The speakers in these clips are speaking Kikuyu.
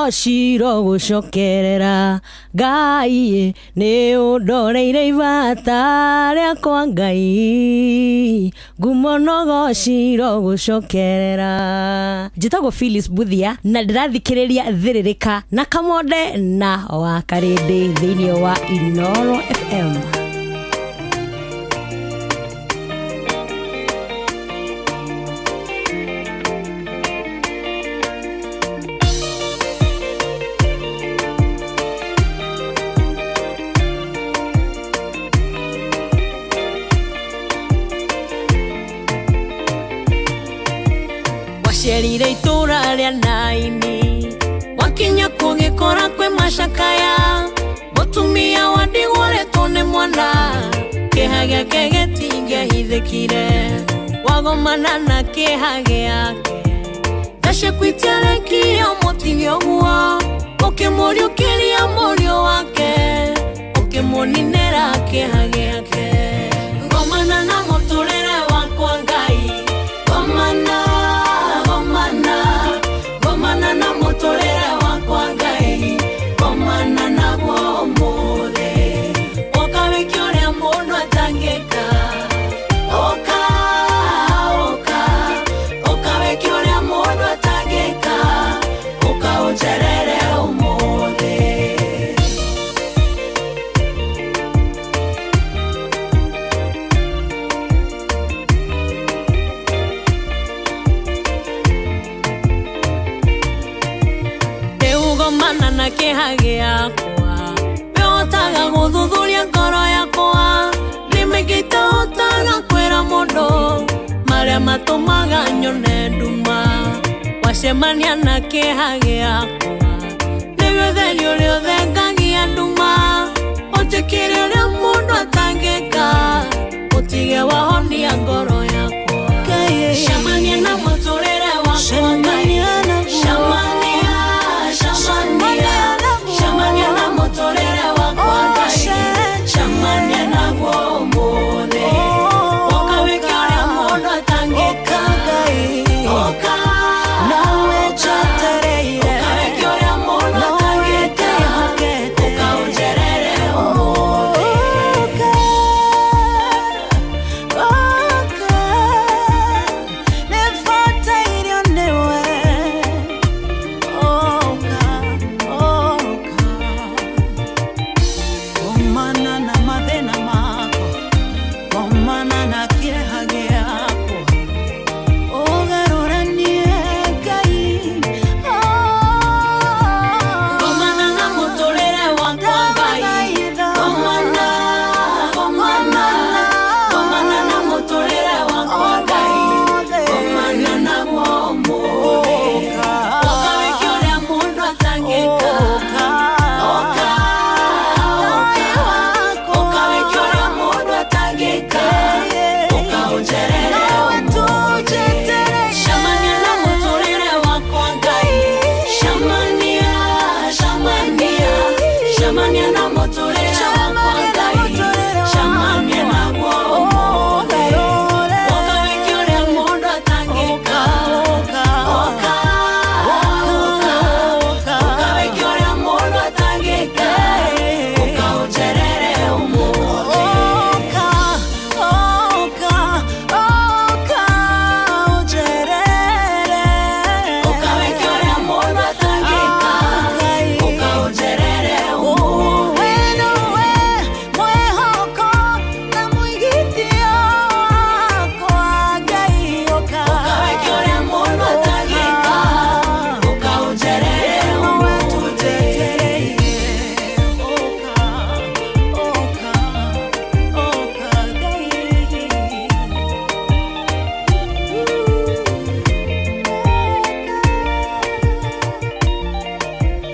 Nogo gũcokerera Ngai nĩ ũndoreire ibata rĩakwa Ngai ngumo nogo gũcokerera. Njĩtagwo Phyllis Buthia na ndĩrathikĩrĩria Thĩrĩrĩka na Kamonde na Wakarĩndĩ thĩinĩ wa Inoro FM. Wacerire itũra rĩa Naini, wakinya kũgĩkora kwĩ macakaya, mũtumia wa ndigwa ũrĩtwo nĩ mwana, kĩeha gĩake gĩtingĩahithĩkire, wagomana na kĩeha gĩake, tha ciaku itiarekire ũmũtige ũguo, ũkĩmũriũkĩria mũriũ wake, ũkĩmũninĩra kĩeha gĩake. Gomana na mũtũrĩre wakwa Ngai, gomana, gomana, gomana na mũtũrĩre wakwa Ngai, gomana naguo ũmũthĩ, ũka wĩke ũrĩa mũndũ atangĩka, ũka, ũka, ũka wĩke ũrĩa mũndũ atangĩka, ũka ũnjerere ũmũthĩ. Rĩu gomana na kĩeha gĩakwa, wĩhotaga gũthuthuria ngoro yakwa, nĩ mĩingĩ itahotaga kwĩra mũndũ, marĩa matũmaga nyone nduma, wacemania na kĩeha gĩakwa, nĩguo ũtheri ũrĩa ũthengagia nduma, ũnjĩkĩre ũrĩa mũndũ atangĩka, ũtige wahonia ngoro yakwa. Cemania na mũtũrĩre wakwa Ngai, cemania, cemania, cemania na mũtũrĩre wakwa Ngai, cemania naguo ũmũthĩ, ũka wĩke ũrĩa mũndũ atangĩka, ũka, ũka, ũka wĩke ũrĩa mũndũ atangĩka, ũka ũnjerere ũmũthĩ. Gomana na mathĩna makwa, gomana na kĩeha gĩakwa, ũgarũranie Ngai. Gomana na mũtũrĩre wakwa Ngai, gomana, gomana, gomana na mũtũrĩre wakwa Ngai, gomana naguo ũmũthĩ, ũka wĩke ũrĩa mũndũ atangĩka, ũka, ũka, ũka wĩke ũrĩa mũndũ atangĩka, ũka ũnjerere ũmũthĩ. Cemania na mũtũrĩre wakwa Ngai, cemania, cemania, cemania na mũtũrĩre wakwa Ngai, cemania naguo ũmũthĩ, ũka wĩke ũrĩa mũndũ atangĩka, ũka, ũka, ũka wĩke ũrĩa mũndũ atangĩka, ũka ũnjerere ũmũthĩ. Ũka, ũka, ũka ũnjerere. Ũka wĩke ũrĩa mũndũ atangĩka, ũka ũnjerere ũmũthĩ. We nowe mwĩhoko na mũigithio wakwa Ngai, ũka. Ũka wĩke ũrĩa mũndũ atangĩka, ũka ũnjerere Nowe ũmũthĩ. tũnjetereire. Ũka, ũka, ũka Ngai.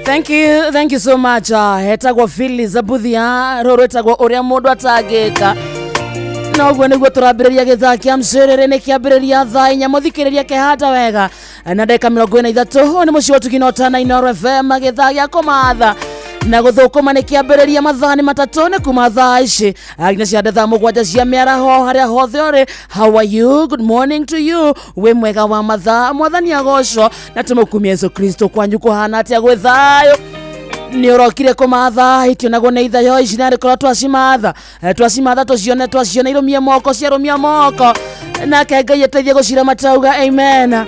Thank you, thank you so much. Hetagwo Phyllis Abuthia, rũrũ rwĩtagwo ũrĩa mũndũ atangĩka. Noguo nĩguo tũrambĩrĩria gĩthaa kĩa mcĩrĩrĩ nĩ kĩambĩrĩria thaa inya mũthikĩrĩria kehanda wega na ndagĩka 43. Ũyũ nĩ mũciĩ wa ũtugi na ũtana Inoro FM, gĩthaa gĩa kũmatha. Na gũthũkũma nĩ kĩambĩrĩria mathaa nĩ matatũ nĩ kuma thaa ici nginya cia thaa 7 cia mĩaraho harĩa hothe ũrĩ. How are you? Good morning to you. Wĩ mwega wa mathaa, mwathani agocwo na tũmũkumie Yesu Kristo. Kwanyu kũhana atĩa? Gwĩ thayũ? Nĩ ũrokire kũmatha itionagwo nĩ ithayo ici narĩ korwo twacimatha. Twacimatha tũcione, twaciona irũmie moko, ciarũmia moko nake Ngai ateithie gũcira matauga amen.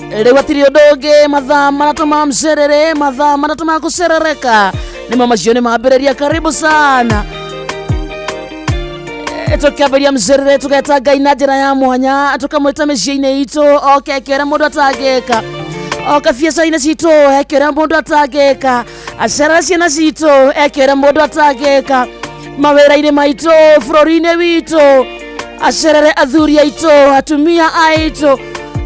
Rĩu hatirĩ ũndũ ũngĩ, mathaa matatũ ma mcerere, mathaa matatũ ma gũcerereka nĩmo macio nĩ mambĩrĩria. Karibu sana. Tũkĩambĩria mcerere tũgeta Ngai na njĩra ya mwanya, tũkamwĩta mĩciĩ-inĩ itũ oke eke ũrĩa mũndũ atangĩka, oke biacara-inĩ citũ eke ũrĩa mũndũ atangĩka, acerere ciana citũ eke ũrĩa mũndũ atangĩka, mawĩra-inĩ maitũ, bũrũri-inĩ witũ, acerere athuri aitũ, atumia aitũ,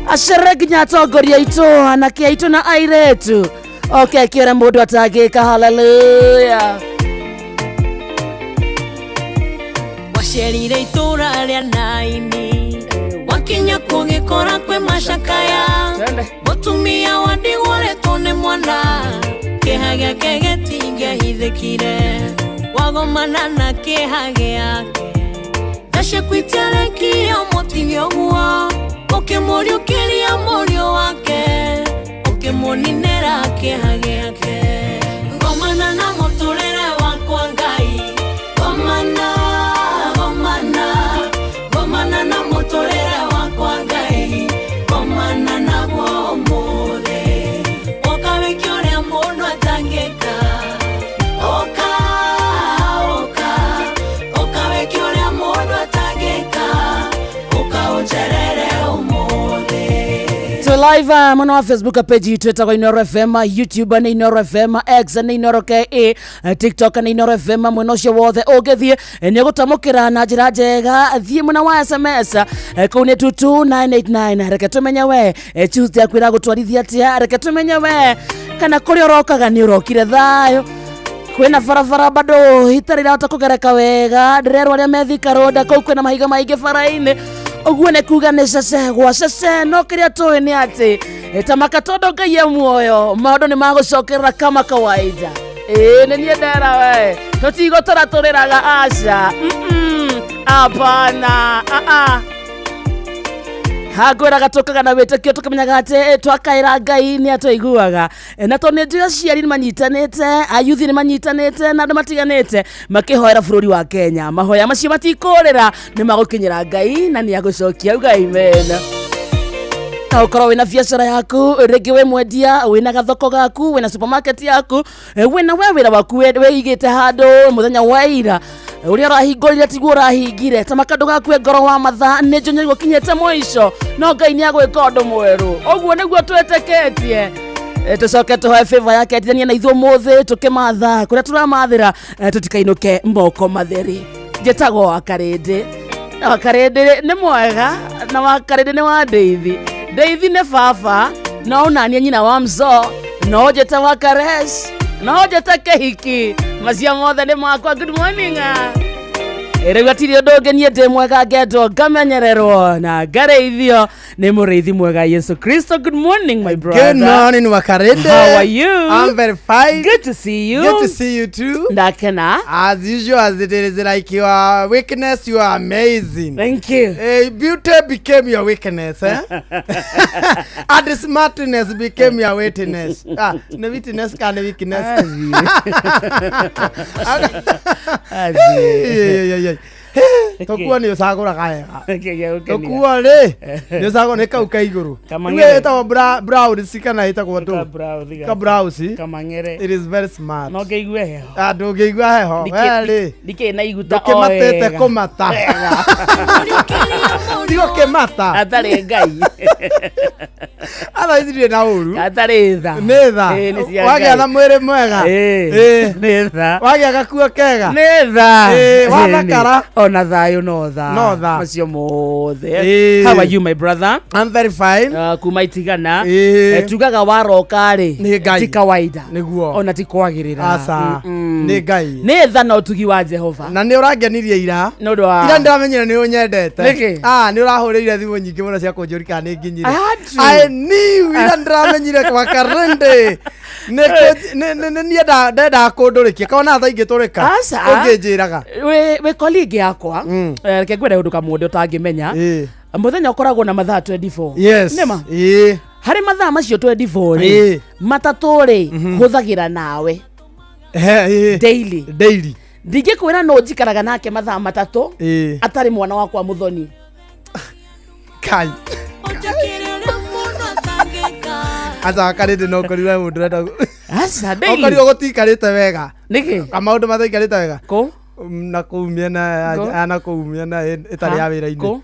acerere nginya atongoria aitũ, anake aitũ na airĩtu, oke eke ũrĩa mũndũ atangĩka. Haleluya. Wacerire itũra rĩa Naini, wakinya kũgĩkora kwĩ macakaya. Mũtumia wa ndigwa ũretwo nĩ mwana, kĩeha gĩake gĩtingĩahithĩkire, wagomana na kĩeha gĩake. Tha ciaku itiarekire ũmũtige ũguo, ũkĩmũriũkĩria mũriũ wake, ũkĩmũninĩra kĩeha gĩake. Gomana na mũtũrĩre wakwa Ngai, gomana, gomana, gomana na mũtũrĩre wakwa Ngai, gomana naguo ũmũthĩ, ũka wĩke ũrĩa mũndũ atangĩka. Ũka, ũka, ũka wĩke ũrĩa mũndũ atangĩka, ũka ũnjerere ũmũthĩ. So live mwena wa Facebook page itũ ĩtagwo Inoro FM, YouTube nĩ Inoro FM, X nĩ Inoro KE, TikTok nĩ Inoro FM. Mwena ũcio wothe ũngĩthiĩ nĩ ũgũtamũkĩra na njĩra njega. Thiĩ mwena wa SMS, kũu nĩ 22989. Reke tũmenye we Tuesday yaku ĩragũtwarithia atĩa. Reke tũmenye we kana kũrĩa ũrokaga nĩ ũrokire thayũ. Kwĩna barabara bado itarĩ irahota kũgereka wega, ndĩrerwo arĩa me Thika Road kũu kwĩna mahiga maingĩ bara-inĩ, ũguo nĩ kuga nĩ cece gwa cece. No kĩrĩa tũĩ nĩ atĩ tamaka tondũ Ngai e muoyo, maũndũ nĩ magũcokerera kama kawaida. Ĩĩ nĩ niĩ ndera we tũtigũtũra tũrĩraga, aca. Hapana, ah. Hangwĩraga tũkaga na wĩtĩkio, tũkamenyaga atĩ twakaĩra Ngai nĩ atũiguaga. Na tondũ nĩ njũĩ aciari nĩ manyitanĩte, ayuthi nĩ manyitanĩte na andũ matiganĩte makĩhoera bũrũri wa Kenya, mahoya macio matikũrĩra, nĩ magũkinyĩra Ngai na nĩ agũcokia. Uga amen. Na ũkorwo wĩna biacara yaku, rĩngĩ wĩ mwendia, wĩna gathoko gaku, wĩna supermarket yaku, wĩna we wĩra waku wĩigĩte handũ mũthenya wa ira ũrĩa ũrahingũrire tiguo ũrahingire, tamaka ndũgakue ngoro wa mathaa nĩ njũnya gũkinyĩte mũico, no Ngai nĩ agwĩka ũndũ mwerũ. Ũguo nĩguo twĩtĩkĩtie. Tũcoke tũhoe favor yake atithanie na ithuĩ ũmũthĩ tũkĩmatha kũrĩa tũramathĩra, tũtikainũke moko matheri. Njĩtagwo Wakarĩndĩ, na Wakarĩndĩ nĩ mwega, na Wakarĩndĩ nĩ wa Ndeithi. Ndeithi nĩ baba, no ũnanie nyina wa mzo, no njĩte Wakaresh, no njĩte Kĩhiki, macio mothe nĩ makwa. Good morning. Rĩu hatirĩ ũndũ ũngĩ, niĩ ndĩ mwega, ngendwo, ngamenyererwo na ngarĩithio nĩ mũrĩithi mwega Yesu Kristo. Good morning, my brother. Good morning, Wakarinde. How are you? I'm very fine. Good to see you. Good to see you too. Ndakena. As usual, as it is like your weakness, you are amazing. Thank you. Beauty became your weakness, eh? And smartness became your weakness. Ah, no weakness can weakness. Athiĩ. Hey, hey, hey. Tũkuo nĩ ũcagũraga wega. Tũkuo rĩ nĩ ũcagũra nĩ kau ka igũrũ. Kamang'ere. Rĩu ĩtagwo brown kana ĩtagwo ndũ? Ka brown. Kamang'ere. It is very smart. No ngĩigue heho. Ah, ndũngĩigua heho. We rĩ Ndikĩ na iguta o ndũkĩmatĩte wega. kũmata. Tigo kĩmata. Atarĩ Ngai. Atha ici ndirĩ na ũru. Atarĩ tha. Nĩ tha. Ĩĩ, nĩ cia Wagĩa Ngai. na mwĩrĩ mwega. Ĩĩ, Ĩĩ. nĩ tha. Wagĩa gakuo kega. Nĩ tha. Ĩĩ, wathakara. Ona thayũ. Thayũ no tha. No tha. Macio mothe. Ĩĩ. How are you, my brother? I'm very fine. Kuma itigana. Ĩĩ. Tugaga waroka rĩ. Nĩ Ngai. Ti kawaida. Nĩguo. Ona ti kwagĩrĩra. Aca. Nĩ Ngai. Nĩ tha na ũtugi wa Jehova. Na nĩ ũrangenirie ira. Nĩ ũndũ wa Ira ndĩramenyire nĩ ũnyendete. Nĩkĩ? Ah, nĩ ũrahũrĩire thimũ nyingĩ mũno cia kũnjũria kana nĩ nginyire. I had to. I knew ira ndĩramenyire kwa karende. Nĩ nĩ niĩ ndendaga kũndũrĩkia. Kona thaa ingĩtũrĩka. Aca. Ũngĩnjĩraga. Wĩ colleague yakwa. Reke ngwĩre ũndũ kamũndũ ũtangĩmenya. Ĩĩ. Mũthenya ũkoragwo na mathaa 24. Yes. Nĩma? Ĩĩ. Harĩ mathaa macio 24 rĩ, Ĩĩ. matatũ rĩ, hũthagĩra nawe He, ĩĩ. daily. Daily. Ndingĩkwĩra no njikaraga nake mathaa matatũ Ĩĩ. atarĩ mwana wakwa mũthoni. Kai. Ũnjĩkĩre ũrĩa mũndũ atangĩka. Aca karĩndĩ no ũkorirwo he mũndũ ũrenda. Aca daily. Ũkorirwo gũtiikarĩte wega. Nĩkĩ? Kamaũndũ mataikarĩte wega. Kũ? Na kũu mĩena Kũ? ya na kũu mĩena ĩtarĩ Ha? ya wĩra-inĩ. Kũ?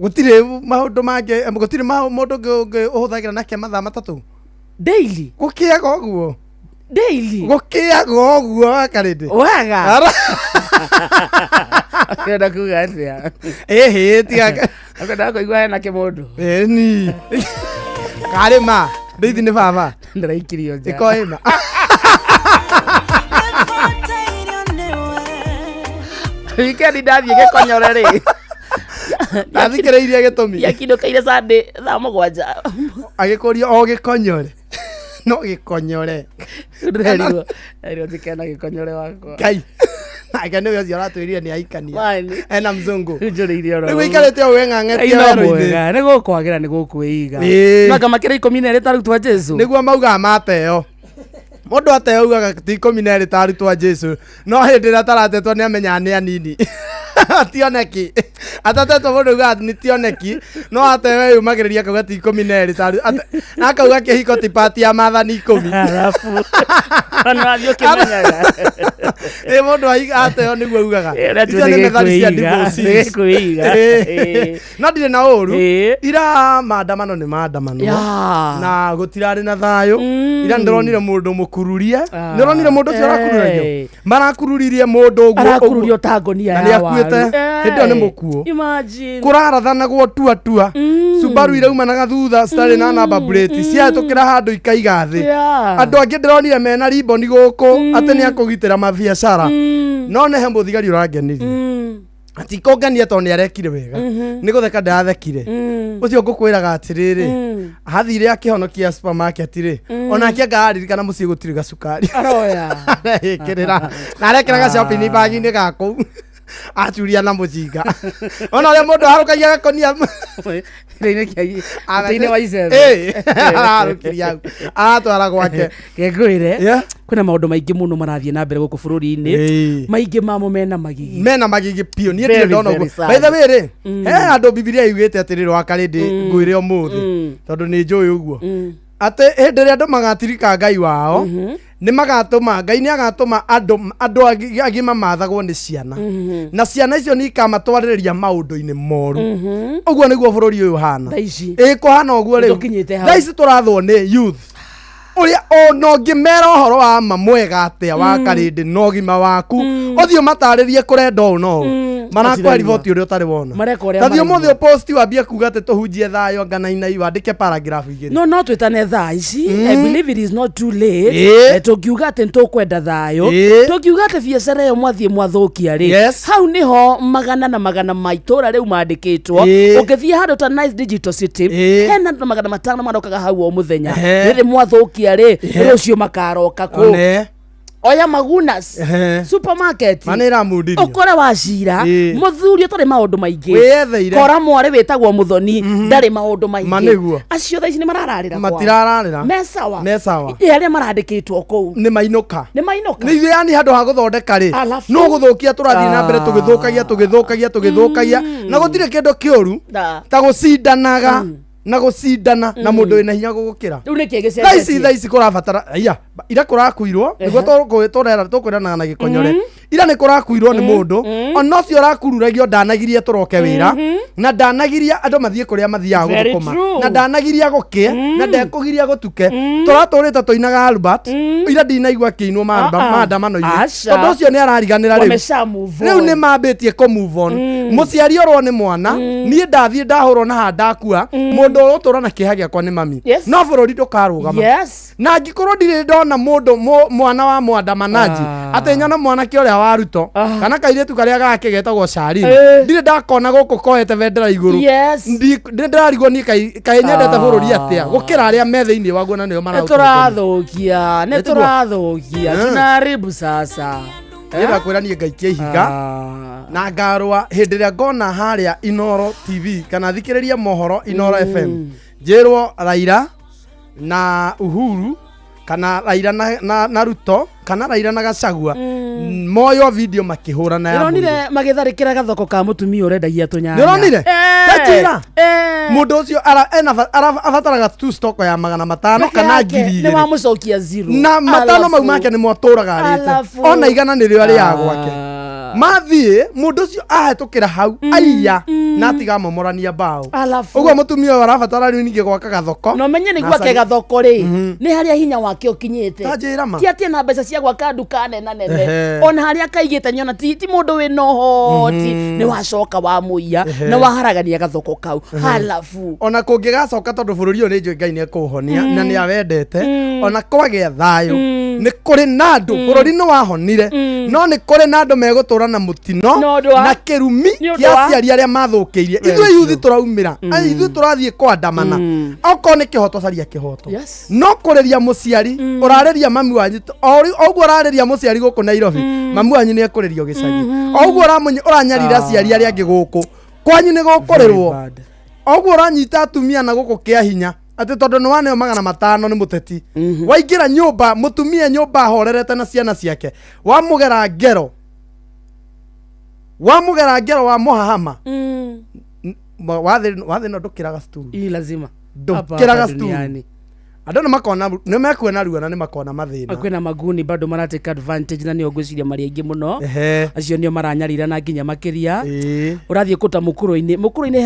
Gũtirĩ maũndũ mangĩ, gũtirĩ mũndũ ũngĩ ũhũthagĩra nake mathaa matatũ. Daily. Gũkĩaga ũguo. Daily. Gũkĩaga ũguo wakarĩndĩ. Waga. Ũrenda kuga atĩa? Ĩhĩ tiga. Ũkwenda kũigua hena kĩmũndũ. Ĩni. Karĩ ma. Ndeithi nĩ baba. Ndĩraikirio nja. Ĩko ĩma. Nĩbataire nĩwe. Weekend ndathiĩ gĩkonyore rĩ. Ndathikĩrĩirie gĩtũmi. Gĩakindũkĩire Sunday thaa 7. Agĩkũria o gĩkonyore. No gĩkonyore. Ndĩrerirwo ndĩrerirwo njikare na gĩkonyore wakwa. Ngai. Nake nĩwe ũcio aratwĩrire nĩ aikania. Wani. Ena mzungu. Njũrĩire oro. Rĩu ũikarĩte ũũ wĩng'ang'etie no werũ-inĩ. mwega nĩ gũkwagĩra nĩ gũkwĩiga. Ĩĩ. Nanga makĩra 12 ta arutwo a Jesu. Nĩguo maugaga mateo. Mũndũ ateo augaga ti 12 ta arutwo a Jesu. No hĩndĩ ĩrĩa ataratetwo nĩ amenyaga nĩ anini. Tioneki. Atatetwo mũndũ augaga nĩ tioneki. No ateo eyumagĩrĩria akauga ti 12 ta na akauga kĩhiko ti pati ya maathani 10. Arabu. Ona wathiĩ ũkĩmenyaga. Ĩ mũndũ ateo nĩguo augaga. Ĩ, ũrĩa Icio nĩ nĩ methali cia gĩkwĩiga, divorcees. nĩ gĩkwĩiga. Ĩ. Ĩ. No ndirĩ na ũru. Ĩ. Ira maandamano nĩ maandamano. Ya. Na gũtirarĩ na thayũ. Ira nĩndĩronire mũndũ mũkururie. Ah. Nĩũronire mũndũ ũcio arakururagio. Ĩ. Marakururirie mũndũ ũguo. Arakururio ta ngonia Na ya nĩakuĩte. waru. Hĩndĩ ĩyo nĩ mũkuũ. Imagine. Kũrarathanagwo tua tua. Subaru iraumanaga thutha citarĩ na number plate. Ciahĩtũkĩra handũ ikaiga thĩ. Yeah. Andũ angĩ ndĩronire mena riboni gũkũ atĩ nĩ akũgitĩra mabiacara. No nĩ he mũthigari ũrangenirie. Atikũngenia tondũ nĩ arekire wega. Nĩ gũtheka ndĩrathekire. Ũcio ngũkwĩraga atĩrĩrĩ, athire akĩhonokia supermarket rĩ, onake anga araririkana mũciĩ gũtirĩ gacukari. Aroya. Arekĩrĩra. Na arekĩra ga shopping bag-inĩ ga kũu. Acuria na mũcinga. Ona ũrĩa mũndũ aharũkagia gakonia Thĩinĩ wa icembe. Ĩ, araharũkĩria hau. Aratwara gwake. Ngwĩre Yeah. kwĩna maũndũ maingĩ mũno marathiĩ na mbere gũkũ bũrũri-inĩ Ĩĩ. maingĩ mamo mena magigi Mena magigi piũ niĩ Very, ndirĩ ndona very ũguo. sad. By the way rĩ, he handũ Bibilia yugĩte atĩrĩrĩ wakarĩndĩ ngwĩre ũmũthĩ tondũ nĩ njũĩ ũguo. Atĩ hĩndĩ ĩrĩa andũ magatirika Ngai wao nĩ magatũma Ngai nĩ agatũma andũ agima mathagwo nĩ ciana na ciana icio nĩ ikamatwarĩrĩria maũndũ-inĩ moru. Ũguo nĩguo bũrũri ũyũ ũhana. Thaa ici. Ĩ kũhana ũguo rĩu. Nĩtũkinyĩte hau. Thaa ici tũrathwo nĩ youth. Ũrĩa ona ũngĩmera ũhoro wa ma mwega atĩa wa karĩndĩ na ũgima waku ũthiĩ ũmatarĩrie kũrenda ũũ na ũũ marakwa Matiraigua. riboti ũrĩa ũtarĩ wona. Mareka ũrĩa Ta thiĩ ũmũthĩ maraigua. ũposti wambie kuga atĩ tũhunjie thayũ anga nainai wandĩke paragraph igĩrĩ. No twĩtane thaa ici. I believe it is not too late. Ĩĩ. Tũngiuga atĩ nĩtũkwenda thayũ, Ĩĩ. tũngiuga atĩ biacara ĩyo mwathiĩ mwathũkia rĩ, Yes. hau nĩho magana na magana ma itũra rĩu mandĩkĩtwo. Ĩĩ. Ũngĩthiĩ handũ ta Nice Digital City, Ĩĩ. hena andũ 500 marokaga hau o mũthenya. Ehe. Rĩrĩ mwathũkia rĩ, rũciũ makaroka kũ One. Oya Magunas Ehe. supermarket Ma nĩ ĩramundirio. ũkore wacira Ĩĩ. mũthuri ũtarĩ maũndũ maingĩ Wĩyetheire. kora mwarĩ wĩtagwo mũthoni ndarĩ maũndũ Ma maingĩ nĩguo. acio thaa ici nĩ marararĩra kwao. Matirararĩra. Me sawa. Me sawa. Ĩ, arĩa marandĩkĩtwo kũu Nĩ mainũka. nĩ mainũka. Nĩ ithuĩ yani handũ ha gũthondeka rĩ, Alafu. no gũthũkia tũrathiĩ na mbere tũgĩthũkagia tũgĩthũkagia tũgĩthũkagia na gũtirĩ kĩndũ kĩũru Da. ta gũcindanaga na gũcindana na mũndũ wĩna hinya gũgũkĩra. Rĩu nĩkĩ Thaa ici gĩcenjetie? thaa ici kũrabatara iya ira kũrakuirwo nĩguo tũkwĩranaga na gĩkonyore. Ira nĩ kũrakuirwo nĩ mũndũ, ona ũcio ũrakururagio ndanagirie tũroke wĩra, na ndanagiria andũ mathiĩ kũrĩa mathiaga Very gũthũkũma, true. na ndanagiria gũkĩe, na ndekũgiria gũtuke. Tũratũrĩte tũinaga Albert, ira ndinaigua akĩinwo Ah, ah. maandamano-inĩ, Aca. tondũ ũcio nĩ arariganĩra rĩu. Wamesha move Rĩu on. nĩ mambĩtie kũ move on. Mũciari orwo nĩ mwana, niĩ ndathiĩ ndahũrwo na haha ndakua, mũndũ ũgũtũra na kĩeha gĩakwa nĩ mami. Yes. No bũrũri ndũkarũgama. Yes. Na angĩkorwo ndirĩ ndona mũndũ mwana wa mwandamanaji, Ah. atĩ nyona mwanake ũrĩa wa Ruto Ah. kana kairĩtu karĩa gake getagwo Sharina, Eh. ndirĩ ndakona gũkũ koete bendera igũrũ. Yes. Ndĩ ndĩrarigwo niĩ kaĩ nyendete Ah. bũrũri atĩa gũkĩra arĩa me thĩinĩ waguo na nĩo Nĩ maraũtongoria. tũrathũkia, nĩ Nĩ tiguo? tũrathũkia, tunaharibu sasa. Niĩ ndakwĩra niĩ ngaikia ihiga Ah. na ngarũa hĩndĩ ĩrĩa ngona harĩa Inoro TV kana thikĩrĩrie mohoro Inoro FM, njĩrwo Raila na Uhuru kana Raila na Ruto kana Raila na Gachagua moyo video makĩhũrana ya mwĩrĩ. Ndĩronire magĩtharĩkĩra gathoko ka mũtumia ũrendagia tũnyanya. Nĩũronire? Eh, Tanjĩra. eh. Mũndũ ũcio abataraga tu stock ya 500 Peke kana yake, ngiri nĩ igĩrĩ wamũcokia zero. Na matano mau Alafu. make nĩ mwatũraga arĩte, Alafu. ona igana nĩrĩo arĩaga gwake. Ah. Mathiĩ mũndũ ũcio ahetũkĩra hau aiya na atigamomorania mbaũ. Alafu. Ũguo mũtumia ũyũ arabatara rĩu ningĩ gwaka gathoko. Na ũmenye nĩ Na gwake gathoko rĩ, nĩ harĩa hinya wake ũkinyĩte. Ta njĩra ma. Ti atĩ ena mbeca cia gwaka nduka nena nene. Ehe. Ona harĩa akaigĩte nyona ti mũndũ wĩna ũhoti, nĩ wacoka wamũiya na waharagania gathoko kau, halafu Ona kũngĩgacoka, tondũ bũrũri ũyũ nĩ njũĩ Ngai nĩ ekũũhonia na nĩ awendete, ona kwagĩa thayũ nĩ kũrĩ na andũ bũrũri nĩ wahonire, no nĩ kũrĩ na andũ megũtũra na mũtino Na ũndũ wa- na kĩrumi Nĩ ũndũ kĩa wa- aciari arĩa mathũkĩirie. Ithuĩ yuthi tũraumĩra, Ai, ithuĩ tũrathiĩ kwandamana, okorwo nĩ kĩhoto caria kĩhoto. Yes. No kũrĩria mũciari ũrarĩria mami wanyu, o ũguo ũrarĩria mũciari gũkũ Nairobi, mami wanyu nĩ ekũrĩrio gĩcagi. O ũguo ũranyarira aciari arĩa angĩ gũkũ kwanyu nĩ gũkũrĩrwo. Very bad. Oguo ũranyita atumia na gũkũ kĩa hinya atĩ tondũ nĩ waneo 500 nĩ mũteti, waingĩra nyũmba mũtumia nyũmba ahorerete na ciana ciake, wamũgera ngero, wamũgera ngero, wamũhahama. Wathĩ no ndũkĩraga cukuru. Hii lazima. Ndũkĩraga Hapa hapa sturu. duniani. Andũ nĩ makona, nĩ mekuona ruo na nĩ makona mathĩna. Kwĩna maguni bado maratake advantage na nĩo ngwĩciria marĩ aingĩ mũno. Ehe. Acio nĩo maranyarira na nginya makĩria. Ĩĩ. Ũrathiĩ kũta mũkũrũ-inĩ, mũkũrũ-inĩ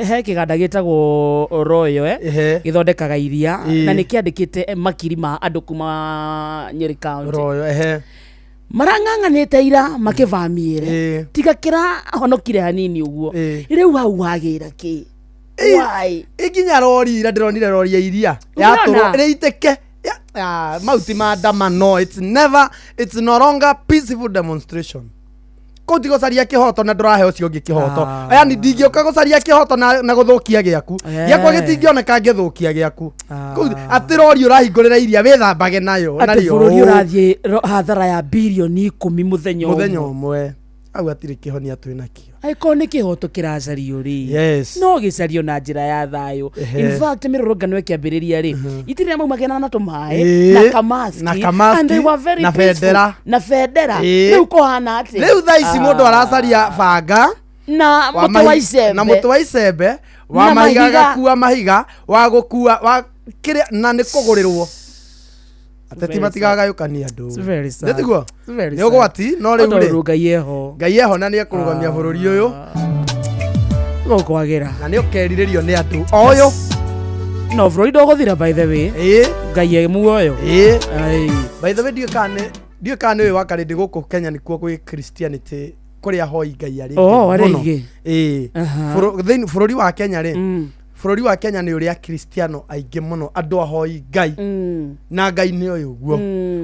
he kĩganda gĩtagwo Royal, Ehe. gĩthondekaga iria, Ĩĩ. na nĩ kĩandĩkĩte makiri ma andũ kuma Nyeri County. Royo, ehe. Marang'ang'anĩte ira makĩvamiĩre, Ĩĩ. tiga kĩrahonokire hanini ũguo. Ĩĩ. Rĩu hau wagĩra kĩ? Ĩĩ. Why? Ikinya rori ira ndĩronire rori ya iria Ũrona? yatũrwo rĩitĩke. Mau ti maandamano, it's never, it's no longer peaceful demonstration. Kũu ti gũcaria kĩhoto na ndũrahe ũcio ũngĩ kĩhoto. Ah. Yani ndingĩũka gũcaria kĩhoto na gũthũkia gĩaku. Eh. Gĩakwa gĩtingĩoneka ngĩthũkia gĩaku. Ah. Kũu atĩ rori ũrahingũrĩra iria wĩthambage nayo Atĩ narĩo bũrũri ũrathiĩ hathara ya birioni 10 mũthenya mũthenya ũmwe. ũmwe. Hau hatirĩ kĩhonia twĩ nakĩo. Angĩkorwo nĩ kĩhoto kĩracario rĩ, Yes. no gĩcario na njĩra ya thayũ. Ehe. In fact, mĩrũrũngano ĩkĩambĩrĩria rĩ, itirĩ maumagĩra na tũmaĩ Ĩĩ. na kamaski, Na kamaski, and they were very na peaceful. bendera. Na bendera. Ĩĩ. Rĩu kũhana atĩa? Rĩu thaa ici mũndũ aracaria banga na wa mũtĩ wa mahi- na icembe. mũtĩ wa icembe wa Na mahiga, mahiga. gakua mahiga wa gũkua wa kĩrĩa na nĩ kũgũrĩrwo. Ateti Very matigagayũkania andũ. It's very sad. Nĩ tiguo? It's very Nĩ sad. ũgwati, no rĩu rĩ Tondũ Ngai eho. Ngai eho na nĩ ekũrũgamia bũrũri ũyũ. Gũkwagĩra. Na nĩ ũkerirĩrio nĩ andũ o ũyũ. No bũrũri ndũgũthira, by the way. Ĩĩ. Ngai e muoyo. Ĩĩ. Ai. By the way, ndiũĩ kana nĩ ũĩ wakarĩndĩ gũkũ Kenya nĩkuo gwĩ Christianity kũrĩa hoi Ngai arĩ Oh, aingĩ arĩ mũno. aingĩ. Ĩĩ. Aha. Bũrũri wa Kenya rĩ, bũrũri wa Kenya nĩ ũrĩa Kristiano aingĩ mũno, andũ ahoi Ngai, na Ngai nĩ oĩ ũguo.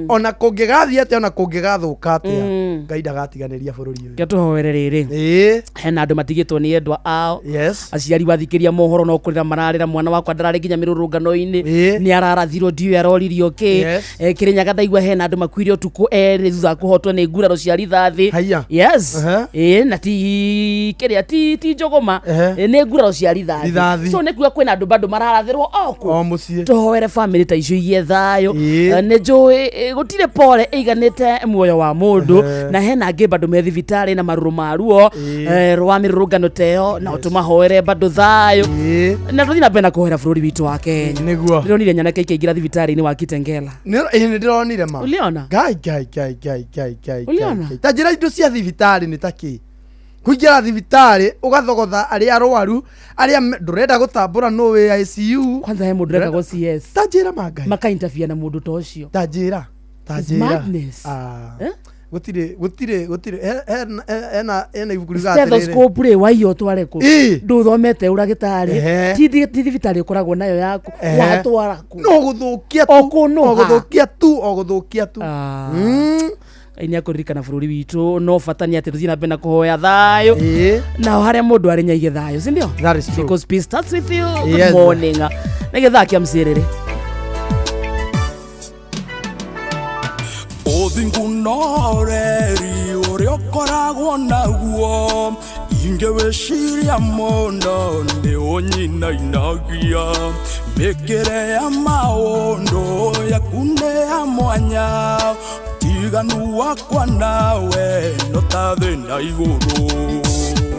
Ona kũngĩgathiĩ atĩa, ona kũngĩgathũka atĩa, Ngai ndagatiganĩria bũrũri ũyũ. Reke tũhoere rĩrĩ. Ĩĩ. Hena andũ matigĩtwo nĩ endwa ao. Yes. Aciari wathikĩria mohoro no kũrĩra mararĩra, mwana wakwa ndararĩ nginya mĩrũrũngano-inĩ, Ĩĩ. nĩ ararathirwo, ndiũĩ aroririo kĩ. Yes. Kĩrĩnyaga ndaigua hena andũ makuire ũtukũ erĩ thutha wa kũhotwo nĩ nguraro cia rithathi. Haiya. Yes. Ehe. Ĩĩ, na ti kĩrĩa ti njũgũma. Ehe. Ĩĩ, nĩ nguraro cia rithathi. Rithathi. So Nĩ kuga kwĩna andũ bado mararathĩrwo o O mũciĩ. Tũhoere bamĩrĩ ta icio igie thayũ. Ĩĩ. Nĩ njũĩ gũtirĩ pore ĩiganĩte muoyo wa mũndũ. Ehe. Na hena angĩ bado me thibitarĩ na marũrũ ma ruo Ĩĩ. rwa mĩrũrũngano ta ĩyo, na tũmahoere bado thayũ. Ĩĩ. Na tũthiĩ na mbere na kũhoera bũrũri witũ wa Kenya. Nĩguo. Ndĩronire nyanake ikĩingĩra thibitarĩ-inĩ wa Kitengela. Ĩĩ, nĩ ndĩronire ma. Uliona? Ngai, ngai, ngai, ngai, ngai, ngai, Uliona? ngai. Ta njĩra indo cia thibitarĩ nĩ ta kĩ kũingĩra thibitarĩ ũgathogotha arĩa arwaru arĩa ndũrenda gũtambũra nũ wĩ ICU. Kwanza he mũndũ ũrekagwo CS. Ta njĩra ma ngai. Makainterfere na mũndũ ta ũcio. Ta njĩra, ta It's njĩra. madness. Ah. Eh? Gũtirĩ, gũtirĩ, gũtirĩ. Hena ibuku riugaga atĩrĩrĩ. Stethoscope rĩ, waiyo ũtware kũ? Ĩĩ. Ndũthomete ũragĩtarĩ. Ehe. Ti thibitarĩ ũkoragwo nayo yaku. Ehe. Watwara kũ? No gũthũkia tu. O kũnũha. O gũthũkia tu, o gũthũkia tu. Ah. Ngai nĩ akũririkana bũrũri witũ, no bata nĩ atĩ tũthiĩ na mbere na kũhoya thayũ. Ĩĩ. Nao harĩa mũndũ arĩ nyaige thayũ, si ndio? That is true. Because peace starts with you. Good Yes. morning. Nĩ gĩthaa kĩa mcĩrĩrĩ. Ũthingu na ũreri ũrĩa ũkoragwo naguo ingĩwĩciria mũno nĩ ũnyinainagia mĩkĩre ya maũndũ yaku nĩ ya mwanya tiganu wakwa nawe no ta thĩ na igũrũ.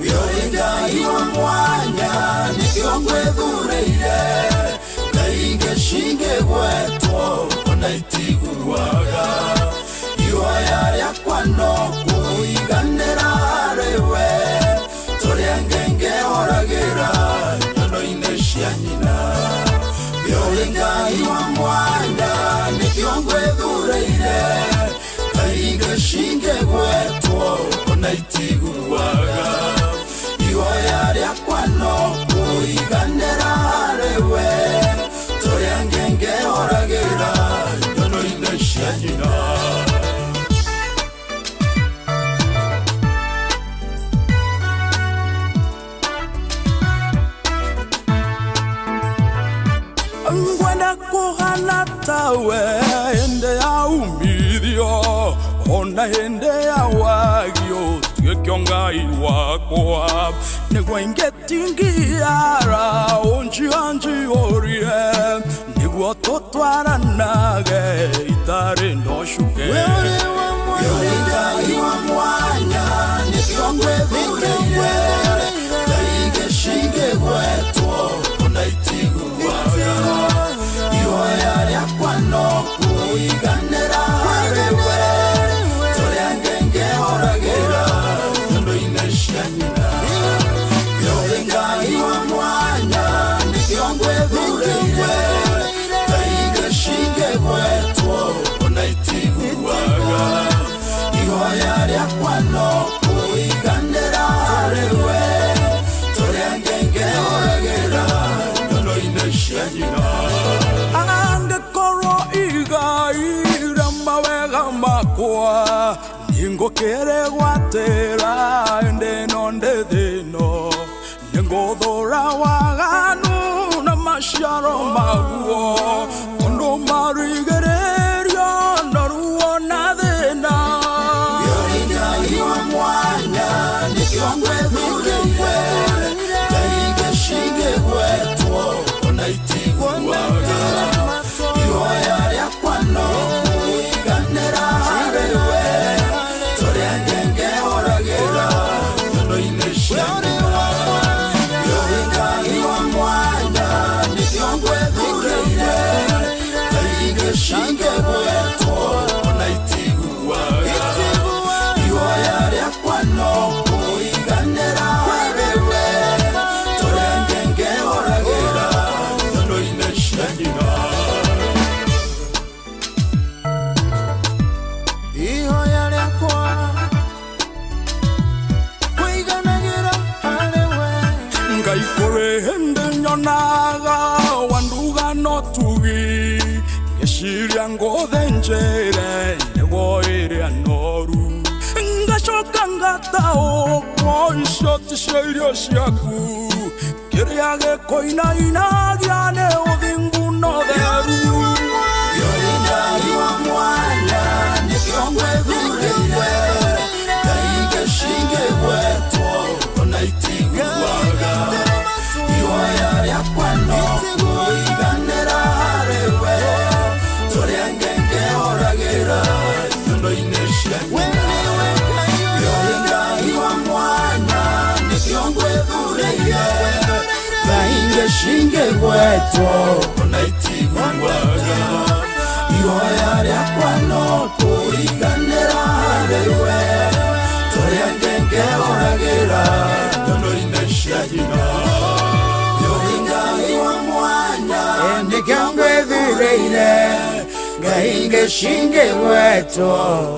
Ũrĩ Ngai wa mwanya nĩkĩo ngwĩthurĩire ndaingĩ cingĩgwetwo ona itiguaga ihoya rĩakwa no kũiganĩra harĩwe tũrĩa ngengehoragĩra nyono-inĩ cia nyina. Ũrĩ Ngai wa mwanya nĩkĩo ngwĩthurĩire ndaingĩ cingĩgwetwo ona itiguaga ihoya rĩakwa no kũiganĩra harĩwe tũrĩa ngengehoragĩra nyono-inĩ cia nyina. Ngwenda kũhana tawe hĩndĩ ya umithio ona hĩndĩ ya wagio tuĩke Ngai wakwa nĩguo ingĩtingiara ũnjianjiyũrie nĩguo tũtwaranage itarĩ na ũcuke. Ũrĩ Ngai wa mwanya nĩkĩo ngwĩthurĩire ndaingĩ cingĩgwetwo ona itiguaga ihoya rĩakwa no kũiganĩra harĩwe tũrĩa ngengehoragĩra nyono-inĩ cia nyina. Ũrĩ Ngai wa mwanya nĩkĩo ngwĩthurĩire ndaingĩ cingĩgwetwo ona itiguaga ihoya rĩakwa no kũiganĩra harĩwe tũrĩa ngengehoragĩra nyono-inĩ cia nyina. Angĩkorwo igai rĩa mawega makwa nĩngũkĩrĩgwatĩra ĩndĩ ĩno ndĩ thĩ ĩno nĩngũthũra waganu na maciaro maguo tondũ marigĩrĩrio na ruo na thĩna. Ũrĩ Ngai wa mwanya nĩkĩo ngwĩthurĩire ndaingĩ cingĩgwetwo ona itiguaga ihoya rĩakwa no kũiganĩra harĩwe tũrĩa ngengehoragĩra nyono-inĩ cia nyina. Ũrĩ Ngai wa mwanya nĩkĩo ngwĩthurĩire ndaingĩ cingĩgwetwo ona itiguaga ihoya rĩakwa no kũiganĩra harĩwe tũrĩa ngengehoragĩra nyono-inĩ cia nyina. Ihoya rĩakwa kũiganagĩra harĩwe. Ngai kũrĩ hĩndĩ nyonaga wanduga no tugi ngĩciria ngũthĩnjĩre nĩguo ĩrĩa noru ngacoka ngataũkwo icio ticio irio ciaku kĩrĩa gĩkũinainagia nĩ ũthingu na ũtheru. Ũrĩ Ngai wa mwanya nĩkĩo ngwĩthurĩire ndaingĩ cingĩgwetwo ona itiguaga ihoya rĩakwa ngwĩthurĩire Ngai ngĩcingĩgwetwo ona itiguaga ihoya rĩakwa no kũiganĩra harĩ we tũrĩa ngengehoragĩra nyono-inĩ cia nyina Yũri Ngai wa mwanya nĩkĩo ngwĩthurĩire Ngai ngĩcingĩgwetwo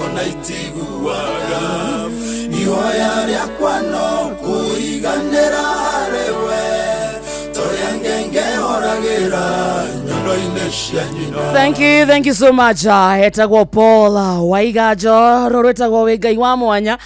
ona itiguaga ihoya rĩakwa no kũiganĩra harĩ we tũrĩa ngengehoragĩra nyono-inĩ cia nyina Thank you, thank you so much. Etagwo Paul Waiganjo rũrũ rwĩtagwo wĩ Ngai wa mwanya.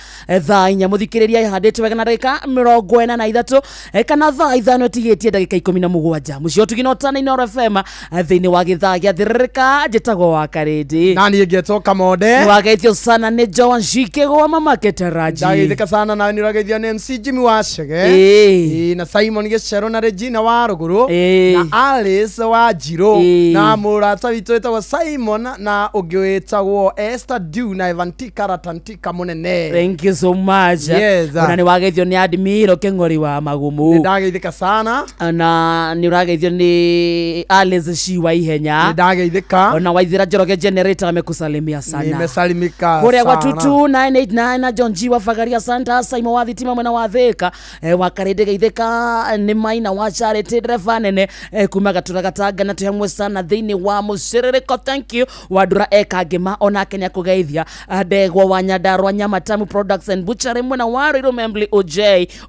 Thaa inya mũthikĩrĩria ĩhandĩtwo wega na ndagĩka 43 kana thaa 5 ĩtigĩtie ndagĩka 17 mũciĩ ũtugi na ũtana Inooro FM thĩinĩ wa gĩthaa gĩa thĩrĩrĩka njĩtagwo wa Karĩndĩ. Na niĩ ngetwo Kamonde. Nĩwageithio sana nĩ Joan Shikĩgwa mama Ketaraji. Ndageithĩka sana nawe nĩ ũrageithio nĩ MC Jimmy wa Chege. Ĩĩ. Ĩĩ, na Simon Gĩcero na Regina wa Rũgũrũ Ĩĩ. na Alice wa Njirũ Ĩĩ. na mũrata witũ wĩtagwo Simon na ũngĩ wĩtagwo Esther Dew na Evantika Ratantika mũnene. Thank you so much. Yes. Ona nĩwageithio nĩ Admiro Kĩng'ori wa Magumu. Nĩ ndageithĩka sana. Na nä å rageithio nä Alice Shiwa Nĩ ihenya ndageithĩka. ona waithira Njoroge generator amekusalimia sana Nimesalimika kuria gwa sana. 22989 na John G wa Fagaria Santa Saimo wa thitima mwena wa Thika wa Karĩndĩ geithĩka nĩ Maina wa Charity ndereba nene kuma Gatura Gatanga na twĩ hamwe sana thĩinĩ wa mũcĩrĩrĩko thank you Wandura eka ngĩma onake nĩ akũgeithia. Ndegwa wa Nyandarua Nyamatamu Products and Butchery mwena wa Ruiru Membli OJ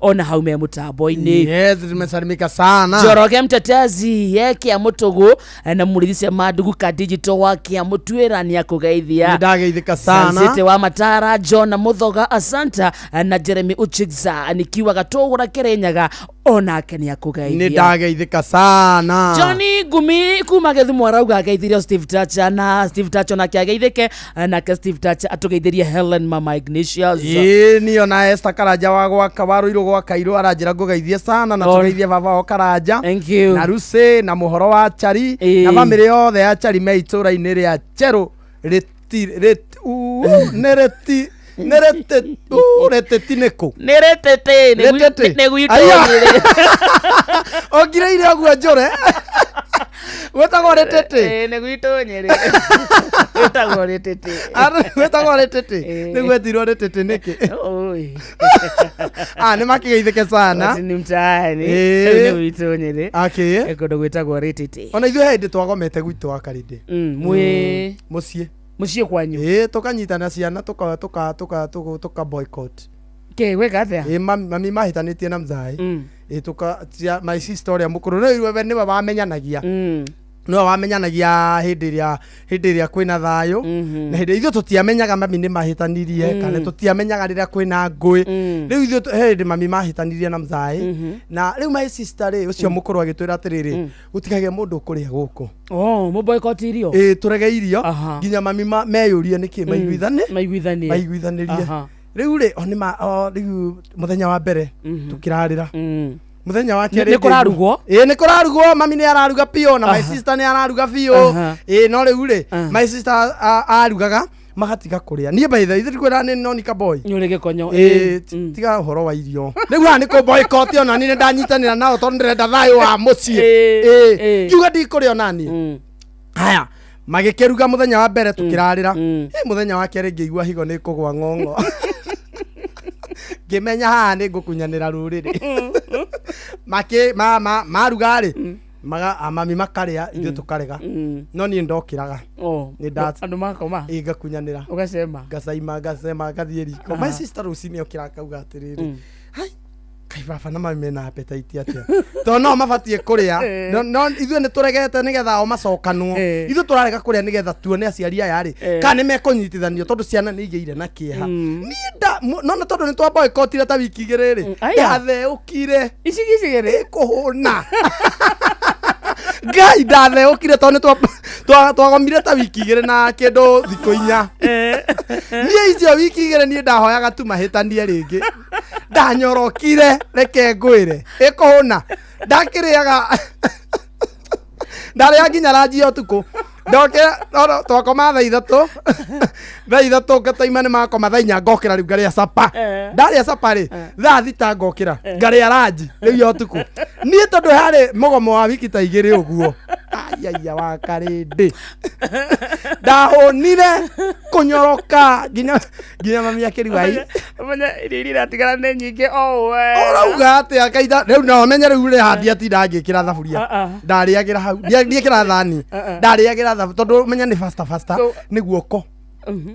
ona hau me mũtambo-inĩ. Yes, tumesalimika sana. Njoroge mtetezi yekia mutugu na mũrĩithi cia mandugu ka digital wa kia mũtuĩra nĩ akũgeithia. Nĩ ndageithĩka sana. Sansete wa Matara John Muthoga Asanta na Jeremy Uchigza nikiwa Gatũgũra Kĩrĩnyaga onake nĩ Nĩ akũgeithia. ndageithĩka sana. Johnny Ngumi kuma Gĩthumo arauga ageithirio Steve Tacha na Steve Tacha onake ageithĩke nake Steve Tacha atũgeithirie Helen Mama Ignatius. Ĩĩ niyo na Esther Karanja wa gwaka wa Ruiru gwa Kairũ aranjĩra ngũgeithie sana na Oh. tũgeithie baba wao Karanja Thank you. na Lucy na mũhoro wa Chari Ĩĩ. na bamĩrĩ yothe ya Chari me itũra-inĩ rĩa Njerũ rĩti rĩti uu, nĩ rĩti nĩ rĩtĩ uu, rĩtĩti nĩkũ nĩ rĩtĩtĩ Rĩtĩtĩ. nĩ gwitũ Aya. Nyĩrĩ. Ũngireire ũguo njũre gwĩtagwo rĩtĩtĩ. Ĩĩ, nĩ gwitũ Nyĩrĩ gwĩtagwo rĩtĩtĩ. Gwĩtagwo rĩtĩtĩ. Ĩĩ. Nĩ gwetirwo rĩtĩtĩ nĩkĩ? Oi. Ah, nĩ makĩgeithĩke sana. Ati nĩ mtaani. Ĩĩ. Rĩu nĩ gwitũ Nyĩrĩ. Akĩ kũndũ gwĩtagwo rĩtĩtĩ. Ona ithuĩ he hĩndĩ twagomete gwitũ wa Karĩndĩ. Mwĩ Mũciĩ. Mũciĩ kwanyu? Ĩĩ, tũkanyitana ciana tuka tuka tuka tuka tuka boycott. Kĩ gwĩka atĩa? Ĩĩ, mami mahĩtanĩtie na mzai. Ĩĩ, tuka my sister ũrĩa mũkũrũ no iwe nĩwe wamenyanagia. Nĩwe wamenyanagia hĩndĩ ĩrĩa kwĩna thayũ na hĩndĩ ithuĩ tũtiamenyaga mami nĩ mahĩtanirie kana tũtiamenyaga rĩrĩa kwĩna ngũĩ. Rĩu ithuĩ he hĩndĩ mami mahĩtanirie na mzai na rĩu my sister rĩ ũcio mũkũrũ agĩtwĩra atĩrĩrĩ, gũtikagĩe mũndũ ũkũrĩa gũkũ. Oh, mũ boycott irio. Ĩĩ, tũrege irio nginya mami meyũrie nĩkĩ maiguithane maiguithanie maiguithanĩrie. Rĩu rĩ o nĩma o rĩu mũthenya wa mbere tũkĩrarĩra mũthenya wa kerĩ Nĩ kũrarugwo? Ĩĩ, nĩ kũrarugwo, mami nĩ araruga biũ na my sister nĩ araruga biũ. Ĩĩ, no rĩu rĩ my sister arugaga magatiga kũrĩa. Niĩ by the way ithuĩ kwĩra nĩ nonika boy. Nĩ ũrĩ gĩkonyo. Ĩĩ, tiga ũhoro wa irio rĩu haha nĩ kũ boycott ona niĩ nĩ ndanyitanĩra nao tondũ ndĩrenda thayũ wa mũciĩ. Ĩĩ, Ĩĩ, ĩĩ. ngiuga ndikũrĩa onaniĩ. Haya, magĩkĩruga mũthenya wa mbere tũkĩrarĩra. Ĩ, mũthenya wa kerĩ ngĩigua higo nĩ kũgwa ng'ong'o, ngĩmenya haha nĩ ngũkunyanĩra rũrĩrĩ. Makĩ ma maruga rĩ maga mami makarĩa, ithuĩ tũkarega, no niĩ ndokĩraga. Oh, Nĩ andũ makoma. Ĩ, ngakunyanĩra. Ũgacema. Ngacaima, ngacema, ngathiĩ riko. My sister rũcinĩ okĩra akauga atĩrĩrĩ, hai kai baba na mami mena appetite atĩa, tondũ no mabatiĩ kũrĩa no ithuĩ nĩ tũregete nĩgetha o macokanwo. Ithuĩ tũrarega kũrĩa nĩgetha tuone aciari aya rĩ kana nĩ mekũnyitithanio tondũ ciana nĩ igĩire na kĩeha. Niĩ nda nona tondũ nĩ twaboycotire ta wiki 2 rĩ Aya. ndatheũkire. Ici gicigĩrĩ. Kũhũna ngai ndatheũkire tondũ nĩ twagomire ta wiki 2 na kĩndũ thikũ 4. Niĩ icio wiki 2 niĩ ndahoyaga tu mahĩtanie rĩngĩ. Ndanyorokire, reke ngwĩre, ĩkũhũna ndakĩrĩaga, ndarĩa nginya ranji ya ũtukũ. Ndokĩra no twakoma thaa 3, thaa 3 ngataima nĩ makoma, thaa 4 ngokĩra rĩu ngarĩa capa. Eh. Ndarĩa capa rĩ, thaa 6 ngokĩra ngarĩa ranji rĩu ya ũtukũ. Niĩ tondũ harĩ mũgomo wa wiki ta 2 ũguo, aiaia wa karĩndĩ, ndahũnire kũnyoroka nginya mami akĩriwa ai. Ũmenye irio iria iratigara nĩ nyingĩ o we. Ũrauga atĩa kaita rĩu? No menye rĩu rĩ handia tinda ngĩkĩra thaburia. Ah, ah. Ndarĩagĩra hau, ndiĩkĩra thani, ndarĩagĩra thabu tondũ menya nĩ faster faster. Nĩ guoko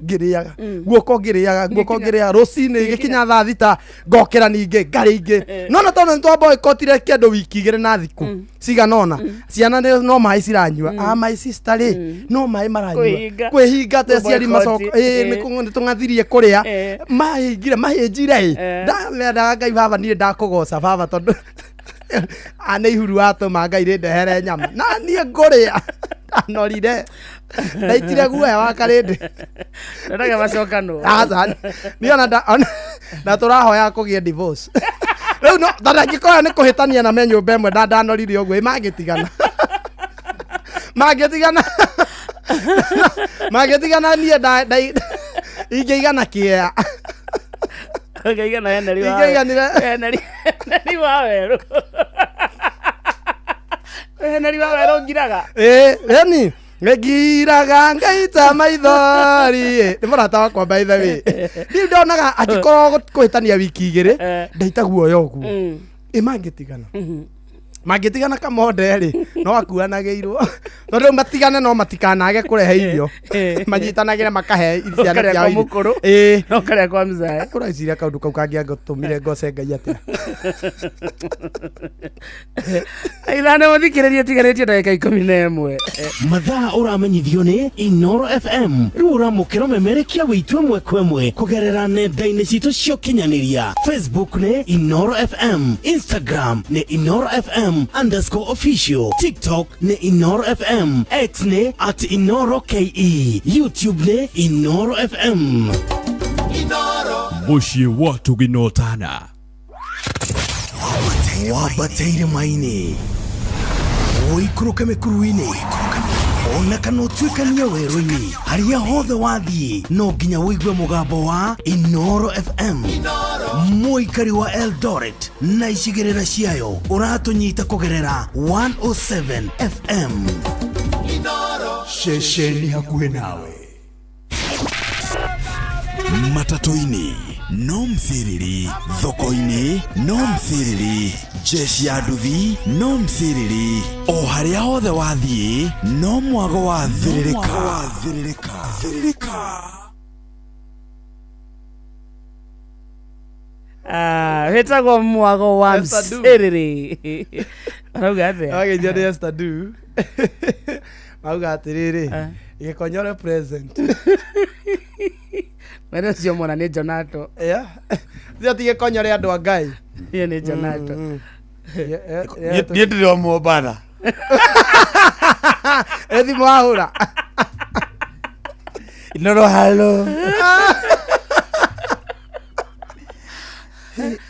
ngĩrĩaga, guoko ngĩrĩaga, guoko ngĩrĩaga rũcinĩ, gĩkinya thaa 6 ngokĩra ningĩ ngarĩa ingĩ. No na tondũ nĩ twamboĩkotire kĩndũ wiki 2 na thikũ cigana ũna, ciana no maĩ ciranyua. Ah, my sister rĩ, no maĩ maranyua. Kwĩhinga. Kwĩhinga te aciari Kũboycott. macoka ĩ nĩ tũng'athirie kũrĩa. Mahĩngire mahĩnjire ĩ. Ndamendaga Ngai, baba niĩ ndakũgoca baba tondũ a nĩ ihuru watũma Ngai rĩndehere nyama na niĩ ngũrĩa. Ndanorire, ndaitire guoya wa karĩndĩ. Ndendaga macokanwo. Aca, niĩ ona na tũrahoya kũgĩe divorce rĩu, no tondũ angĩkorwo nĩ kũhĩtania na me nyũmba ĩmwe na ndanorire ũguo ĩ, mangĩtigana niĩ ingĩigana kĩea. Ũngĩigana Henry wa Ingĩiganire. Henry wa werũ. Henry wa werũ ngiraga. Ĩ yani ngiraga ngaita maithori nĩ mũrata wakwa, by the way. Niĩ ndonaga angĩkorwo kũhĩtania wiki 2, ndaita guoya ũguo. Ĩ mangĩtigana kamonde rĩ, no akuanagĩirwo tondũ matigane no matikanage kũrehe irio, manyitanagĩre makahe ciana Ũkarĩa ciao kwa irio. mũkũrũ. Ĩ. No karĩa kwa mzae. Ũreciria kaũndũ kau kangĩangũtũmire ngoce Ngai atĩa? Ithano mũthikĩrĩrie tigarĩtie ndagĩka 11. Mathaa ũramenyithio nĩ Inoro FM. Rĩu ũramũkĩra memerekia witũ ĩmwe kwa ĩmwe kũgerera nenda-inĩ citũ cia ũkinyanĩria. Facebook nĩ Inoro FM, Instagram nĩ InoroFM_official, TikTok nĩ Inoro FM, X nĩ @InoroKE, YouTube nĩ Inoro FM. Mũciĩ wa tũginotana. Wambateire maini, ũikũrũke mĩkuru-inĩ, ona kana ũtuĩkanie werũ-inĩ, harĩa hothe wathiĩ no nginya ũigue mũgambo wa Inoro FM. Mũikari wa Eldoret na icigĩrĩra ciayo, ũratũnyita kũgerera 107 FM. Ceceni hakuhĩ nawe. Matatũ-inĩ no msiriri, thoko-inĩ no msiriri, jeshi ya nduthi no msiriri, o harĩa hothe wathiĩ no mwago wa thĩrĩrĩka. Thĩrĩrĩka. Ah, wĩtagwo mwago wa Esther Du. msiriri, arauga atĩa? Wageithio nĩ Esther Du. Mauga atĩrĩrĩ, gĩkonyore present. Mwene ũcio mwana nĩ Jonato. Yeah. Thio ti gĩkonyore andũ a Ngai. Iyo nĩ Jonato. Niĩ ndĩrĩ o Mombatha. Ĩ thimũ wahũra. Inoro halo,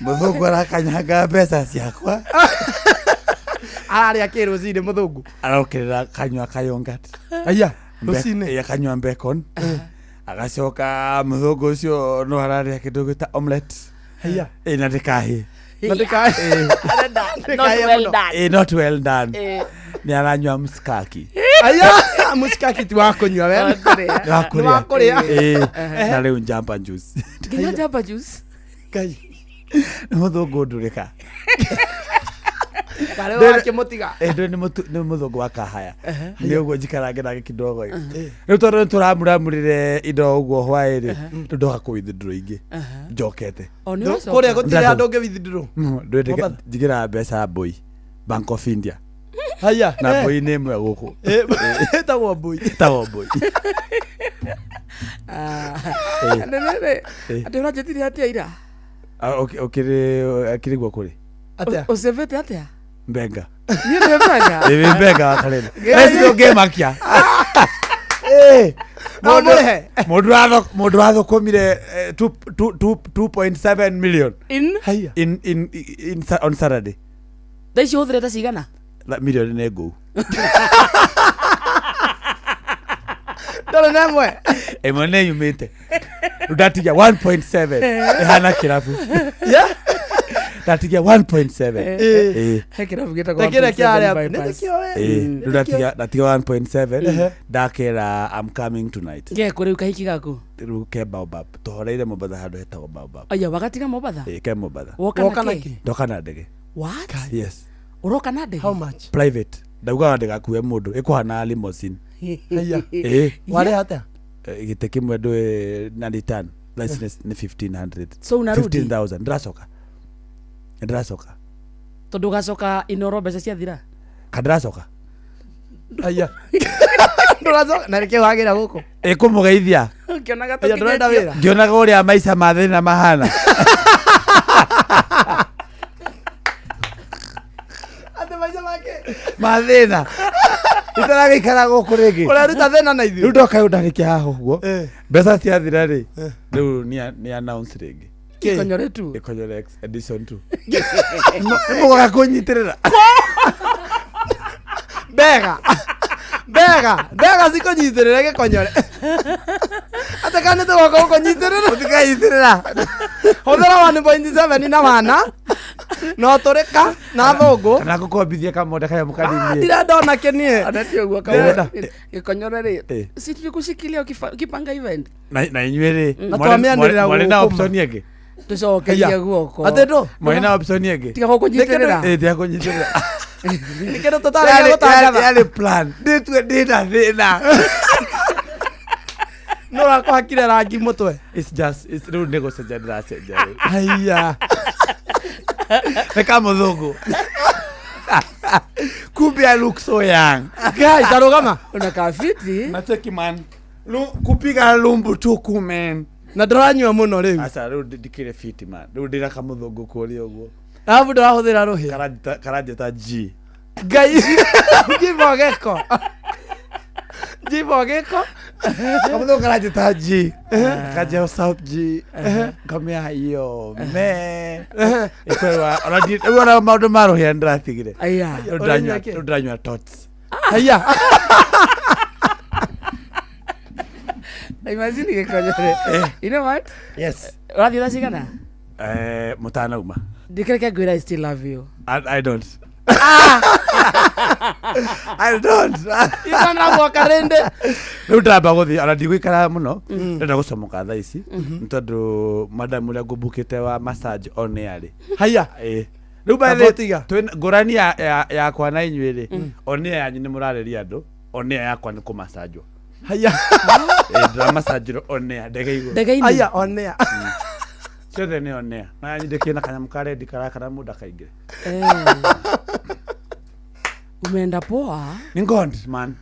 mũthũngũ arakanyanga mbeca ciakwa. Ararĩa kĩ rũcinĩ mũthũngũ? Arokĩrĩra kanyua kayongat. Aya rũcinĩ. Akanyua bacon, agacoka mũthũngũ ũcio no ararĩa kĩndũ gĩta omelette. Aya. Ĩ na ndĩkahĩ. Na ndĩkae. Not well done. Ĩ not well done. Nĩ aranyua mskaki. Aya mũcikaki ti wa kũnyua we. Wa kũrĩa. Nĩ wa Nĩ wa kũrĩa. Ĩ, na rĩu njamba juice. Nginya jamba juice. Ngai. Nĩ mũthũngũ ndũrĩka. Karĩ wakĩmũtiga. Ĩ, ndũĩ nĩ mũthũngũ wa kahaya nĩ ũguo njikarange nake kidogo ĩ. Rĩu tondũ nĩ tũramuramurire indo ũguo hwaĩ rĩ, rĩu ndoka kũ withdraw ingĩ njokete. O nĩ ũracoka. Kũrĩa gũtirĩ handũ ũngĩ withdraw. Ndũĩ Mombatha. njigĩraga mbeca mbũi Bank of India. Haya. Na mbũi nĩ ĩmwe gũkũ. Ĩtagwo mbũi. Ĩtagwo mbũi. Nĩ- atĩ ũranjĩtire atĩa ira? Ah, ũkĩrĩ akĩrĩ guo kũrĩ Atĩa? Ũcĩvĩte atĩa? Mbenga. Niĩ nĩ mbenga. Ĩ mbenga wa karĩndĩ eci ũngĩmakia. No mũrĩhe. Mũndũ wathũkũmire 2.7 million In Haya. on Saturday. Thaa ici ũhũthĩrĩte cigana? Milioni nĩ ngũu. Ndũrĩ na ĩmwe. Ĩmwe nĩ yumĩte. Rĩu ndatigia 1.7 ĩhana kĩrabu. Yeah. Ndatigia 1.7. Eh. Ĩĩ. He kĩrabu gĩtagwo Ta kĩrĩa kĩa arĩa 1.7 nĩ bypass. kĩoe. Ĩĩ. Rĩu ndatiga 1.7 ndakera I'm coming tonight. Gekũ rĩu kahiki gaku? Rĩu ke Baobab. Tũhoreire Mombatha handũ hetagwo Baobab. Aya wagatiga Mombatha? Ĩĩ, ke Mombatha. Woka Woka na na kĩ? kĩ? Ndoka na ndege. What? Yes. Ũroka na ndege? How much? Private. Ndaugaga ndĩgakue mũndũ ĩkũhana limousine. Haya. Ĩĩ. Warĩha atĩa? Gĩtĩ kĩmwe ndũĩ na return license nĩ 1500. So unarudi? 15,000. Ndĩracoka. Ndĩracoka. Tondũ ũgacoka Inoro mbeca ciathira? Ka ndĩracoka. Haya. Ndũracoka na nĩkĩo wagĩra gũkũ. Ĩkũmũgeithia. Ũkĩonaga Haya, ndũrenda wĩra. Ngĩonaga ũrĩa maica ma thĩna mahana. Atĩ maica make. Ma thĩna. Itaragĩikara gũkũ rĩngĩ. Ũreruta thĩna na Rĩu ithuĩ. ndoka rĩu ndarĩkia haha ũguo. Eh. Mbeca ciathira rĩ. Rĩu nĩ announce rĩngĩ. Gĩkonyore tu. Gĩkonyore X edition 2. Nĩ mũgoka kũnyitĩrĩra. Mbega. Mbega. Mbega cikũnyitĩrĩre gĩkonyore. Atĩ kana nĩ tũgoka gũkũnyitĩrĩra. Mũtikanyitĩrĩra. Hũthĩra 1.7 na wana. No tũrĩka na thũngũ. Kana ngũkombithie kamonda kanyamũ Ah, kanini. Ndirenda ona kĩnie. Ona ti ũguo Ndĩrenda. kaũndũ. Gĩkonyore rĩ. Eh. Si tulikushikilia ukipanga event. Na inyuĩ rĩ. Na twamĩanĩrĩra Mwarĩ na gũkũma. option ĩngĩ. Tũcokerie Haya. guoko. Atĩ ndũ? Mwarĩ na option ĩngĩ. Tiga gũkũnyitĩrĩra. Ĩĩ, tiga kũnyitĩrĩra. Nĩ kĩndũ tũtarĩkia gũtangatha. Yarĩ plan. Ndĩtue ndĩna thĩna. Nũ ũrakũhakire rangi mũtwe? It's just it's rĩu nĩ gũcenjia ndĩracenjia rĩu. Haya. Nĩ kamũthũngũ. Kumbe I look so young. Ngai, tarũgama. Una kafiti. Nacheki man. Kupiga lumbu tuku man. Na ndũranyua mũno rĩu. Aca rĩu ndikĩrĩ fit man. Rĩu ndĩna kamũthũngũ kũrĩa ũguo. Arabu ndũrahũthĩra rũhĩa. Karanjĩta G. Ngai. Jimbo gĩko. Jimbo gĩko. Kamũthũngũ karanjĩta G. Kanjĩra South G. Ngamĩa yo me. Ĩkwerwa ona rĩu ona maũndũ ma rũhĩa nĩndĩratigire. Aya. Rĩu Ũranyua kĩ? ndĩranyua rĩu ndĩranyua tots. Haya. Imagine gĩkonyore. You know what? Yes. Ũrathiĩ thaa cigana? Mũtanauma. Ndikĩreke ngwĩra I still love you. I don't. I don't. Itanaguoka rĩndĩ. Rĩu ndĩramba gũthiĩ ona ndigũikara mũno ndĩrenda gũcomoka thaa ici nĩ tondũ madam ũrĩa ngũmbũkĩte wa massage on air rĩ. Haya. Ĩĩ. Rĩu by Amba the way, ũtiga. ngũrani yakwa na inyuĩ rĩ, on air yanyu nĩ mũrarĩria andũ, on air yakwa nĩ kũmacanjwo. Haya. Ĩĩ, ndĩramacanjĩrwo on air ndege igũrũ. Ndege-inĩ. Haya on air. Ciothe nĩ on air. Na yanyu ndĩkĩrĩ na kanyamũ ka rendi karakara mũndũ akaingĩra. Eh. Umeenda poa, Nĩ God man.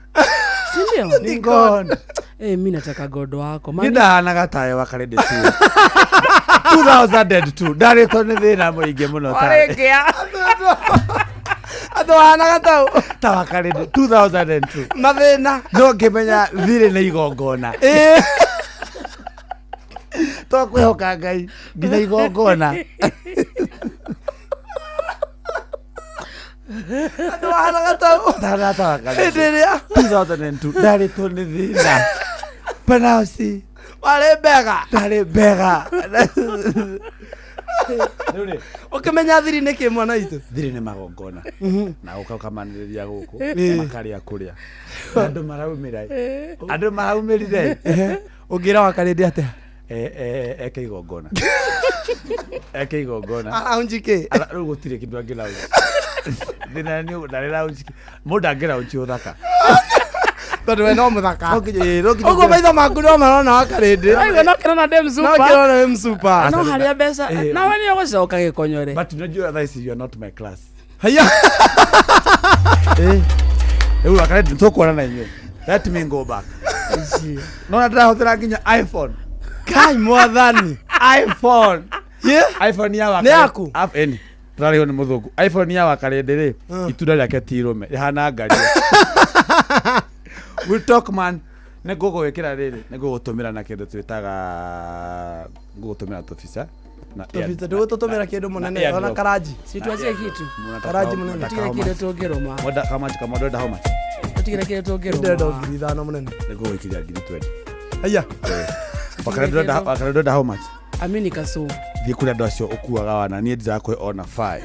si ndio? Nĩ God. Eh, mi nataka godo wako. Nĩ Mami, ndahanaga tayo wa karĩndĩ 2002 ndarĩtwo nĩ thĩna mũingĩ mũno tawe. Warĩkia. Atĩ wahanaga tau. Ta wa karĩndĩ 2002 Mathĩna. no ngĩmenya thirĩ nĩ igongona. Ĩĩ. To kwĩhoka Ngai nginya igongona. Atĩ wahanaga tau. Ndahanaga ta wa Hĩndĩ karĩndĩ ĩrĩa 2002 ndarĩtwo nĩ thĩna. Panausi warĩ mbega. ndarĩ mbega. Rĩu rĩ, Ũkĩmenya thiri nĩ kĩ mwana witũ? thirĩ nĩ magongona na gũka ũkamanĩrĩria gũkũ makarĩa kũrĩa andũ maraumĩra andũ maraumĩrire Ũngĩra wa karĩndĩ atĩa? Eke igongona eke igongona Araunji kĩ? Rĩu gũtirĩ kĩndũ angĩraunji thĩna nĩ ndarĩ raunji mũndũ angĩraunji ũthaka Tondũ we no mũthaka. No nginya- ĩĩ, no nginya Ũguo maitho maku no marona wa karĩndĩ. Aiwe no kĩrona ndĩ No msupa. kĩrona wĩ msupa. No harĩa mbeca. Eh. Nawe nĩ ũgũcoka gĩkonyore. but unajua thaa ici you are not my class. Haya. Rĩu akaredi tũkuona na inyuĩ, let me go back. Nona ndĩrahũthĩra nginya iPhone. Kai mwathani. iPhone. Ye? iPhone ya Nĩ yaku? Ĩni tũrarĩhwo nĩ mũthũngũ. iPhone ya wakarĩndĩ rĩ, itunda rĩake ti irũme, rĩhana ngario. We talk man. Nĩ ngũgwĩkĩra rĩrĩ, nĩ ngũgũtũmĩra na kĩndũ twĩtaga, ngũgũtũmĩra tũbica na Tũbica ndũgũtũtũmĩra kĩndũ mũnene ona karanji. Si tuachie kitu. Karaji mũnene. Tũtige kĩndũ tũngĩrũma. Mwenda how much? Kamũndũ enda how much? Tũtigĩre kĩrĩa Ndĩrenda tũngĩrũma. 5,000 mũnene. Nĩngũgũikĩria 20,000. Aya. Wakana ndĩrenda wakana ndĩrenda how much? Amini kasu. Thiĩ kũrĩ andũ acio ũkuaga wana niĩ ndirakũhe ona five.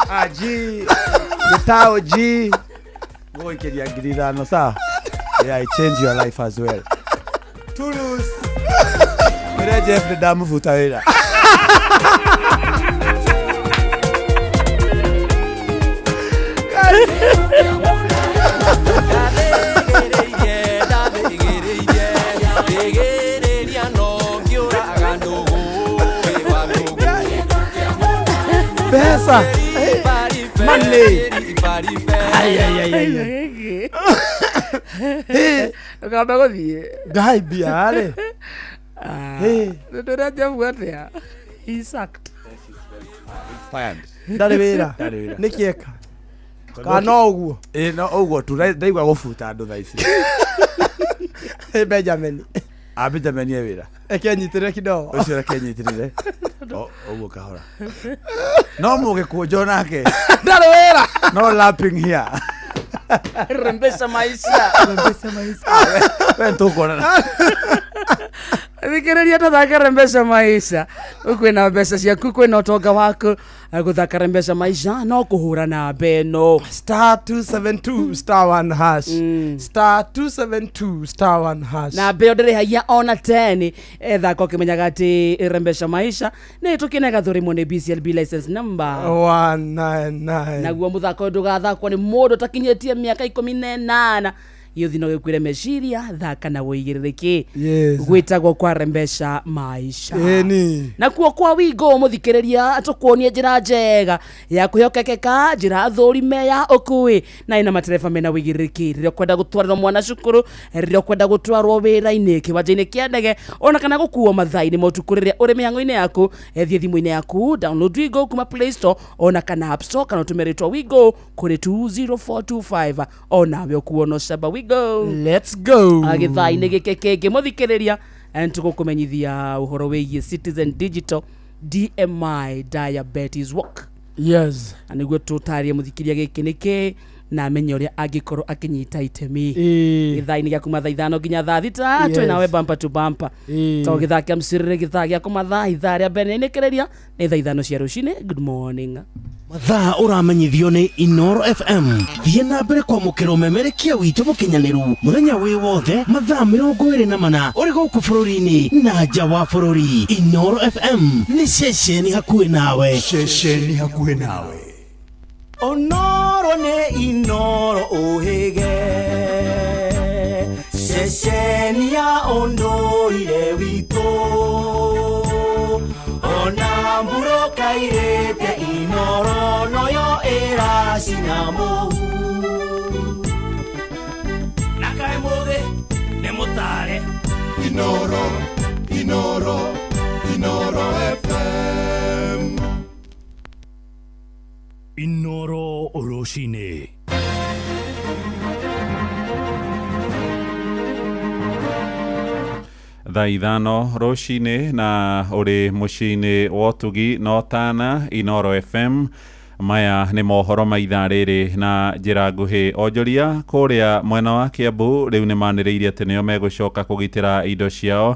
Aji gĩtao ji ngũgũikĩria 5,000 sawa. Yeah, I change your life as well. Tulus. Mĩre Jeff nĩ ndamũbuta wĩra. Mbeca. Money. Ai ai ai ai. Ndũkambe gũthiĩ. Ngai mbia rĩ. Hey. Ndĩra Jeff atĩa? He sucked. Fired. Ndarĩ wĩra. Ndarĩ wĩra. Nĩ kĩeka. Kana no ũguo. Ĩ no ũguo tu ndaigua gũbuta andũ thaa ici. Hey, Benjamin. A Benjamin e wĩra. Eke nyitĩrĩre kidogo. Ũcio reke nyitĩrĩre. Ũguo kahora. No mũgĩkũnjo nake. Ndarĩ wĩra. No lapping here. Rembesha maisha. We nĩtũkuonana. Thikĩrĩria tũthake rembesha maisha. Kwĩna mbeca ciaku, kwĩna ũtonga waku. Gũthaka rembesha maisha no kũhũra namba ĩno. Star 272 star 1 hash. Star 272 star 1 hash. Namba ĩyo ndĩrĩhagia ona 10 ethaka ũkĩmenyaga atĩ rembesha maisha nĩ ĩtũkĩne gathũrimwo nĩ BCLB license number 199. Naguo mũthako ũyũ ndũgathakwo nĩ mũndũ ũtakinyĩtie mĩaka 18. Gĩũthi no gĩkuĩre meciria, thaka na wĩigĩrĩrĩki. Yes. Gwĩtagwo kwa rembesha maisha. Ĩni. Nakuo kwa wingo mũthikĩrĩria tũkuonie njĩra njega ya kwĩhokekeka, njĩra thũrime ya ũkui na ĩna matereba mena wĩigĩrĩrĩki rĩrĩa ũkwenda gũtwarĩrwo mwana cukuru, rĩrĩa ũkwenda gũtwarwo wĩra-inĩ, kĩwanja-inĩ kĩa ndege, ona kana gũkuo mathaa-inĩ ma ũtukũ rĩrĩa ũrĩ mĩhang'o-inĩ yaku. Thiĩ thimũ-inĩ yaku, download Wigo kuma Play Store ona kana App Store, kana ũtũme rĩtwa Wigo kũrĩ 20425 onawe ũkuo no camba Wigo. Let's go. Gĩthaa-inĩ gĩkĩ kĩngĩ mũthikĩrĩria tũgũkũmenyithia ũhoro wĩgiĩ Citizen Digital DMI Diabetes Walk. Yes. Na nĩguo tũtarie mũthikĩria gĩkĩ nĩkĩ na amenye ũrĩa angĩkorwo akĩnyita itemi. Ĩĩ. Gĩthaa-inĩ gĩa kuma thaa 5 nginya thaa 6 Yes. twĩ nawe bumper to bumper. Ĩĩ. To gĩthaa kĩa mcirĩrĩ gĩthaa gĩa kuma thaa ithaa rĩa mbere nĩkĩrĩria nĩ thaa 5 cia rũcinĩ. Good morning. Mathaa ũramenyithio nĩ Inoro FM. Thiĩ na mbere kwamũkĩra ũmemerekia witũ mũkinyanĩru mũthenya wĩ wothe mathaa 24 ũrĩ gũkũ bũrũri-inĩ na nja wa bũrũri. Inoro FM nĩ ceceni hakuhĩ nawe. Ceceni hakuhĩ nawe. Onoro nĩ Inoro ũhĩge ceceni ya ũndũire witũ ona mbura kairĩte Inoro noyo ĩracina mũhu Na kaĩ mũthĩ nĩ mũtare. Inoro, Inoro, Inoro FM. Inoro rũcinĩ. Thaa 5 rũcinĩ na ũrĩ mũciĩ-inĩ wa ũtugi na ũtana Inoro FM. Maya nĩ mohoro ma ithaa rĩrĩ na njĩra nguhĩ. Onjoria kũrĩa mwena wa Kiambu rĩu nĩ manĩrĩirie atĩ nĩo megũcoka kũgitĩra indo ciao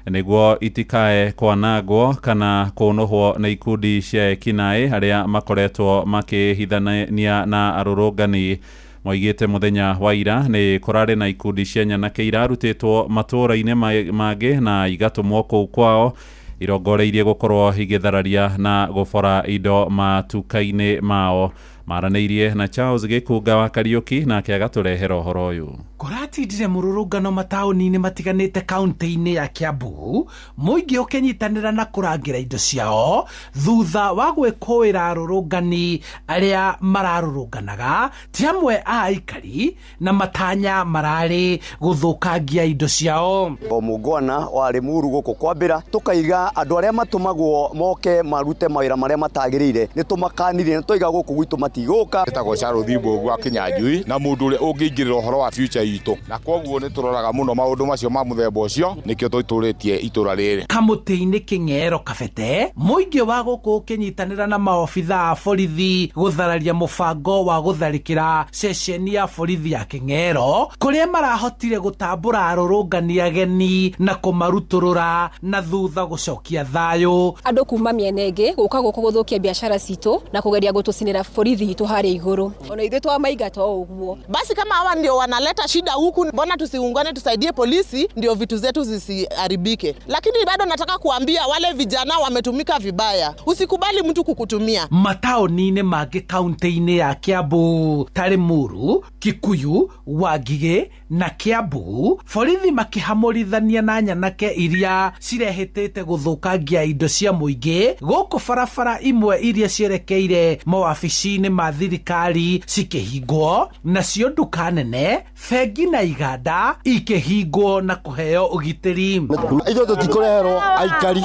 nĩguo itikae kwanangwo kana kũnũhwo nĩ ikundi cia ekinaĩ arĩa makoretwo makĩhithania na arũrũngani. Moigĩte mũthenya wa ira nĩ kũrarĩ na ikundi cia nyanake irarutĩtwo matũũra-inĩ mangĩ na igatũmwo kũu kwao irongoreirie gũkorwo igĩthararia na gũbora indo matuka-inĩ mao. Maranĩirie na Charles Gĩkunga wa Kariũki nake agatũrehera ũhoro ũyũ. Kũratindire mũrũrũngano mataũni-inĩ matiganĩte kaunti-inĩ ya Kiambu, mũingĩ ũkĩnyitanĩra na kũrangĩra indo ciao thutha wa gwĩkũĩra arũrũngani arĩa mararũrũnganaga ti amwe a aikari na matanya mararĩ gũthũkangia indo ciao. O mũngwana wa Limuru gũkũ kwambĩra tũkaiga Andũ arĩa matũmagwo moke marute mawĩra marĩa matagĩrĩire nĩ tũmakanirie, nĩ twaiga gũkũ gwitũ matigũka. Ĩtagwo Charles Mbogu wa Kinyanjui, na mũndũ ũrĩa ũngĩingĩrĩra ũhoro wa future itũ, na koguo nĩ tũroraga mũno maũndũ macio ma mũthemba ũcio, nĩkĩo tũitũrĩtie itũra rĩrĩ. Kamũtĩ-inĩ Kĩng'ero Kabete, mũingĩ wa gũkũ ũkĩnyitanĩra na maobitha a borithi gũthararia mũbango wa gũtharĩkĩra ceceni ya borithi ya Kĩng'ero, kũrĩa marahotire gũtambũra arũrũngani ageni na kũmarutũrũra na thutha gũcokia thayũ. Andũ kuma mĩena ĩngĩ gũka gũkũ gũthũkia biacara citũ na kũgeria gũtũcinĩra borithi itũ harĩa igũrũ, ona ithuĩ twamaingata o ũguo. Basi kama hawa ndio wanaleta shida huku, mbona tusiungane tusaidie polisi ndio vitu zetu zisiharibike? Lakini bado nataka kuambia wale vijana wametumika vibaya, usikubali mtu kukutumia. Mataũni-inĩ mangĩ kaunti-inĩ ya Kiambu ta Limuru, Kikuyu, Wangigĩ na Kiambu, borithi makĩhamũrithania na nyanake iria cirehĩtĩte gũthũkangia indo cia mũingĩ gũkũ barabara imwe iria cierekeire mawabici-inĩ ma thirikari cikĩhingwo, nacio nduka nene, bengi na iganda ikĩhingwo na kũheo ũgitĩri. Ithuĩ tũtikũreherwo aikari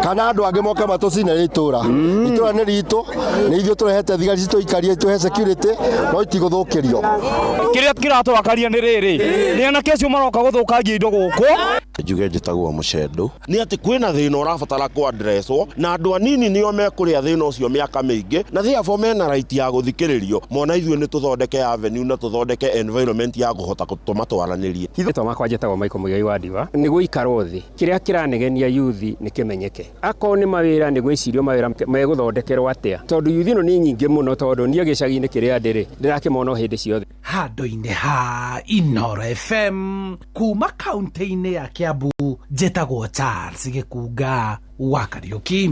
kana andũ angĩ moke matũcinĩre itũra. Itũra nĩ ritũ, nĩ ithuĩ tũrehete thigari citũikarie, tũhe security, no itigũthũkĩrio. Kĩrĩa kĩratũrakaria nĩ rĩrĩ, nĩ anake acio maroka gũthũkangia indo gũkũ. Njuge njĩtagwo Mũcendo, nĩ atĩ kwĩna thĩna ũrabatara kũ-addresswo, na andũ anini nĩo mekũrĩa thĩna ũcio mĩaka mĩingĩ, na therefore mena right ya gũthikĩrĩrio. Mona ithuĩ nĩ tũthondeke avenue na tũthondeke environment ya kũhota gũtũma twaranĩrie. Rĩtwa makwa njĩtagwo Michael Muigai wa Ndiwa. Nĩ gũikarwo thĩ, kĩrĩa kĩranegenia yuthi nĩ kĩmenyeke. Akorwo nĩ mawĩra, nĩ gwĩcirio mawĩra megũthondekerwo atĩa, tondũ yuthi ĩno nĩ nyingĩ mũno, tondũ niĩ gĩcagi-inĩ kĩrĩa ndĩrĩ ndĩrakĩmona o hĩndĩ ciothe. Handũ-inĩ ha Inooro FM kuma kaunti-inĩ ya Kiambu, njĩtagwo Charles Gĩkunga wa Kariũki.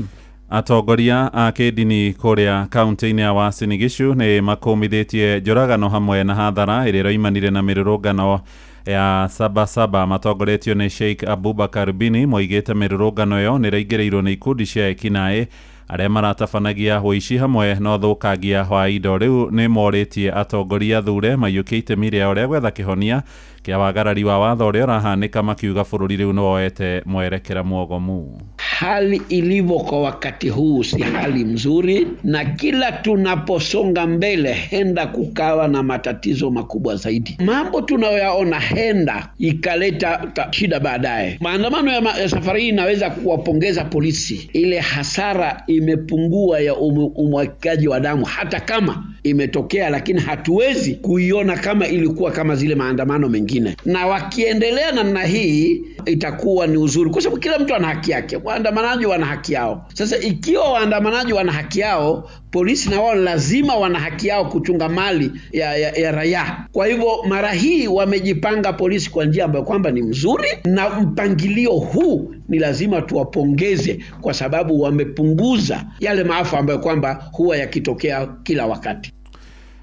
Atongoria a kĩndini kũrĩa kaunti-inĩ ya Uasin Gishu nĩ makũmithĩtie njũragano hamwe na hathara ĩrĩa ĩroimanire na mĩrũrũngano ya Sabasaba matongoretio nĩ Sheikh Abubakar Bini. Moigĩte mĩrũrũngano ĩyo nĩ ĩraingĩrĩirwo nĩ ikundi cia ekinaĩ arĩa maratabanagia ũici hamwe na ũthũkangia wa indo. Rĩu nĩ morĩtie atongoria thure maiyũkie itemi rĩao rĩa gwetha kĩhonia kĩa wagarari wa watho ũrĩa ũrahanĩka, makiuga bũrũri rĩu nĩ woete mwerekera mwogomu. Hali ilivyo kwa wakati huu si hali mzuri, na kila tunaposonga mbele henda kukawa na matatizo makubwa zaidi. Mambo tunayoyaona henda ikaleta shida baadaye. Maandamano ya safari hii inaweza kuwapongeza polisi, ile hasara imepungua ya umwagaji wa damu, hata kama imetokea, lakini hatuwezi kuiona kama ilikuwa kama zile maandamano mengine. Na wakiendelea namna hii itakuwa ni uzuri, kwa sababu kila mtu ana haki yake. Waandamanaji wana haki yao. Sasa ikiwa waandamanaji wana haki yao, polisi na wao lazima wana haki yao kuchunga mali ya raia. Kwa hivyo mara hii wamejipanga polisi kwa njia ambayo kwamba ni mzuri, na mpangilio huu ni lazima tuwapongeze kwa sababu wamepunguza yale maafa ambayo kwamba huwa yakitokea kila wakati.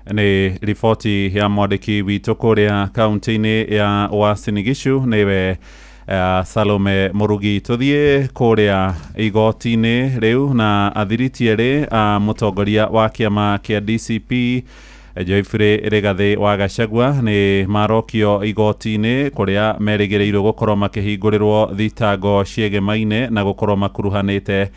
Nĩ riboti ya mwandĩki witũ kũrĩa kaunti-inĩ ya Uasin Gishu nĩwe Salome Murugi. Tũthiĩ kũrĩa igoti-inĩ rĩu na athiriti erĩ a mũtongoria wa kĩama kĩa DCP Geoffrey Rigathĩ wa Gachagua nĩ marokio igoti-inĩ kũrĩa merĩgĩrĩirwo gũkorwo makĩhingũrĩrwo thitango ciĩgemaine na gũkorwo makuruhanĩte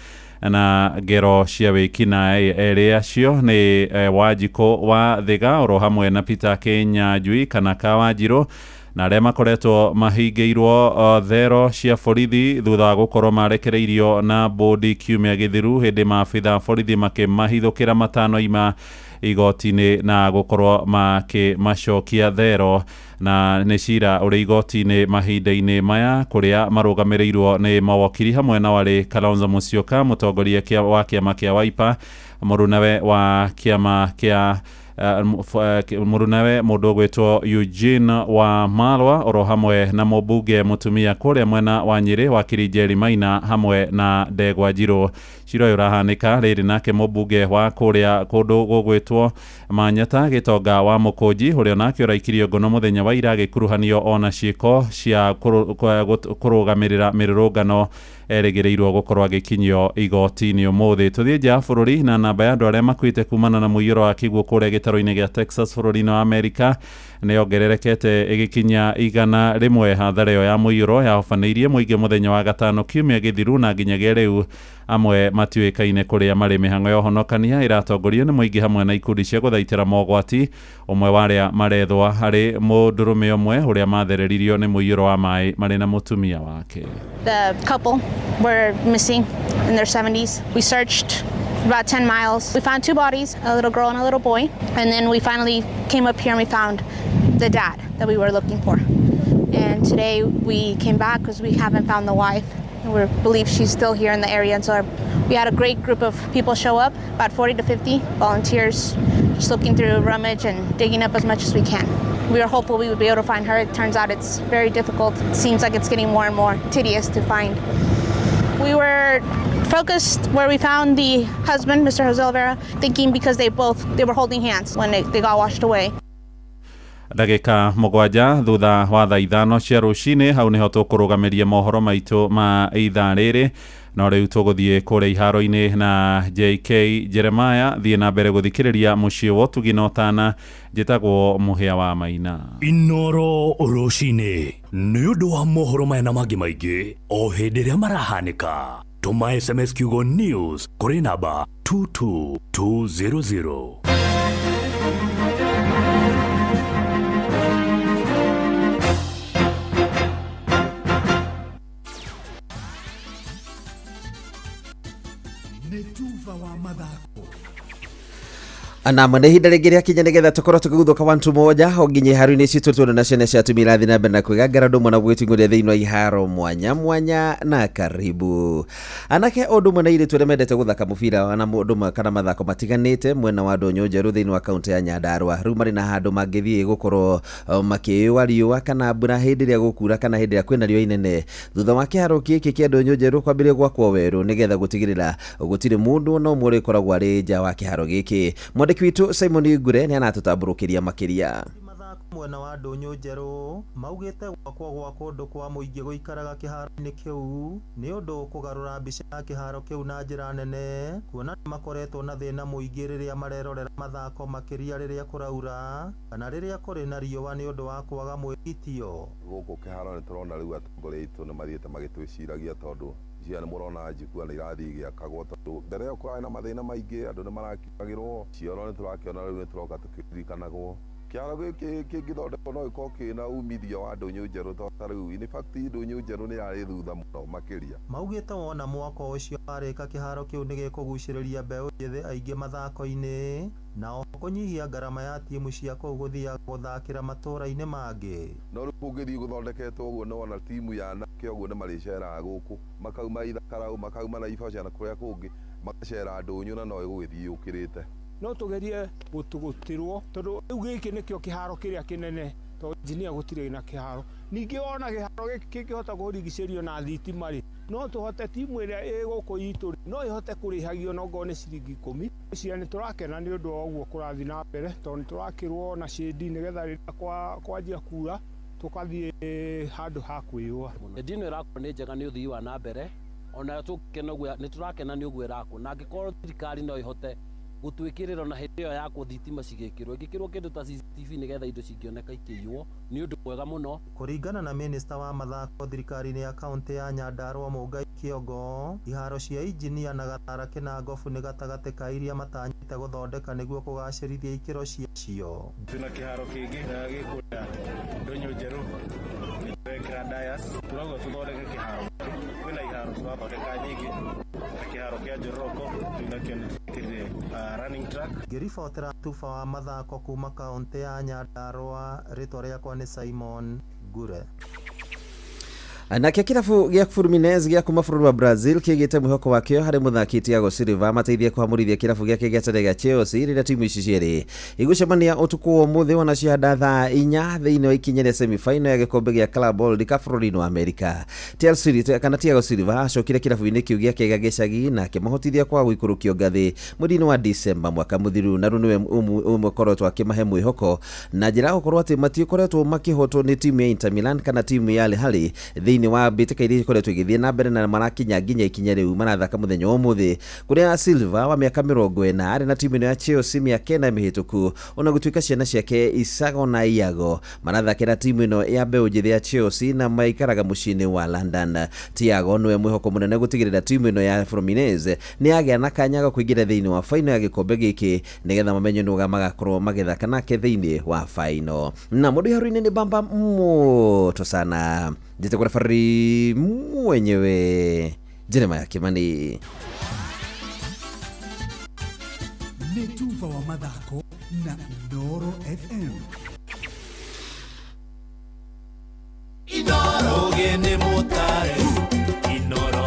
na ngero cia wĩkinaĩ. Erĩ acio nĩ Wanjikũ wa Thiga oro hamwe na Peter Kĩnyanjui kana Kawanjirũ, na arĩa makoretwo mahingĩirwo thero cia borithi thutha wa gũkorwo marekereirio na bodi kiumia gĩthiru hĩndĩ maabitha borithi makĩmahithũkĩra matano ima igoti-inĩ na gũkorwo makĩmacokia thero. Na nĩ cira ũrĩ igoti-inĩ mahinda-inĩ maya kũrĩa marũgamĩrĩirwo nĩ mawakiri hamwe na warĩ Kalonzo Musyoka mũtongoria wa kĩama kĩa Wiper, mũrunawe wa kĩama kĩa mũrunawe mũndũ ũgwĩtwo Eugene wa Marwa oro hamwe na mũmbunge mũtumia kũrĩa mwena wa Nyĩrĩ wakiri Njeri Maina hamwe na Ndegwa Njirũ. Cira ũyũ ũrahanĩka rĩrĩ nake mũmbunge wa kũrĩa kũndũ gũgwĩtwo Manyata Gĩtonga wa Mũkũnji ũrĩa nake ũraikirio ngono mũthenya wa ira agĩkuruhanio ona ciĩko cia kũrũgamĩrĩra mĩrũrũngano Erĩgĩrĩirwo gũkorwo agĩkinyio igoti-inĩ ũmũthĩ. Tũthiĩ nja ya bũrũri na namba ya andũ arĩa makuĩte kumana na mũiyũro wa kĩguũ kũrĩa gĩtarũ-inĩ gĩa Texas bũrũri-inĩ wa Amerika nĩ yongererekete ĩgĩkinya 101. Hathara ĩyo ya mũiyũro yahobanĩirie mũingĩ mũthenya wa gatano kiumia gĩthiru na nginyagia rĩu amwe matiũĩkaine kũrĩa marĩ. Mĩhang'o ya ũhonokania ĩratongorio nĩ mũingĩ hamwe na ikundi cia gũthaitĩra mogwati. Ũmwe wa arĩa marethwo harĩ mũndũrũme ũmwe ũrĩa mathereririo nĩ mũiyũro wa maĩ marĩ na mũtumia wake. The couple were missing in their 70s. We searched about 10 miles. We found two bodies, a little girl and a little boy. And then we finally came up here and we found the dad that we were looking for. And today we came back because we haven't found the wife. And we believe she's still here in the area. And so we had a great group of people show up, about 40 to 50 volunteers, just looking through rummage and digging up as much as we can. We were hopeful we would be able to find her. It turns out it's very difficult. It seems like it's getting more and more tedious to find. We were focused where we found the husband, Mr. Jose Olvera, thinking because they were holding hands when they got washed away. Ndagĩka 7 thutha wa thaa 5 cia rũcinĩ hau nĩho tũkũrũgamĩria mohoro maitũ ma ithaa rĩrĩ. No rĩu tũgũthiĩ kũrĩa iharo-inĩ na JK Jeremiah. Thiĩ na mbere gũthikĩrĩria mũciĩ wa ũtugi na ũtana. Njĩtagwo Mũhĩa wa Maina. Inoro rũcinĩ nĩ ũndũ wa mohoro maya na mangĩ maingĩ o hĩndĩ ĩrĩa marahanĩka. Tũma SMS kiugo news kũrĩ namba 22200. Na mwene ihinda rĩngĩ rĩakinya nĩgetha tũkorwo tũkĩguthũka wantu moja o nginya iharo-inĩ citũ tuone na ciana cia atumia irathiĩ na mbere na kwĩgangara ũndũ ũmwe na gwĩtungũria thĩinĩ wa iharo mwanya mwanya na karibu. Anake ũndũ ũmwe na airĩtu arĩa mendete gũthaka mũbira na mũndũ ũmwe kana mathako matiganĩte mwena wa Ndũnyũ Njerũ thĩinĩ wa kaũntĩ ya Nyandarũa rĩu marĩ na handũ mangĩthiĩ gũkorwo makĩyũa riũa kana mbura hĩndĩ ĩrĩa gũkura kana hĩndĩ ĩrĩa kwĩna riũa inene thutha wa kĩharo gĩkĩ kĩa Ndũnyũ Njerũ kwambĩrĩria gwakwo werũ nĩgetha gũtigĩrĩra gũtirĩ mũndũ ona ũmwe ũrĩkoragwo arĩ nja wa kĩharo gĩkĩ. Mwandĩki witũ Simon Ngure nĩ anatũtambũrũkĩria makĩria. Mwena wa Ndũnyũ Njerũ maugĩte gwakwo gwa kũndũ kwa mũingĩ gũikaraga kĩharo-inĩ kĩu nĩ ũndũ kũgarũra mbica ya kĩharo kĩu na njĩra nene kuona nĩ makoretwo na thĩna mũingĩ rĩrĩa marerorera mathako makĩria rĩrĩa kũraura kana rĩrĩa kũrĩ na riũa nĩ ũndũ wa kwaga mwĩgitio. Gũkũ kĩharo nĩ tũrona rĩu atongoria aitũ nĩ mathiĩte magĩtwĩciragia tondũ cia nĩ mũrona njukua nĩ irathiĩ igĩakagwo tondũ mbere ĩyo kũrarĩ na mathĩna maingĩ andũ nĩ marakiagĩrwo cioro nĩ tũrakĩona rĩu nĩ tũroka tũkĩririkanagwo. Kĩharo gĩkĩ kĩngĩthondekwo no gĩkorwo kĩna umithio wa Ndũnyũ Njerũ tondũ ta rĩu in fact Ndũnyũ Njerũ nĩ yarĩ thutha mũno makĩria. Maugĩte wona mwako ũcio warĩka kĩharo kĩu nĩ gĩkũgucĩrĩria mbeũ njĩthĩ aingĩ mathako-inĩ na oho kũnyihia ngarama ya timu cia kũu gũthiaga gũthakĩra matũũra-inĩ mangĩ. No rĩu kũngĩthiĩ gũthondeketwo ũguo nĩ wona timu ya anake ũguo nĩ marĩceraga gũkũ makauma Ithakaraũ makauma Naivasha na kũrĩa kũngĩ magacera Ndũnyũ na no ĩgũgĩthiĩ yũkĩrĩte. No tugerie gũtũgũtĩrwo tondũ rĩu gĩkĩ nĩkĩo kĩharo kĩrĩa kĩnene tondũ injinia gũtirĩ na kĩharo. Ningĩ ona kĩharo gĩkĩ kĩngĩhota kũrigicĩrio na thitima rĩ no tũhote timu ĩrĩa ĩ gũkũ itũ no ĩhote kũrĩhagio no ngorwo nĩ ciringi 10. Cia nĩ tũrakena nĩ ũndũ wa ũguo kũrathiĩ na mbere tondũ nĩ tũrakĩrwo na shade nĩgetha rĩrĩa kwanjia kura tũkathiĩ handũ ha kwĩyũa. Ndino ĩrakwo nĩ njega nĩ ũthii wa na mbere ona nĩ tũrakena nĩ ũguo ĩrakwo na angĩkorwo thirikari no ĩhote gũtwĩkĩrĩra na hĩndĩ ĩyo ya thitima cigĩkĩrwo ĩngĩkĩrwo kĩndũ ta CCTV nĩgetha indo cingĩoneka ikĩiywo nĩ ũndũ mwega mũno. Kũringana na minista wa mathako thirikari-inĩ ya kaũntĩ ya Nyandarũa Mũngai Kĩongo, iharo cia injinia na Gathara Kĩnangobu nĩ gatagatĩ ka iria matanyĩte gũthondeka nĩguo kũgacĩrithia ikĩro ciacio. Twĩna kĩharo kĩngĩ gĩkũrĩa Ndũnyũ Njerũ nĩtũrekĩra dais tũrauga tũthondeke kĩharo kwĩna iharo tũrathondeka nyingĩ ta kĩharo kĩa Njoroko twĩnakĩo nĩtwĩkĩrire running track. Ngĩribotera tuba wa mathako kuma kaũntĩ ya Nyandarũa, rĩtwa rĩakwa nĩ Simon Ngure. Nake kĩrabu gĩa Fluminense gĩa kuma bũrũri wa Brazil kĩgĩte mwĩhoko wakĩo harĩ mũthaki Thiago Silva mateithie kũhamũrithia kĩrabu gĩake gĩa tene gĩa Chelsea rĩrĩa timu ici cierĩ igũcemania ũtukũ wa ũmũthĩ ona ciahanda thaa 4 thĩinĩ wa ikinya rĩa semi-final ya gĩkombe gĩa Club World Cup bũrũri-inĩ wa Amerika. Thiago Silva acokire kĩrabu-inĩ kĩu gĩake gĩa gĩcagi na akĩmahotithia kwaga gũikũrũkio ngathĩ mweri-inĩ wa Disemba mwaka mũthiru, na rĩu nĩwe ũmwe ũkoretwo akĩmahe mwĩhoko na njĩra ya gũkorwo atĩ matikoretwo makĩhotwo nĩ timu ya Inter Milan kana timu ya Al Ahly thĩinĩ Thĩinĩ wa mbĩtĩka iria ikoretwo igĩthiĩ na mbere na marakinya nginya ikinya rĩu marathaka mũthenya wa ũmũthĩ, kũrĩa Silva wa mĩaka 40 arĩ na timu ĩno ya Chelsea mĩaka 4 mĩhĩtũku, ona gũtuĩka ciana ciake Isago na Iago marathakĩra timu ĩno ya mbeũ njĩthĩ ya Chelsea na maikaraga mũciĩ-inĩ wa London. Thiago nĩwe mwĩhoko mũnene gũtigĩrĩra timu ĩno ya Fluminense nĩ yagĩa na kanya ga kũingĩra thĩinĩ wa faino ya gĩkombe gĩkĩ, nĩgetha mamenye nũga magakorwo magĩthaka nake thĩinĩ wa faino. Na mũndũ iharo-inĩ nĩ bamba moto sana, njĩtagwo referee mwenyewe Jeremiah Kimani. Nĩ tuba wa mathako na Inooro FM. Inooro mutare Inooro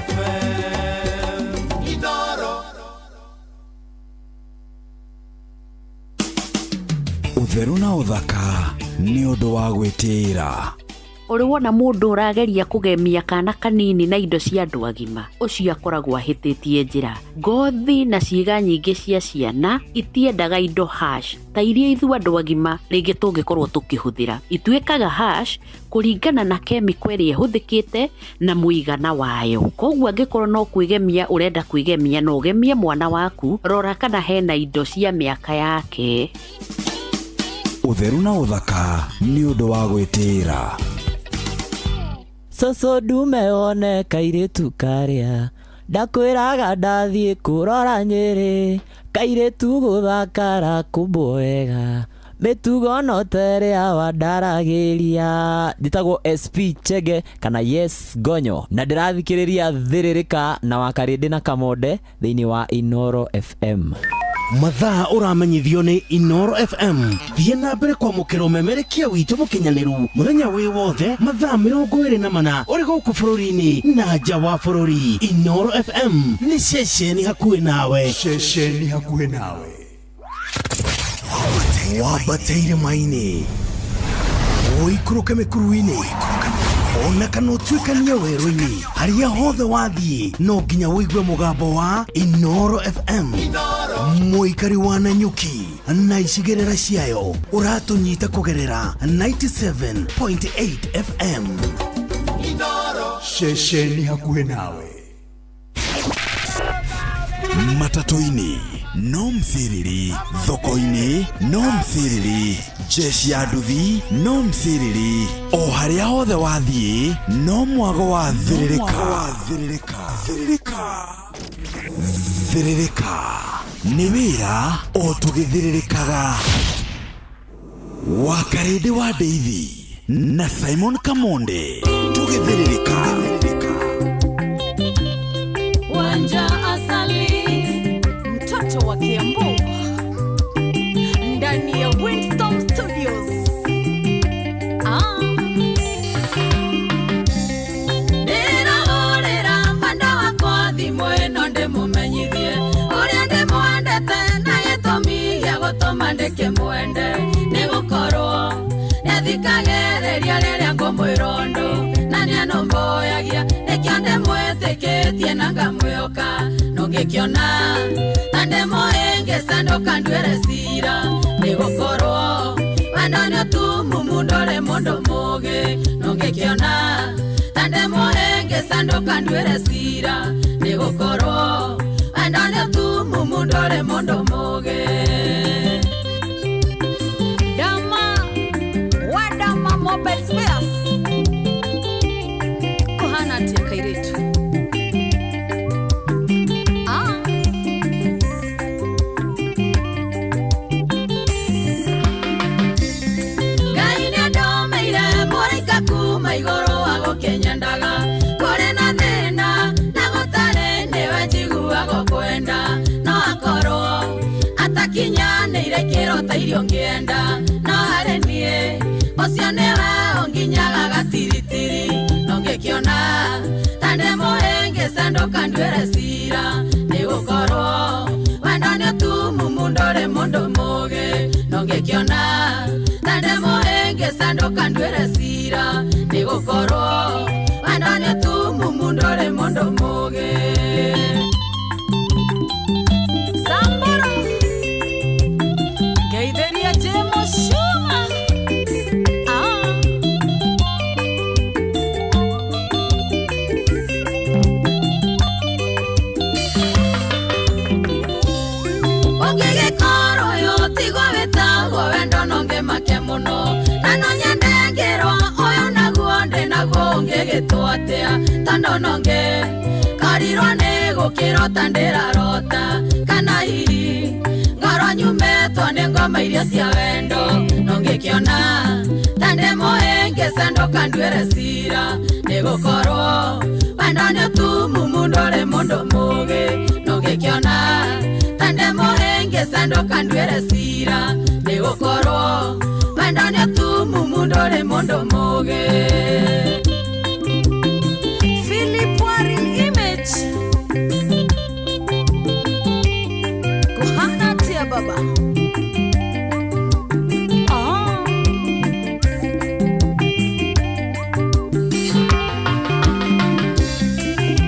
FM Inooro. Ũtheru na ũthaka nĩ ũndũ wa gwĩtĩĩra. Ũrĩ wona mũndũ ũrageria kũgemia kana kanini na indo cia andũ agima, ũcio akoragwo ahĩtĩtie njĩra. Ngothi na ciĩga nyingĩ cia ciana itiendaga indo hash ta iria ithuĩ andũ agima rĩngĩ tũngĩkorwo tũkĩhũthĩra. Ituĩkaga hash kũringana na kemiko ĩrĩa ĩhũthĩkĩte na mũigana wayo. Koguo angĩkorwo no kwĩgemia ũrenda kwĩgemia, no ũgemie mwana waku, rora kana hena indo cia mĩaka yake. Ũtheru na ũthaka nĩ ũndũ wa gwĩtĩĩra. Cũcũ ndume wone kairĩtu karĩa ndakwĩraga ndathiĩ kũrora Nyĩrĩ, kairĩtu gũthakara kũmbwo wega, mĩtugo no ta ĩrĩa wandaragĩria. Njĩtagwo SP Chege kana Yes Gonyo na ndĩrathikĩrĩria Thĩrĩrĩka na Wakarĩndĩ na Kamonde thĩinĩ wa Inooro FM. Mathaa ũramenyithio nĩ Inooro FM. Thiĩ na mbere kwamũkĩra ũmemerekia witũ mũkinyanĩru mũthenya wĩ wothe mathaa 24 ũrĩ gũkũ bũrũri-inĩ na nja wa bũrũri. Inooro FM nĩ ceceni hakuhĩ nawe. Ceceni hakuhĩ nawe. Wambate irĩma-inĩ, ũikũrũke mĩkuru-inĩ, ona kana ũtuĩkanie werũ-inĩ, harĩa hothe wathiĩ no nginya ũigue mũgambo wa Inooro FM. Mũikari wa Nanyuki na icigĩrĩra ciayo ũratũnyita kũgerera 97.8 FM. Ceceni hakuhĩ nawe. Matatũ-inĩ no mthiriri, thoko-inĩ no mthiriri, jeshi ya nduthi no mthiriri, o harĩa hothe wathiĩ no mwago wa thĩrĩrĩka. Thĩrĩrĩka nĩ wĩra o tũgĩthĩrĩrĩkaga. Wakarĩndĩ wa Ndeithi na Simon Kamonde tũgĩthĩrĩrĩka. Wanja Asali, mtoto wa Kiambu, ndani ya Windstorm Studios. Ndĩrahũrĩra mwenda wakwa thimũ ĩno ndĩmũmenyithie ũrĩa ndĩmwendete na gĩtũmi gĩa gũtũma ndĩkĩmwende nĩ gũkorwo nĩathikagĩrĩria rĩrĩa ngũmwĩra ũndũ na nĩanũmbũyagia nĩkĩo ndĩmwĩtĩkĩtie na ngamwĩhoka nũngĩkĩona ta ndĩmũhĩngĩca ndũkanduĩre cira nĩ gũkorwo wendo nĩ ũtumumu ndũrĩ mũndũ mũũgĩ nũngĩkĩona ta ndĩmũhĩngĩca ndũkanduĩre cira nĩ gũkorwo wendo nĩ ũtumumu ndũrĩ mũndũ mũũgĩ. Dama wadama mobile spares kuhana atia kairĩtu? Ngai nĩandomeire mũraika kuma igũrũ agũkĩnyendaga kũrĩ na thĩna na gũtarĩ nĩwe njiguaga ũkwenda no akorwo atakinyanĩire kĩro ta irio ngĩenda no harĩ niĩ ũcio nĩwe ũnginyaga gatiritiri no ngĩkĩona ta ndĩmũhĩngĩca ndũkanduĩre cira nĩ gũkorwo wendo nĩ ũtumumu ndũrĩ mũndũ mũũgĩ no ngĩkĩona ta ndĩmũhĩngĩca ndũkanduĩre cira nĩ gũkorwo wendo nĩ ũtumumu ndũrĩ mũndũ mũũgĩ. Samburu ngeithĩria Jemo Shuma. gũkĩrota ndĩrarota kana hihi ngoro nyumetwo nĩ ngoma iria cia wendo no ngĩkĩona ta ndĩ mũhĩngĩca ndũkanduĩre cira nĩ gũkorwo wendo nĩ ũtumumu ndũrĩ mũndũ mũũgĩ no ngĩkĩona ta ndĩ mũhĩngĩca ndũkanduĩre cira nĩ gũkorwo wendo nĩ ũtumumu ndũrĩ mũndũ mũũgĩ. Philip Warin image kuhana tia baba.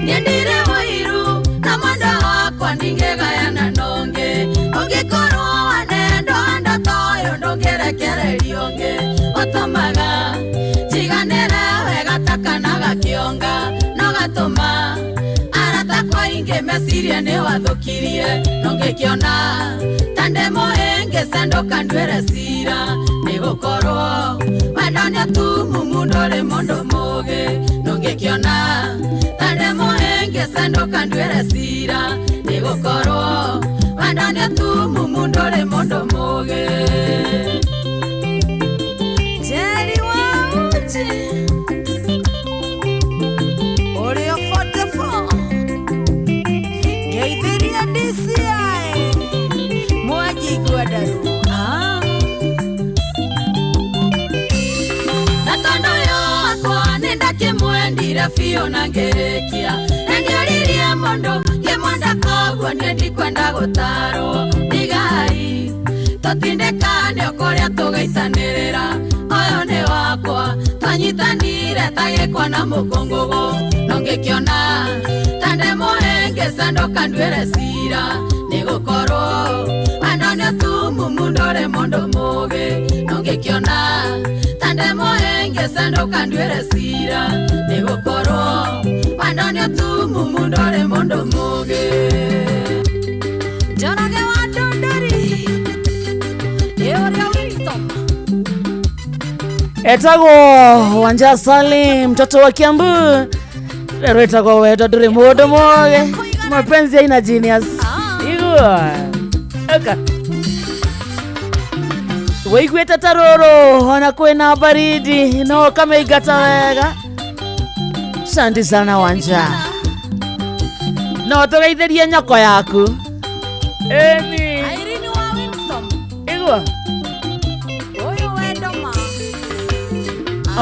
Nyendire wairu na mwenda wakwa ndingĩgayana nonge ũngĩkorwo wanendo enda toyũ ndũngĩrekererio ũngĩ ũtũmaga njiganĩre wega ta kana gakĩonga no gatũma arata kwa aingĩ mecirie nĩ wathũkirie no ngĩkĩona ta ndĩ mũhĩngĩca ndũkanduĩre cira nĩ gũkorwo wendo nĩ ũtumumu ndũrĩ mũndũ mũũgĩ no ngĩkĩona ta ndĩ mũhĩngĩca ndũkanduĩre cira nĩ gũkorwo wendo nĩ ũtumumu ndũrĩ mũndũ mũũgĩ. Jerry wa uji ũrĩa 44 ngeithĩria DCI Mwangi Ngwendaru. Na tondũ ũyũ wakwa nĩndakĩmwendire biũ na ngĩrĩkia na ndioririe mũndũ ngĩmwenda koguo niĩ ndikwenda gũtarwo ndigai tũtindĩkane o kũrĩa tũgaitanĩrĩra ũyũ nĩ wakwa twanyitanire ta gĩkwa na mũkũngũgũ no ngĩkĩona ta ndĩ mũhĩngĩca ndũkanduĩre cira nĩ gũkorwo wendo nĩ ũtumumu ndũrĩ mũndũ mũũgĩ no ngĩkĩona ta ndĩ mũhĩngĩca ndũkanduĩre cira nĩ gũkorwo wendo nĩ ũtumumu ndũrĩ mũndũ mũũgĩ. Njoroge wa Ndũndũri ĩ ũrĩa Winston Etagwo Wanja Salim, mtoto wa Kiambu. Rero etagwo wendo ndũrĩ mũndũ mũũgĩ. Mapenzi haina genius. Igua. Eka. Wĩiguĩte ta rũrũ ona kwĩna baridi no ũkamĩingata wega. Asante sana Wanja. No tũgeithĩrie nyoko yaku. Ĩni. Irene wa Winston Igua. ũyũ wendo ma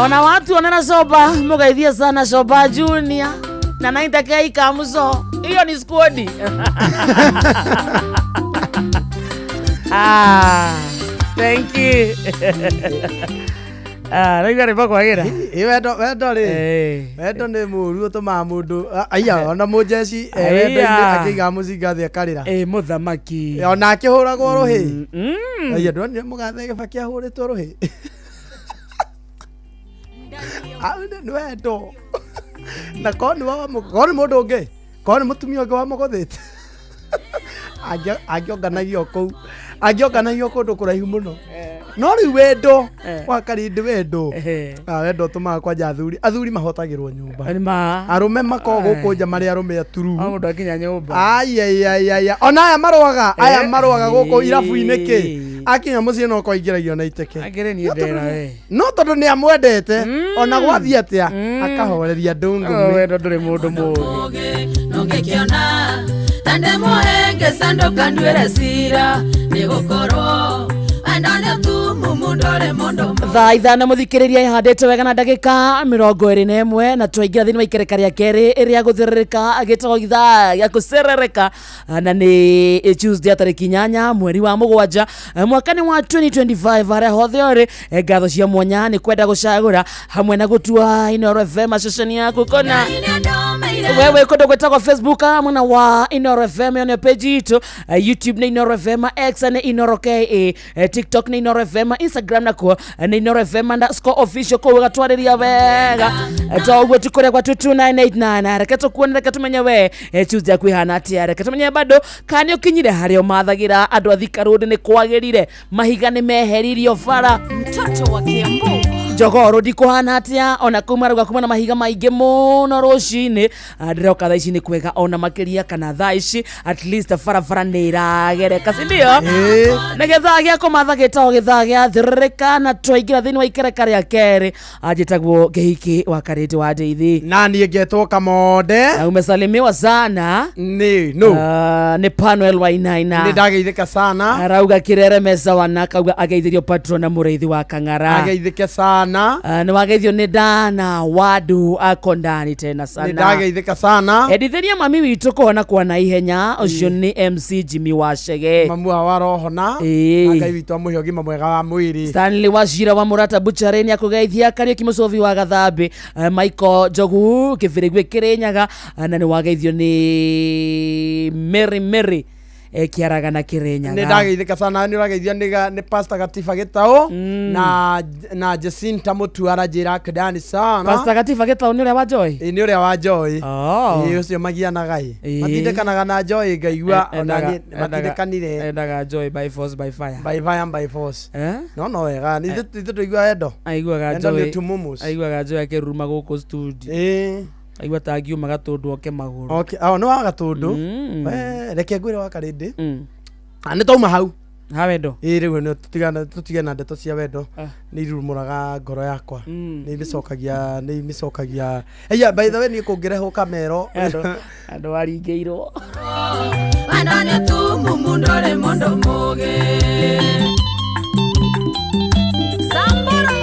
Ona watu onena soba mugeithie sana Soba Junior na 90k kamuso. Hiyo ni squad. Ah, thank you. Ah, rĩu rĩmba kwagĩra. Ĩ wendo wendo rĩ wendo nĩ mũru ũtũmaga mũndũ aiya ona mũjeci e wendo-inĩ akĩiga mũcinga thĩ akarĩra. Ĩ mũthamaki. Ona akĩhũragwo rũhĩ. Aiya ndonire mũgathe Gĩbakĩ ahũrĩtwo rũhĩ. Nĩ wendo. Na korwo nĩ korwo nĩ mũndũ ũngĩ korwo nĩ mũtumia ũngĩ wamũgũthĩte angĩonganagio kũu angĩonganagio kũndũ kũraihu mũno no rĩu wendo wa karindi wendo wendo ũtũmaga kwanja athuri athuri mahotagĩrwo nyũmba arũme makoragwo gũkũ nja marĩ arũme aturu O mũndũ akinya nyũmba. aiaiaiaia ona aya marũaga gũkũ irabu-inĩ kĩ akinya mũciĩ no kwaingĩragio na iteke Akĩrĩ niĩ ndera we. no tondũ nĩ amwendete ona gwathiĩ atĩa akahoreria ndũngũmĩ. Wendo ndũrĩ mũndũ mũũgĩ. No ngĩkĩona ta ndĩ mũhĩngĩca ndũkanduĩre cira nĩ gũkorwo wendo nĩ ũtumumu ndũrĩ mũndũ mũũgĩ. Thaa ithano mũthikĩrĩria ihandĩte wega na ndagĩka 21 na twaingĩra thĩinĩ wa ikereka rĩa kerĩ rĩa gũthĩrĩrĩka gĩtagwo githaa gĩa gũcerereka na nĩ Tuesday tarĩki 8 mweri wa 7 mwaka nĩ wa 2025 harĩa hothe ũrĩ ngatho cia mwanya nĩ kwenda gũcagũra hamwe na gũtua Inooro FM ceceni yaku kona wewe kũndũ gwĩtagwo Facebook mwena wa Inooro FM ĩyo nĩyo page itũ, YouTube nĩ Inooro FM, X nĩ Inooro KA, TikTok nĩ Inooro FM, Instagram nakuo nĩ Inooro FM underscore official kũu ũgatwarĩria wega to ũguo tu kũrĩa gwa 22989 reke tũkuone reke tũmenye we Tuesday yaku ĩhana atĩa reke tũmenye bado kana nĩ ũkinyire harĩa ũmathagĩra andũ a Thika Road nĩ kwagĩrire mahiga nĩ meheririo bara mtoto wa Kiambu. Jogoo Road kũhana atĩa ona kũu marauga kuma na mahiga maingĩ mũno rũcinĩ. Ndĩroka thaa ici nĩ kwega ona makĩria kana thaa ici at least barabara nĩ iragereka si ndio? Nĩ gĩthaa gĩa kũmatha gĩtagwo gĩthaa gĩa thĩrĩrĩka na twaingĩra thĩinĩ wa ikereka rĩa kerĩ. Anjĩtagwo Kĩhiki wa Karĩndĩ wa Ndeithi. Na niĩ ngetwo Kamonde. Na umesalimiwa sana. Nĩ no. Nĩ Panuel Wainaina. Nĩ ndageithĩka sana. Arauga kĩrere meza wana akauga ageithĩrio patron na mũrĩithi wa Kang'ara. Ageithĩke sana. Nĩ wageithio nĩ Dana Wadu akondani tena sana. Nĩ ndageithĩka sana. Endithĩria mami witũ kũhona kwa na ihenya ũcio nĩ MC Jimmy Wachege. Mamu wao arohona. Ĩĩ. Na Ngai witũ amũhe ũgima mwega wa mwĩrĩ. Stanley Wachira wa Murata Butchery nĩ akũgeithia Kariũki Mũcobi wa Gathambĩ, Michael Njogu Kĩbĩrĩgwĩ Kĩrĩnyaga, na nĩ wageithio nĩ Mary Mary Kĩaraga na Kĩrĩnyaga. Nĩ ndageithĩka sana nĩ ũrageithio nĩ Pastor Gatiba Gĩtaũ na Jacinta Mũtuara njĩra kĩndani sana. Pastor Gatiba Gĩtaũ nĩ ũrĩa wa Joy? Ĩĩ, nĩ ũrĩa wa Joy. Oh. Ĩĩ, ũcio magianaga ĩ. Ĩĩ. Matindĩkanaga na Joy ngaigua ona niĩ matindĩkanire. Endaga Joy by force by fire. By fire by force. Eh? No wega. Ithuĩ tũigua wendo. Aiguaga Wendo nĩ Joy. ũtumumus. Aiguaga Joy akĩruruma gũkũ studio. Ĩĩ. Aigua ta angiuma Gatũndũ oke magũrũ. Okay, nĩ wa Gatũndũ. Reke ngwĩre wa Karĩndĩ. Nĩ twauma hau. Ha wendo. Ĩĩ, rĩu nĩ tũtigane na ndeto cia wendo. Nĩ irurumũraga ngoro yakwa. Nĩ imĩcokagia, nĩ imĩcokagia. Eya, by the way, niĩ kũngĩrehwo kamero. Andũ aringĩirwo. Wendo nĩ ũtumumu ndũrĩ mũndũ mũũgĩ. Samburu.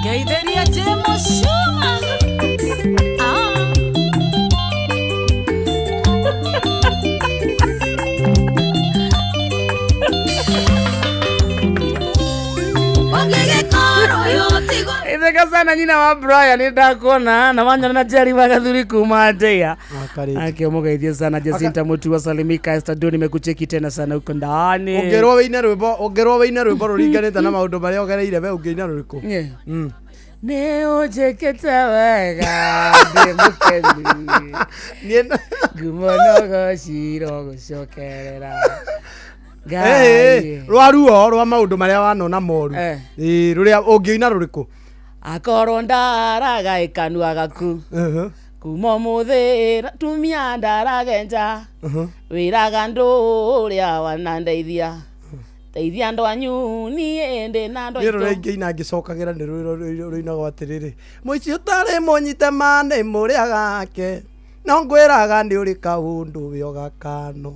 Ngeithĩria Jimo Shuma. Itheka sana nyina wa Brian nĩ ndakuona na wanyona na Jerry wa Gathuri kuma Ndeya. Ake mũgeithie sana Jacinta Mutua salimika Esther Doni nimekucheki tena sana huko ndani. Ũngĩrwo wĩine rwĩmbo, ũngĩrwo wĩine rwĩmbo rũringanĩte na maũndũ marĩa ũgereire we ũngĩina rũrĩkũ? Yeah. Nĩ ũnjĩkĩte wega ndĩ mũkenu. Ngumo no gũcirwo gũcokerera. Ngai. Rwa ruo rwa maũndũ marĩa wanona moru. Ĩĩ, rũrĩa ũngĩina rũrĩkũ? Akorwo ndaraga ĩkanua gaku. Kuma ũmũthĩ tumia ndaragenja. Wĩraga andũ ũrĩa wanandeithia. Teithia andũ anyu niĩ ndĩ na andũ Niĩ rũrĩa aitũ. ingĩina ngĩcokagĩra nĩ rũinagwo atĩrĩrĩ, mũici ũtarĩ mũnyite ma nĩ mũrĩa gake, no ngwĩraga nĩ ũrĩ kaũndũ wĩ o gakano.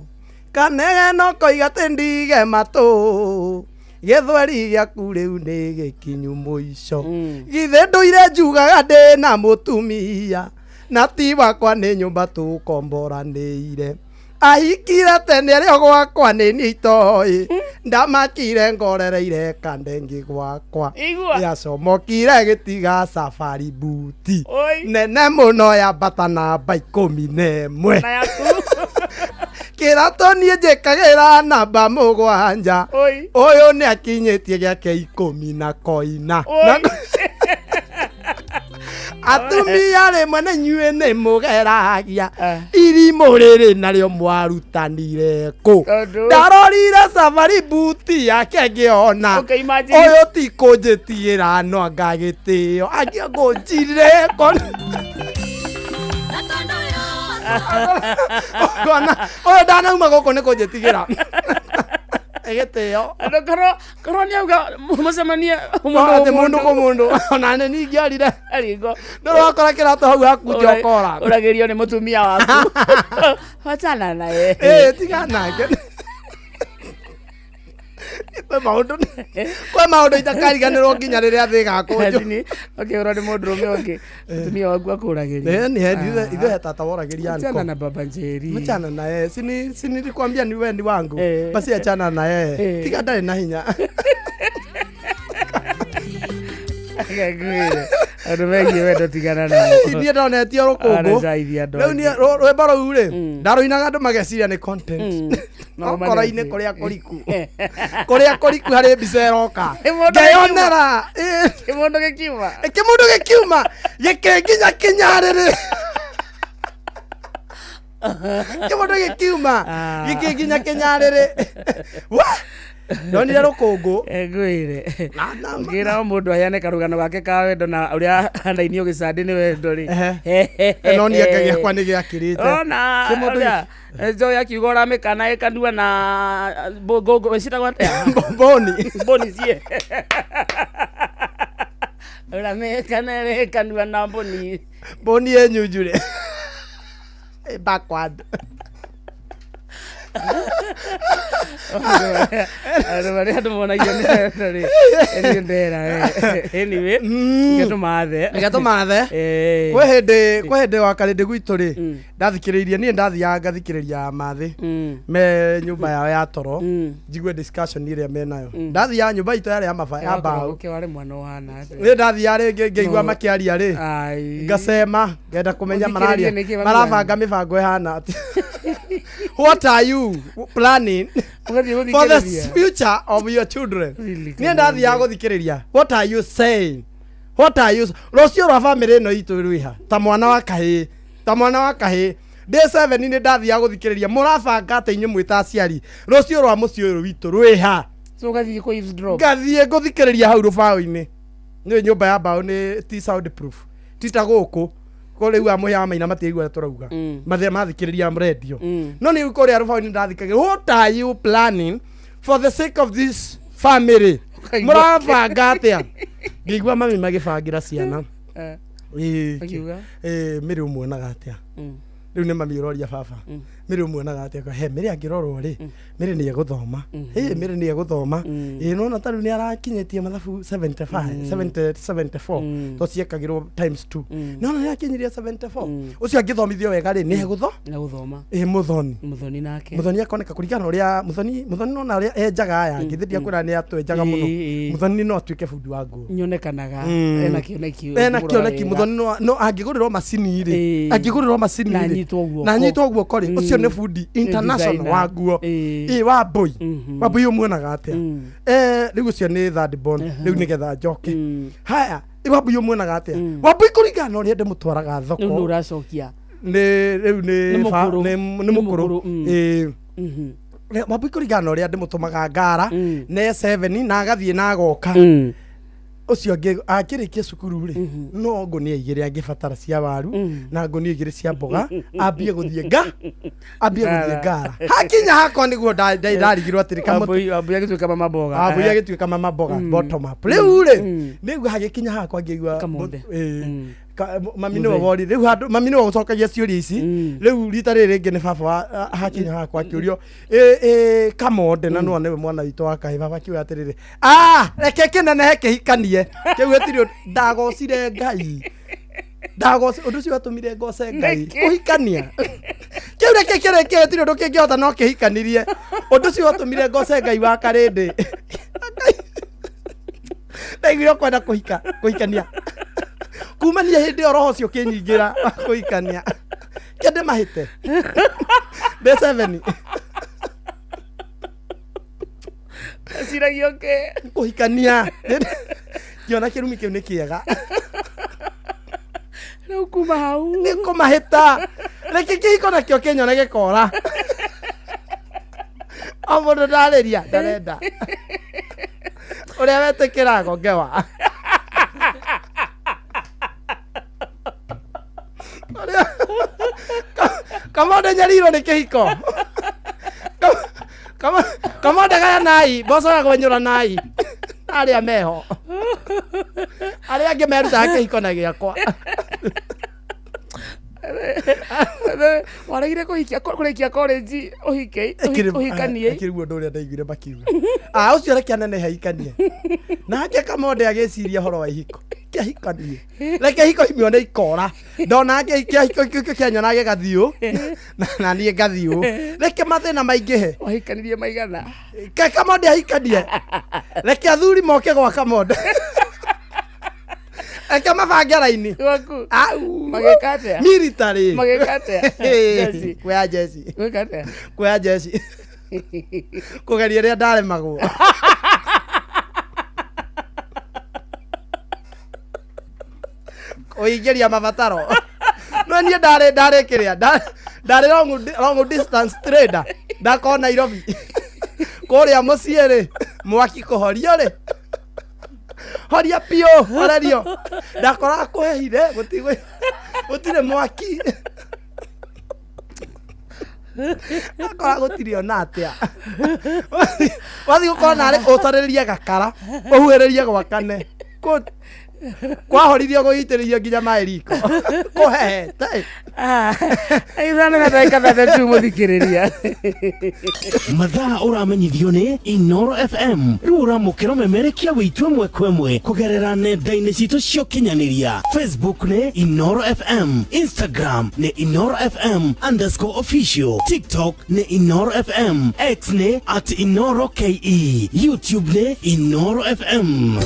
Kanegeno koiga atĩ ndige matũ, gĩthweri gĩaku rĩu nĩ gĩkinyu mũico. Githĩ ndũire njugaga ndĩ na mũtumia, na ti wakwa nĩ nyũmba tũkomboranĩire. Ahikire tene rĩo gwakwa nĩ niĩ itoĩ, ndamakire ngorereire kandengi gwakwa. Igua. Yacomokire gĩtiga safari buti. Oi. Nene mũno yambata namba 11. Na yaku. Kĩratũ niĩ njĩkagĩra namba 7. Oi. Ũyũ nĩ akinyĩtie gĩake 10 na koina. Oi. Atumia rĩmwe nĩ inyuĩ nĩ mũgeragia. Irimũ rĩrĩ narĩo mwarutanire kũ? Tondũ. Ndarorire safari buti yake ngĩona. Okay, imagine. Ũyũ ti kũnjĩtigĩra no anga gĩtĩo. Angĩangũnjire kũ? Ũkona, ũyũ ndanauma gũkũ nĩ kũnjĩtigĩra. Gĩtĩo. Andũ korwo nĩ auga mũcemanie No, atĩ mũndũ kũ mũndũ. Ona nĩ ningĩorire. Aringo. No wakora kĩratũ hau hakunja ũkora. Ũragĩrio nĩ mũtumia waku. Wachana naye. Ĩĩ, tiga nake. Kwĩ maũndũ, kwĩ maũndũ itakariganĩrwo nginya rĩrĩa thĩ ĩgakũnjwo. Imagine, ũkĩhũrwo nĩ mũndũrũme ũngĩ, mũtumia waku akũragĩria. Ĩĩ, nĩ he, ithuĩ he tata woragĩria Achana anko. na baba Njeri. Achana na yeye. Si nilikwambia ni wewe ni wangu. Basi achana na yeye. Tiga ndarĩ na hinya. Ngwĩre, andũ megiĩ wendo tigana nao. Niĩ ndonetio rũkũngũ. Anacaithia andũ Rĩu niĩ angĩ. rwĩmbo rũu rĩ, ndarũinaga andũ mageciria nĩ content. No No ngoro-inĩ manentie. kũrĩa kũriku. Kũrĩa kũriku harĩ mbica ĩroka. Kĩmũndũ Ngeyonera. Kĩmũndũ gĩkiuma. Kĩmũndũ gĩkiuma. Gĩkĩnginya kinyarĩrĩ. Kĩmondo gĩkiuma gĩkĩnginya kĩnyarĩrĩ. Wa! Ndonire rũkũngũ. Ngwĩre ngĩra o mũndũ aheane karũgano gake ka wendo na ũrĩa anainio gĩcandĩ nĩ wendo rĩ. No niĩ anga gĩakwa nĩ gĩakĩrĩte. Ona Kĩmondo ũrĩa njoya akiuga ũramĩkana ĩkanua na ngũngũ citagwo atĩa? Mboni. Mboni cie. Ũramĩkana ĩkanua na mboni. Mboni ĩnyunjure. Backward. Andũ marĩa andũ monagio nĩ wendo rĩ, niĩ ndera we. Anyway, reke tũmathe. Reke tũmathe. Eh. Kwĩ hĩndĩ wa karĩndĩ gwitũ rĩ, ndathikĩrĩirie, niĩ ndathiaga ngathikĩrĩria mathĩ me nyũmba yao ya toro, njigue discussion ĩrĩa menayo. Ndathiaga nyũmba itũ yarĩ ya maba ya mbaũ. Ũke warĩ mwana ũhana atĩa? Niĩ ndathiaga rĩngĩ ngĩigua makĩaria rĩ, Ai. ngacema ngenda kũmenya Ũthikĩrĩrie mararia nĩkĩ mami marabanga mĩbango ĩhana atĩa. What are you planning Ũgathiĩ for the gũthikĩrĩria. future of your children? Really, Niĩ ndathiaga gũthikĩrĩria, what are you saying, what are you, rũciũ rwa bamĩrĩ ĩno itũ rwĩha? Ta mwana wa kahĩĩ, ta mwana wa kahĩĩ ndĩ seven, nĩ ndathiaga gũthikĩrĩria mũrabanga atĩ inyuĩ mwĩ ta aciari rũciũ rwa mũciĩ ũyũ witũ rwĩha. So ũgathiĩ kũ eavesdrop. Ngathiĩ ngũthikĩrĩria hau rũbaũ-inĩ. Nĩ nyũmba ya mbaũ, nĩ ti sound proof, ti ta gũkũ ko rĩu amũhĩa wa maina matiaigua ũrĩa tũrauga mathĩa mathikĩrĩria radio. No nĩ kũrĩa rũbaũ-inĩ ndathikagĩrĩria, what are you planning for the sake of this family? Ũkaigua. Mũrabanga atĩa? Ngĩigua mami magĩbangĩra ciana. Ĩĩ, Akiuga? Ĩĩ, mĩrĩ ũmuonaga atĩa? Rĩu nĩ mami ũroria baba, mĩrĩ ũmuonaga atĩa? He mĩrĩ angĩrorwo rĩ, mĩrĩ nĩ egũthoma. Ĩ mĩrĩ nĩ egũthoma. Ĩ nona ta rĩu nĩ arakinyĩtie mathabu 75, 70, 74, to ciekagĩrwo times 2. Nona nĩ akinyirie 74, ũcio angĩthomithio wega rĩ, nĩ egũtho Na gũthoma. Ĩ mũthoni. Mũthoni nake. Mũthoni akoneka kũringana na ũrĩa mũthoni nona ũrĩa enjaga aya ngĩ thĩ ndiakwĩra nĩ atwenjaga mũno. Ĩĩ, ĩĩ. Mũthoni no atuĩke bundi wa nguo. Nyonekanaga ena kĩoneki. Ena kĩoneki. Mũthoni no angĩgũrĩrwo macini rĩ, Ĩĩ. angĩgũrĩrwo macini Na rĩ, anyitwo guoko. Na anyitwo guoko rĩ, ũcio nĩ bundi international designer. wa nguo. Ĩĩ. Ĩ wambui, wambui ũmuonaga atĩa? Rĩu ũcio nĩ third born. Rĩu nĩgetha njoke haya, wambui ũmuonaga atĩa? Wambui kũringana na ũrĩa ndĩmũtwaraga Rĩu nĩ thoko ũracokia. Nĩ rĩu Nĩ nĩ mũkũrũ. nĩ Nĩ mũkũrũ. mũkũrũ. Ĩĩ. Wambui kũringana na ũrĩa ndĩmũtũmaga ngara ne seven na agathiĩ na agoka, ũcio akĩrĩkia cukuru rĩ, no ngũnia 2 angĩbatara cia waru na ngũnia 2 cia mboga, ambie gũthiĩ nga ambie gũthiĩ ngara. Hakinya hakwa nĩguo ndarigirwo atĩrĩ Wambui agĩtuĩka mama mboga. Wambui agĩtuĩka mama mboga, bottom up. Rĩu rĩ, nĩguo hagĩkinya hakwa ngĩigua Kamonde. Ĩĩ. Mami nĩwe wori rĩu handũ mami nĩwe ũcokagia ciũria ici. Rĩu rita rĩrĩ rĩngĩ nĩ baba wa hakinya hakwa akĩũrio ĩ kamonde na nĩwe nĩwe mwana witũ wa kahĩ. Baba akiuga atĩrĩrĩ, ah, reke kĩnenehe kĩhikanie kĩu gĩtirĩ ũndũ. Ndagocire Ngai, ndagoci ũndũ ũcio watũmire ngoce Ngai. Nĩkĩ? Kũhikania kĩu reke kĩrĩkie, gĩtirĩ ũndũ kĩngĩhota no kĩhikanirie. Ũndũ ũcio watũmire ngoce Ngai wa karĩndĩ. Ndaiguire ũkwenda kũhika kũhikania kumania hĩndĩ ĩyo roho ũcio ũkĩnyingĩra wa kũhikania kĩndĩ mahĩte ndĩ seven. Eciragia ũkĩ kũhikania, kĩona kĩrumi kĩu nĩ kĩega. Rĩu kuma hau nĩ kũmahĩta, reke kĩhiko nakĩo kĩnyone gĩkora o mũndũ ndarĩria ndarenda ũrĩa wetĩkĩra ngewa. Kamonde nyarirwo nĩ kĩhiko. Kamonde gaya nai mboco ya kwenyũra nai arĩa meho arĩa angĩ merutaga kĩhiko na gĩakwa. Waregire kũhikia kũrĩkia college ũhike ũhikanie. Ĩkĩrĩ ũndũ ũrĩa ndaiguire makiuga, ah, ũcio reke anenehe ahikanie nake. Kamonde agĩciria ũhoro wa ihiko kĩahikanie, reke ihiko imione ikora ndona kĩahiko kĩanyona gĩgathiũ na niĩ ngathiũ, reke mathĩna maingĩhe. Wahikanirie maigana? Ke Kamonde ahikanie, reke athuri moke gwa Kamonde, reke mabange raini. Gwaku. Au. Magĩka atĩa? Military. Magĩka atĩa? Jeci. Kuoya jeci. Gwĩka atĩa? Kuoya jeci kũgeria ũrĩa ndaremagwo. Kũingĩria mabataro no niĩ ndarĩ kĩrĩa. Ndarĩ long distance trader. Ndakorwo Nairobi. Kũrĩa mũciĩ rĩ, mwaki kũhorio rĩ. Horia piũ, horerio. Ndakoraga kũhehire, gũtirĩ mwaki. Akora gũtirĩ ona atĩa. Wathiĩ gũkorwo narĩ ũtarĩrie gakara, ũhuhĩrĩrie gwakane. Kwahoririo gũitĩrĩrio nginya maĩ riko. Kũhehete. Ithano na ndagĩka 6 mũthikĩrĩria. Mathaa ũramenyithio nĩ Inoro FM rĩu ũramũkĩra ũmemerekia wĩitũ ĩmwe kwa ĩmwe kũgerera nenda-inĩ citũ cia ũkinyanĩria. Facebook nĩ Inoro FM, Instagram nĩ Inoro FM underscore official, TikTok nĩ Inoro FM, X nĩ at Inoro KE, YouTube nĩ Inoro FM.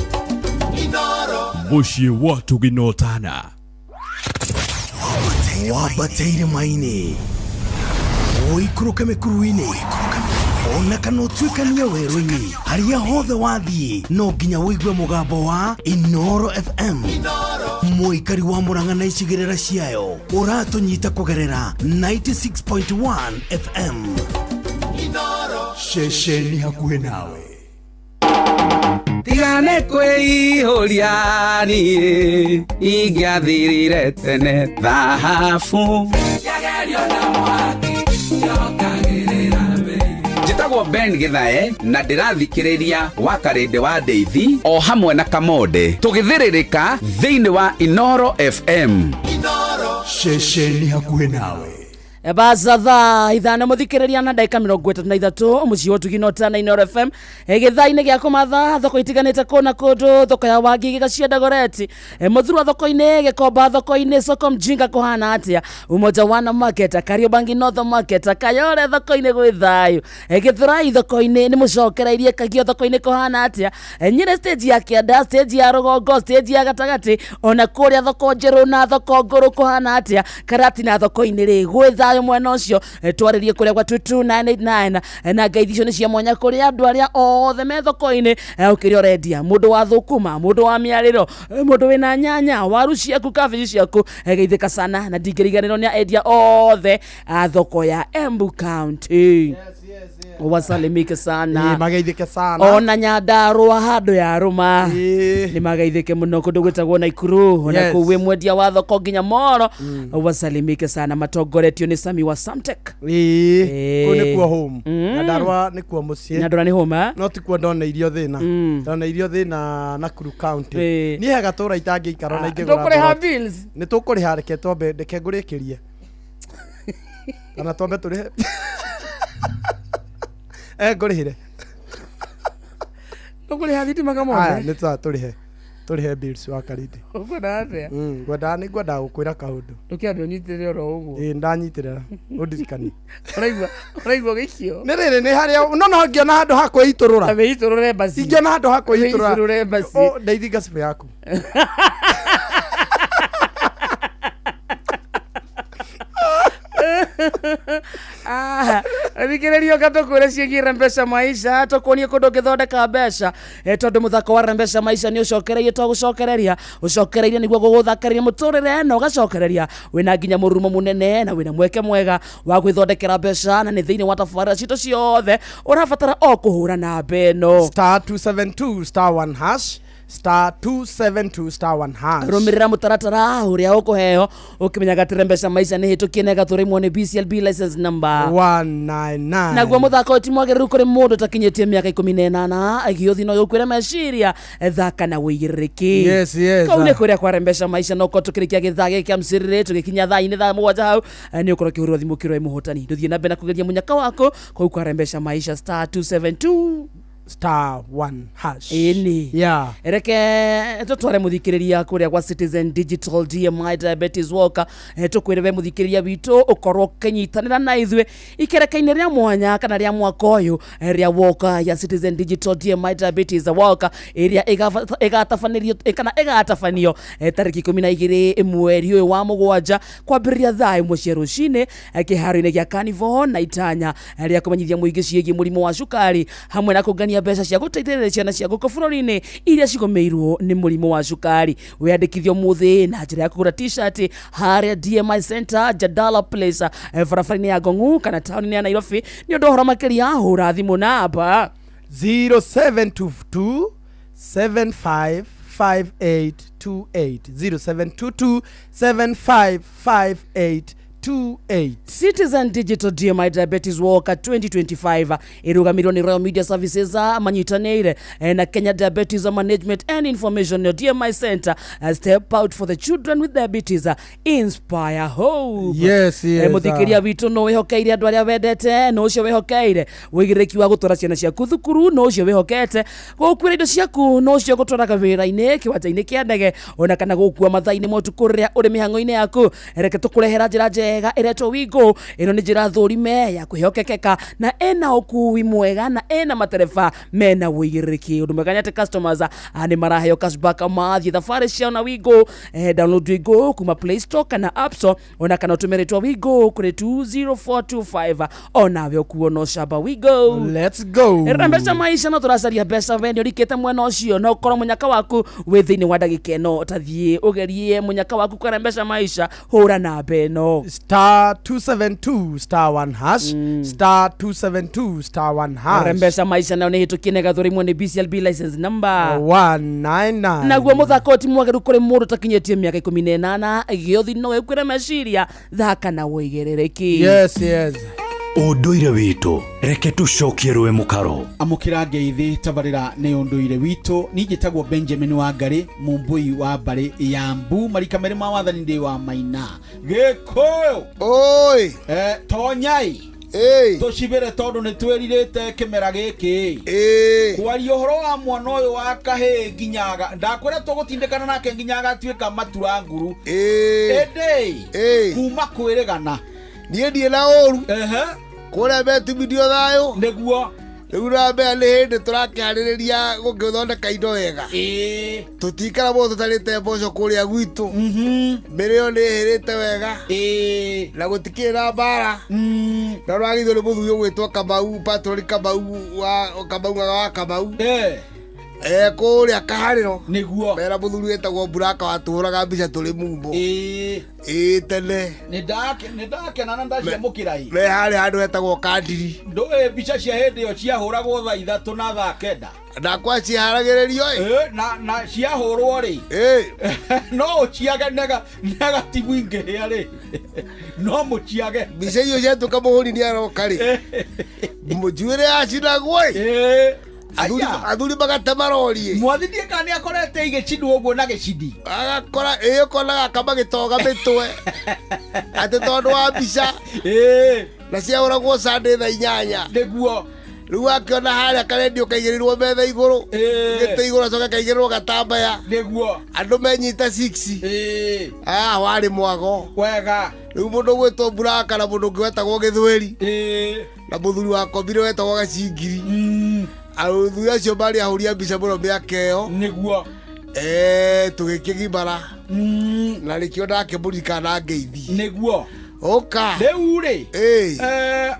Mũciĩ wa Tuginotana. Wambateire maini ũikũrũke mĩkuru-inĩ ona kana ũtuĩkanie werũ-inĩ harĩa hothe wathiĩ no nginya ũigue mũgambo wa Inoro FM. Mũikari wa Murang'a na icigĩrĩra ciayo ũratũnyita kũgerera 96.1 FM. Ceceni hakuhĩ nawe. Tigane kwĩihũria niĩ ingĩathirire tene thahabu. Njĩtagwo Ben Githae na ndĩrathikĩrĩria wa Karĩndĩ wa Ndeithi o hamwe na Kamonde tũgĩthĩrĩrĩka thĩinĩ wa Inoro FM. Ceceni hakuhĩ nawe. Baza thaa 5 mũthikĩrĩria na ndagĩka 33 mũciĩ wa Ũtugi na Inoro FM. Gĩthaa-inĩ gĩa kũmatha thoko itiganĩte kũna kũndũ, thoko ya Wangigĩ Gacia Dagoretti, Mũthurwa thoko-inĩ, Gĩkomba thoko-inĩ, soko mjinga kũhana atĩa, Umoja Wana Market, Kariobangi North Market, Kayore thoko-inĩ gwĩ thayũ, Gĩthũrai thoko-inĩ nĩ mũcokereirie, Kagio thoko-inĩ kũhana atĩa, Nyĩrĩ stage ya kĩanda, stage ya rũgongo, stage ya gatagatĩ, ona kũrĩa thoko njerũ na thoko ngũrũ kũhana atĩa, Karatina thoko-inĩ rĩ gwĩ thayũ mwena ũcio, twarĩrie kũrĩa gwa 22989 na ngeithi icio nĩ cia mwanya kũrĩ andũ arĩa othe me thoko-inĩ, ũkĩrĩa ũrendia, mũndũ wa thũkũma, mũndũ wa mĩarĩro, mũndũ wĩna nyanya, waru ciaku, kabici ciaku, geithĩka sana na ndingĩriganĩrwo nĩ endia othe a thoko ya Embu County. Wasalimike sana. Mageithĩke sana. Ona Nyandarũa handũ ya rũma nĩ mageithĩke mũno kũndũ gwĩtagwo Naikuru, ona kũu wĩ mwendia wa thoko nginya Moro, wasalimike sana, matongoretio nĩ Sami wa Samtech. Kũu nĩkuo home. Nyandarũa nĩkuo mũciĩ. Nyandarũa nĩ home. No tikuo ndoneirio thĩna. Ndoneirio thĩna Nakuru County. Niĩ he gatũra itangĩikara na ingĩgũra. Tũkũrĩha bills. Nĩ tũkũrĩha, reke twambe, reke ngũrĩkĩrie. Kana twambe tũrĩhe. Ngũrĩhĩre. Tũkũrĩha thitima Kamonde? Aya, nĩ tũrĩhe. Tũrĩhe bills wa Karindi. Ũkwenda atĩa? Ngwendaga nĩ ngwendaga gũkwĩra kaũndũ. Ndũkĩambe ũnyitĩrĩre oro ũguo. Ĩĩ ndanyitĩrĩra. Ũndirikanie. Ũraigua gĩikio? Nĩ rĩrĩ nĩ harĩa no no ngĩona handũ ha kwĩitũrũra. Wĩitũrũre basi. Ingĩona handũ ha kwĩitũrũra. Wĩitũrũre basi. Ndeithinga cibũ yaku. Thikĩrĩria ũka tũkwĩre ciĩgiĩ Rembesha Maisha, tũkuonie kũndũ ũngĩthondeka mbeca, tondũ mũthako wa Rembesha Maisha nĩ ũcokereirie to gũcokereria, ũcokereirie nĩguo gũgũthakarĩria mũtũrĩre na ũgacokereria wĩna nginya mũrurumo mũnene na wĩna mweke mwega wa gwĩthondekera mbeca, na nĩ thĩinĩ wa tabarĩra citũ ciothe ũrabatara o kũhũra namba ĩno star 272 star 1 hash star 272 star 1 hash. Rũmĩrĩra mũtaratara ũrĩa ũkũheo ũkĩmenyaga atĩ Rembesha Maisha nĩ hĩtũkie na ĩgatũrĩmwo nĩ BCLB license number 199. Naguo mũthako ũyũ ti mwagĩrĩru kũrĩ mũndũ ũtakinyĩtie mĩaka 18, gĩũthi no yũkwĩre meciria, thaka na ũigĩrĩrĩki. Yes, yes. Kau nĩ kũrĩa kwa Rembesha Maisha no korwo tũkĩrĩkia gĩthaa gĩkĩ kĩa mcirĩrĩ tũgĩkinya thaa-inĩ thaa 7 hau, nĩ ũkorwo ũkĩhũrĩrwo thimũ ũkĩrwo wĩ mũhotani. Ndũthiĩ na mbere na kũgeria mũnyaka waku kũu kwa Rembesha Maisha star 272 star 1 hash. Ĩni. Yeah. Reke tũtware mũthikĩrĩria kũrĩa gwa Citizen Digital DMI Diabetes Walker, tũkwĩre we mũthikĩrĩria witũ ũkorwo ũkĩnyitanĩra na ithuĩ ikereka-inĩ rĩa mwanya kana rĩa mwaka ũyũ rĩa Walker ya Citizen Digital DMI Diabetes Walker ĩrĩa ĩgatabanĩrio kana ĩgatabanio tarĩki 12 mweri ũyũ wa 7 kwambĩrĩria thaa 1 cia rũcinĩ kĩharo-inĩ gĩa Carnival na itanya rĩa kũmenyithia mũingĩ ciĩgiĩ mũrimũ wa cukari hamwe na kũngania kũngania mbeca cia gũteithĩrĩria ciana cia gũkũ bũrũri-inĩ iria cigũmĩirwo nĩ mũrimũ wa cukari. Wĩyandĩkithie ũmũthĩ na njĩra ya kũgũra t-shirt harĩa DMI Center, Jadala Place, barabara-inĩ ya Ngong'u kana taũni-inĩ ya Nairobi. Nĩ ũndũ wa ũhoro makĩria hũra thimũ namba 0722 755828, 0722 755828. Citizen Digital DMI Diabetes Walk 2025 ĩrũgamĩrĩirwo nĩ Royal Media Services, manyitanĩire na Kenya Diabetes Management and Information DMI Center. Step out for the children with diabetes, inspire hope. Yes. Mũthikĩria witũ, no wĩhokeire andũ arĩa wendete, no ũcio wĩhokeire wĩigĩrĩrĩki wa gũtwara ciana ciaku thukuru, no ũcio wĩhokete gũkuĩra indo ciaku, no ũcio gũtwaraga wĩra-inĩ, kĩwanja-inĩ kĩa ndege, ona kana gũkua mathaa-inĩ ma ũtukũ rĩrĩa ũrĩ mĩhang'o-inĩ yaku. Reke tũkũrehera njĩra njega ĩretwo Wigo. Ĩno nĩ njĩra thũrime ya kwĩhokekeka na ĩna ũkui mwega na ĩna matereba mena wĩigĩrĩrĩki. Ũndũ mwega nĩ atĩ customers nĩ maraheo cashback mathiĩ thabarĩ ciao na Wigo. Download Wigo kuma Play Store kana App Store, ona kana ũtũme rĩtwa Wigo kũrĩ 20425, onawe ũkuo no camba Wigo. Let's go. Mbeca maisha, no tũracaria mbeca. We nĩ ũrikĩte mwena ũcio, no ũkorwo mũnyaka waku wĩ thĩinĩ wa ndagĩka ĩno. Tathiĩ ũgerie mũnyaka waku kũrĩa mbeca maisha, hũra namba ĩno: Star 272 star 1 hash, star 272 star 1 hash. Mbeca maisha nayo nĩ hĩtũkie nĩ gathũrimwo nĩ BCLB license number 199. Naguo mũthako ti mwagĩru kũrĩ mũndũ ũtakinyĩtie mĩaka 18. Gĩothi no ĩkwĩre meciria, thaka na wĩigĩrĩrĩki. Yes. Ũndũire witũ, reke tũcokie rũĩ mũkaro. Amũkĩra ngeithi, tabarĩra nĩ ũndũire witũ. Niĩ njĩtagwo Benjamin Wangari, mũmbũi wa mbarĩ ya Mbu, marika merĩ ma wathani, ndĩ wa Maina Gĩkũyũ. Oi. Tonyai tũcibĩre tondũ nĩ twĩrirĩte kĩmera gĩkĩ kwaria ũhoro wa mwana ũyũ wa kahĩĩ nginyaga ndakwĩra tũgũtindĩkana nake nginya agatuĩka matura nguru, ĩndĩ kuma kwĩrĩgana. Niĩ ndiĩ na ũru kũrĩa metumirio thayũ. Nĩguo. Rĩu rambea nĩ hĩndĩ tũrakĩharĩrĩria gũkĩthondeka indo wega, tũtikara mũno tũtarĩte mboco kũrĩa gwitũ. Mĩrĩo nĩ ĩhĩrĩte wega na gũtikĩrĩ na mbara, na ũragithio nĩ mũthuri ũgwĩtwo Kamau, Patroni Kamau wa Kamau wa Kamau kũrĩa Kaharĩro. Nĩguo. Mera mũthuri wĩtagwo Buraka watũhũraga mbica tũrĩ mumo ĩĩ tene. Nĩ ndakena na ndaciamũkĩra ĩ. Me harĩa handũ hetagwo Kandiri. Ndũĩ mbica cia hĩndĩ ĩyo ciahũragwo thaa 3 na thaa 9. Ndakwa ciharagĩrĩrio ĩ. Na ciahũrwo rĩ, no ũciage negativu ingĩhĩa rĩ, no mũciage. Mbica icio ciatuĩka mũhũri nĩ aroka rĩ, njuĩrĩ yacinagwo ĩ. Athuri magatema rori ĩ. Mwathi ndiĩ kana nĩ akorete igĩcinwo ũguo na gĩcini. Agakora ĩ, ũkonaga kamagĩtoga mĩtwe atĩ tondũ wa mbica na ciahũragwo Sunday thaa 8. Nĩguo. Rĩu akĩona harĩa karendio kaigĩrĩirwo metha igũrũ, gĩtĩ igũrũ, acoka kaigĩrĩrwo gatambaya. Nĩguo. Andũ menyita 6. Ah, warĩ mwago. Wega. Rĩu mũndũ ũgwĩtwo Buraka na mũndũ ũngĩ wetagwo Gĩthweri na mũthuri wa kombire wetagwo Gacingiri, athuri acio marĩ ahũri a mbica mũno mĩaka ĩyo. Nĩguo. Tũgĩkĩgimara na nĩkĩo ndakĩmũririkana na ngeithi. Nĩguo. Ũka. Rĩu rĩ,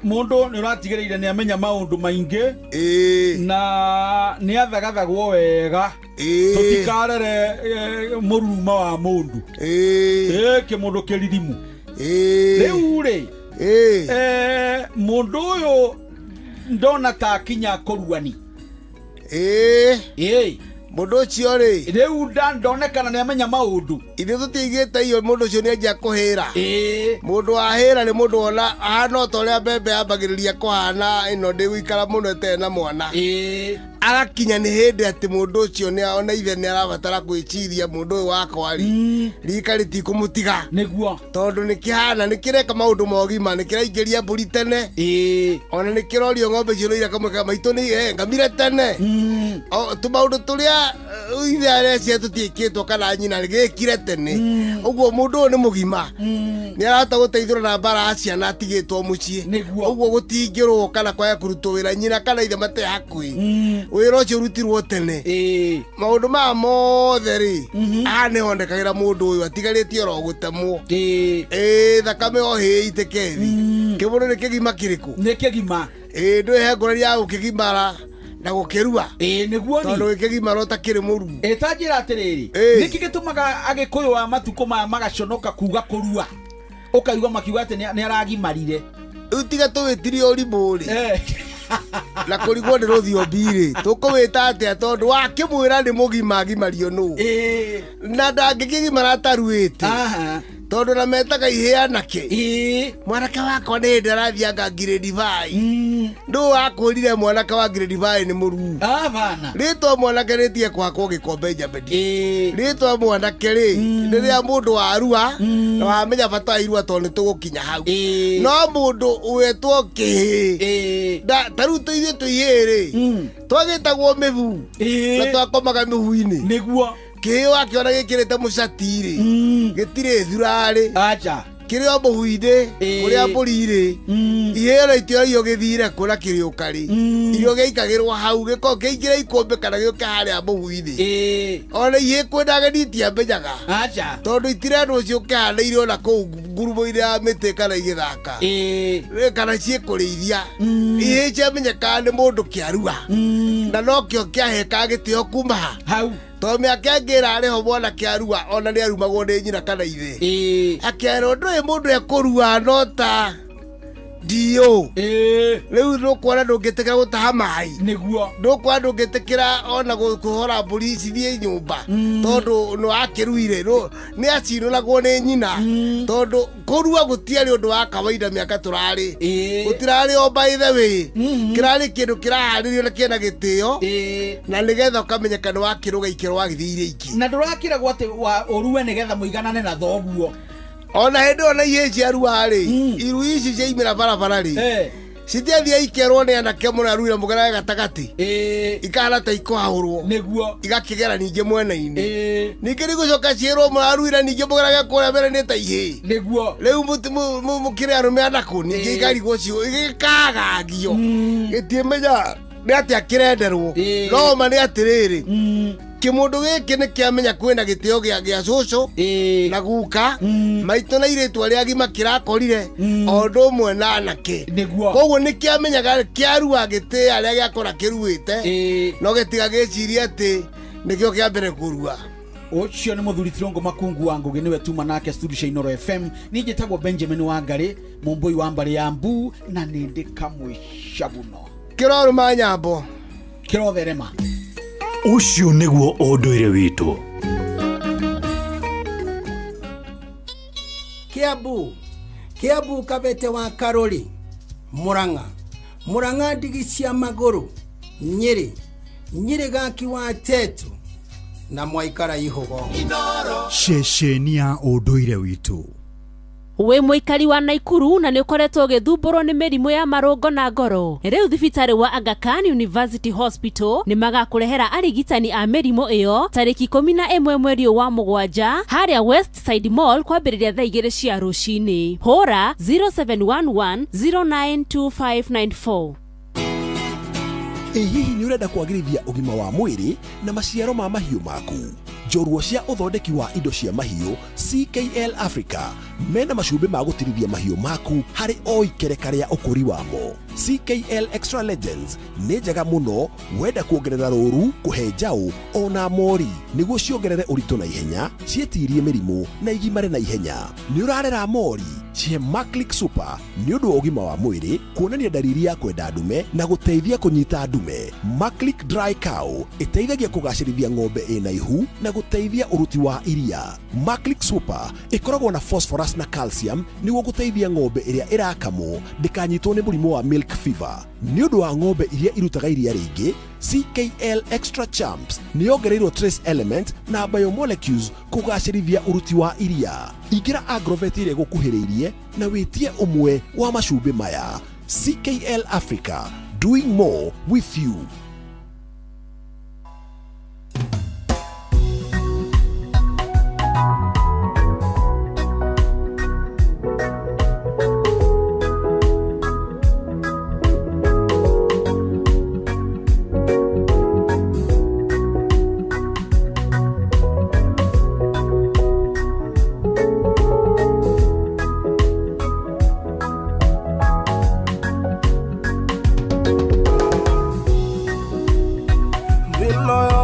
mũndũ nĩ ũratigĩrĩire nĩ amenya maũndũ maingĩ na nĩ athagathagwo wega, tũtikarere mũruruma wa mũndũ kĩmũndũ kĩririmu. Rĩu rĩ, mũndũ ũyũ ndona ta akinya kũruani. Mũndũ ũcio rĩ, rĩu ndonekana nĩ amenya maũndũ. Ithuĩ tũtiigĩte iyo, mũndũ ũcio nĩ anjia kũhĩra. Mũndũ wahĩra nĩ mũndũ wona ahana o ta ũrĩa mbembe yambagĩrĩria kũhana, ĩno ndĩgũikara mũno ĩtarĩ na mwana. Agakinya nĩ hĩndĩ atĩ mũndũ ũcio nĩ ona ithe nĩ arabatara gwĩciria, mũndũ ũyũ wakwa rĩ, rika rĩtikũmũtiga. Nĩguo. Tondũ nĩ kĩhana nĩ kĩreka maũndũ ma ũgima, nĩ kĩraingĩria mbũri tene, ona nĩ kĩrorio ng'ombe icio nĩ kamwe ka maitũ nĩ ngamire tene. Tũmaũndũ tũrĩa ithe arecia tũtiĩkĩtwo kana nyina gĩkire tene. Ũguo mũndũ ũyũ nĩ mũgima, nĩ arahota gũteithũra na mbara ya ciana atigĩtwo mũciĩ. Ũguo gũtingĩrwo kana kwaga kũrutwo wĩra nyina kana ithe mate hakuhĩ, wĩra ũcio ũrutirwo tene. Maũndũ maya mothe rĩ, haha nĩ hondekagĩra mũndũ ũyũ atigarĩtie oro gũtemwo ĩ thakame o hĩ itĩke thi. Kĩmũndũ nĩ kĩgima kĩrĩkũ? Nĩ kĩgima. Ĩ, ndwĩ he ngũrani ya gũkĩgimara. Na gũkĩrua. Ĩĩ nĩguo ni. Tondũ gĩkĩgimara ũtakĩrĩ mũruu. Ĩ ta njĩra atĩrĩrĩ, Ĩĩ. nĩkĩ gĩtũmaga agĩkũyũ a matukũ maya magaconoka kuga kũrua, ũkaigua makiuga atĩ nĩ aragimarire? Rĩu tiga tũwĩtirie ũrimũ rĩ, na kũrigwo nĩ rũthiomi rĩ, tũkũwĩta atĩa? Tondũ wakĩmwĩra nĩ mũgima, agimario nũ? Na ndangĩkĩgimara ataruĩte, tondũ na metaga ihĩ anake. Mwanake wakwa nĩ hĩndĩ arathianga ngirĩndi bai. Ndũ wakwĩrire mwanake wa ngirĩndi bai nĩ mũruu? Rĩtwa mwanake rĩtige kũhakwo gĩkombe njambedi. Rĩtwa mwanake rĩ, rĩrĩa mũndũ warua na wamenya bata wa irua, tondũ nĩ tũgũkinya hau. No mũndũ wetwo kĩhĩ, ta rĩu ithuĩ twĩ ihĩĩ rĩ, twagĩtagwo mĩbu na twakomaga mĩhu-inĩ. Nĩguo. Kĩhĩ wakĩona gĩkĩrĩte mũcati rĩ, gĩtirĩ thurarĩ. Acha. Kĩrĩ o mũhu-inĩ kũrĩa mbũri irĩ. Ihĩĩ ona itioragio gĩthire kũ na kĩrĩũka rĩ. Irio gĩaikagĩrwo hau, gĩkorwo kĩingĩre ikũmbĩ kana gĩũke harĩa mũhu-inĩ. Ona ihĩĩ kwĩna ageni itiamenyaga. Acha. Tondũ itirendwo ciũke hanĩire ona kũu ngurumo-inĩ ya mĩtĩ kana igĩthaka. Kana ciĩkũrĩithia. Ihĩĩ ciamenyekaga nĩ mũndũ kĩarua. Na nokĩo kĩahekaga gĩtĩo kuma ha? Hau. Tondũ mĩaka ĩngĩ ĩrarĩ ho mwanake arua ona nĩ arumagwo nĩ nyina kana ithe. Akerwo ndũĩ mũndũ ekũrua no ta ndiũ. Rĩu ndũkuona ndũngĩtĩkĩra gũtaha maĩ. Nĩguo. Ndũkuona ndũngĩtĩkĩra ona kũhora mbũri cithiĩ nyũmba, tondũ nĩ wakĩruire. Nĩ acinũragwo nĩ nyina, tondũ kũrua gũtiarĩ ũndũ wa kawaida mĩaka tũrarĩ. Gũtirarĩ o by the way, kĩrarĩ kĩndũ kĩraharĩrio na kĩna gĩtĩo, na nĩgetha ũkamenyeka nĩ wakĩrũga ikĩro wagĩthiĩ iria ingĩ. Na ndũrakĩragwo atĩ ũrue nĩgetha mũiganane na thoguo. Ona hĩndĩ ĩyo na ihĩĩ ciarua rĩ, iru ici ciaimĩra barabara rĩ, citiathiĩ ikerwo nĩ anake mũraruire mũgerage gatagatĩ, ikahana ta ikũhahũrwo. Nĩguo. Igakĩgera ningĩ mwena-inĩ, ningĩ nĩgũcoka ciĩrwo mũraruire ningĩ mũgerage kũrĩa mbere nĩ ta ihĩĩ. Nĩguo. Rĩu mũkĩrĩ arũme anakũ, ningĩ ikarigwo ciũ igĩkagagio, gĩtiĩmenya nĩ atĩa kĩrenderwo. No ma nĩ atĩrĩrĩ, kĩmũndũ gĩkĩ nĩ kĩamenya kwĩna gĩtĩo gĩa cũcũ na guka maitũ na irĩtu arĩa agima kĩrakorire o ũndũ ũmwe na anake. Nĩguo. Koguo nĩ kĩamenyaga kĩarua gĩtĩĩa arĩa gĩakora kĩruĩte, no gĩtiga gĩcirie atĩ nĩkĩo kĩa mbere kũrua. Ũcio nĩ mũthuri Thirongo Makungu wa Ngũgĩ, nĩwe tuma nake studio cia Inoro FM. Niĩ njĩtagwo Benjamin Wangarĩ, mũmbũi wa mbarĩ ya mbu, na nĩ ndĩ kamwĩcaguno. Kĩrorũma nyambo. Kĩrotherema. Ũcio nĩguo ũndũire witũ. Kiambu, Kiambu, Kabete wa Karori, Murang'a, Murang'a, ndigi cia magũrũ, Nyĩrĩ, Nyĩrĩ, gaki wa Tetu na mwaikara ihũgo. Ceceni ya ũndũire witũ. Wĩ mũikari wa Naikuru na nĩ ũkoretwo ũgĩthumbũrwo nĩ mĩrimũ ya marũngo na ngoro, rĩu thibitarĩ wa Aga Khan University Hospital nĩ magakũrehera arigitani a mĩrimũ ĩyo tarĩki 11 mweri ũyũ wa 7 harĩa Westside Mall kwambĩrĩria thaa 2 cia rũcinĩ. Hũra 0711 092594. Ĩ hihi nĩ ũrenda kwagĩrithia ũgima wa mwĩrĩ na maciaro ma mahiũ maku? Njorua cia ũthondeki wa indo cia mahiũ CKL Africa mena macumbĩ ma gũtirithia mahiũ maku harĩ o ikereka rĩa ũkũri wamo. CKL Extra Legends nĩ njega mũno wenda kuongerera rũru, kũhe njaũ ona mori nĩguo ciongerere ũritũ na ihenya, ciĩtirie mĩrimũ na igimare na ihenya. Nĩ ũrarera mori, cihe Maclick Super nĩ ũndũ wa ũgima wa mwĩrĩ, kuonania ndariri ya kwenda ndume na gũteithia kũnyita ndume. Maclick Dry Cow ĩteithagia kũgacĩrithia ng'ombe ĩna ihu na gũteithia ũruti wa iria. Maclick Super ĩkoragwo na phosphorus na calcium nĩguo gũteithia ng'ombe ĩrĩa ĩrakamwo ndĩkanyitwo nĩ mũrimũ wa milk fever. Nĩ ũndũ wa ng'ombe iria irutaga iria rĩingĩ, CKL Extra Champs nĩ yongereirwo trace element na biomolecules kũgacĩrithia ũruti wa iria. Ingĩra agrovet ĩrĩa ĩgũkuhĩrĩirie na wĩtie ũmwe wa macumbĩ maya. CKL Africa, doing more with you.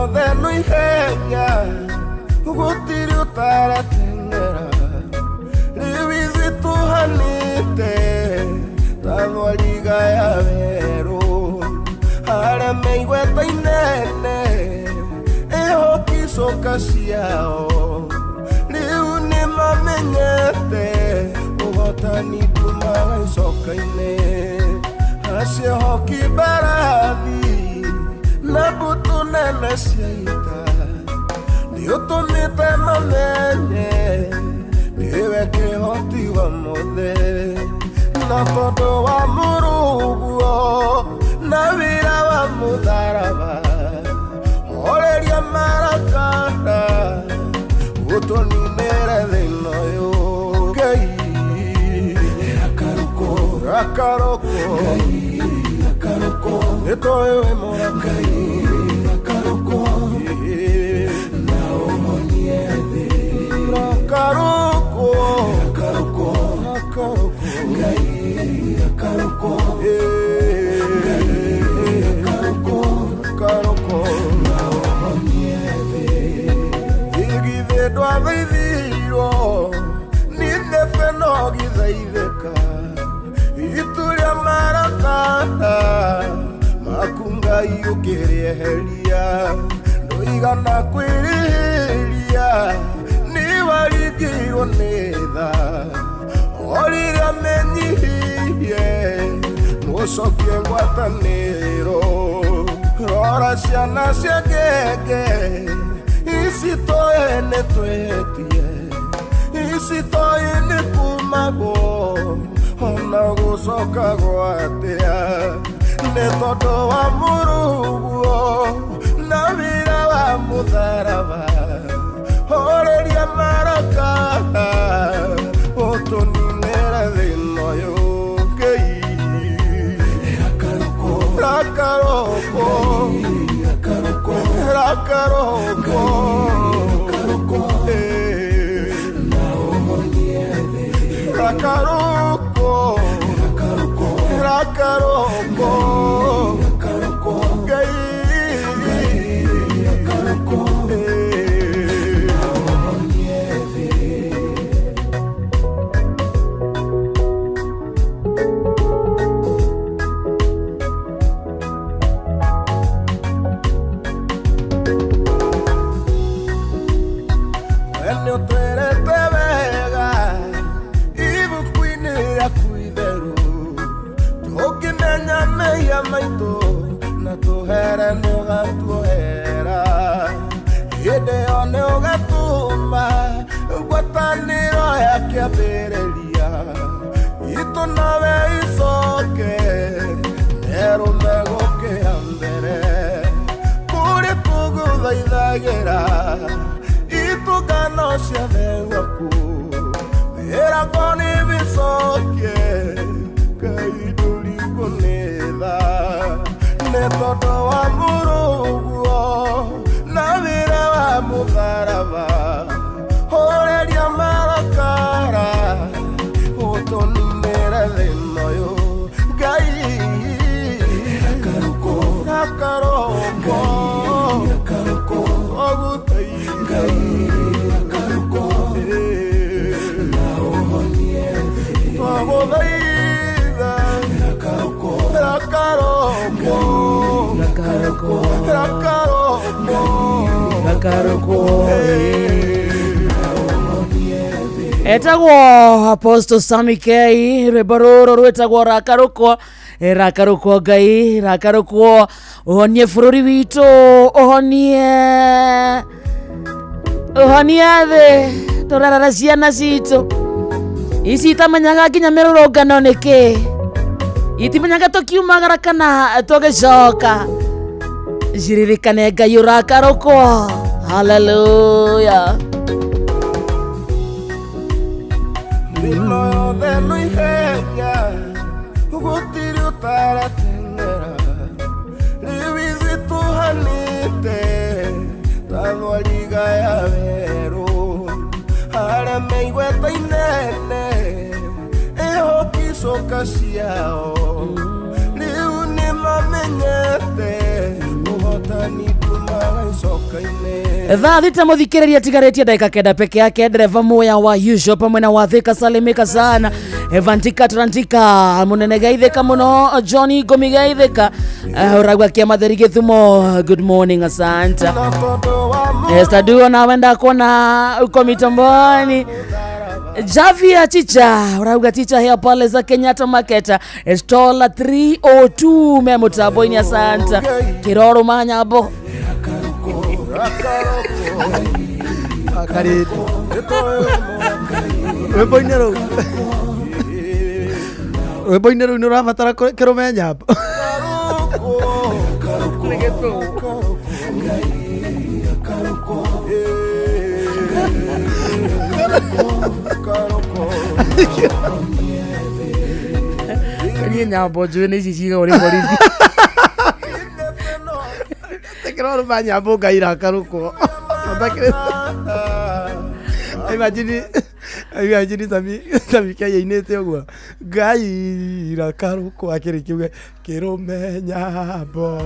yothe no ihenya gũtirĩ ũtarateng'era rĩu ithuĩ tũhanĩte ta thwariga ya werũ arĩa meigweta inene ihoki icoka ciao rĩu nĩmamenyete ũhotani kumaga icoka-inĩ acio hoki mbarathi na mbũtũ nene cia ita nĩũtũmĩte mamenye nĩwe kĩhoti wa mothe na tondũ wa mũrũguo na wĩra wa mũtharaba horeria marakara ũtũninĩre thĩna ũyũ Ngai rakarũko rakarũko Ngai rakarũko nĩtũĩ wĩ mwega Ngai rakarũko na ũhonie thĩ rakarũko rakarũko rakarũko Ngai rakarũko Ngai rakarũko rakarũko na ũhonie thĩ igithĩ ndwathaithirwo nĩ nebe no gĩthaithĩka ituria marakara maku Ngai ũkĩrĩeheria ndũigana kwĩrĩhĩria nĩwaringirwo nĩ tha o rĩrĩa menyihirie mũcokie ngwatanĩro rora ciana cia ngenge ici tũĩ nĩ twĩhĩtie ici tũĩ nĩ kumagwo ona gũcoka gwatia nĩ tondũ wa mũrũguo na wĩra wa mũtharaba horeria marakara ũtũninĩre thĩna ũyũ Ngai rakarũko rakarũko rakarũko rakarũko na ũhonie thĩ rakarũko rakarũko rakarũko rakarũko Ngai rakarũko na ũhonie thĩ. We nĩũtwĩrĩte wega ibuku-inĩ rĩaku itheru tũngĩmenya mehia maitũ na tũhere nĩũgatuohera hĩndĩ ĩyo nĩũgatũma ngwatanĩro ya kĩambĩrĩria itũ nawe icoke nerũme gũkĩra mbere kũrĩa tũgũthaithagĩra itungano ciothe gwaku mĩrango nĩ mĩcokie Ngai ndũrigwo nĩ tha nĩ tondũ wa mũrũguo na wĩra wa mũtharaba horeria marakara ũtũninĩre thĩna ũyũ Ngai rakarũko rakarũko rakarũko ũgũthaitha Ngai rakarũko na ũhonie thĩ twagũthaitha rakarũko rakarũko rakarũko rakarũko rakarũko etagwo Apostle Sammy K rwĩmbo rũrũ rwĩtagwo rakarũkwo rakarũkwo Ngai rakarũkwo ũhonie bũrũri witũ ũhonie ũhonie thĩ tũrarara ciana citũ ici itamenyaga nginya mĩrũrũngano nĩkĩ itimenyaga tũkiumagara kana tũgĩcoka ciririkane Ngai ũrakarũkwo haleluya. Thĩna yothe no ihenya gũtirĩ ũtarateng'era rĩu ithuĩ tũhanĩte ta thwariga ya werũ arĩa meigweta inene ihoki icoka ciao rĩu nĩmamenyete ũhotani kumaga Rũcoka-inĩ. Thaa 6 mũthikĩrĩria tigarĩtie ndagĩka 9 peke yake. Ndereba muya wa usual pamwe na wathika salimika sana, Evantika Trantika munene geithĩka mũno, Johnny Ngũmi geithĩka, ũragua kĩa matheri gĩthumo, good morning, asante. Esther Duo nawe ndakuona uko mitamboni. Javia Chicha urauga chicha here pale za Kenyatta Market, stall 302 me mutambo-inĩ, asante. Kiroro manyambo. Karĩndĩ rwĩmbo-inĩ rũu, rwĩmbo-inĩ rũu nĩ ũrabatara kĩrũme nyambo. Niĩ nyambo njũĩ nĩ ici ciigagwo nĩ borithi. Kĩroro ma nyambo ngai rakarũkwo. Imagine, imagine Sami Sami Kenya inĩte ũguo ngai rakarũkwo akĩrĩkia kĩrũme nyambo.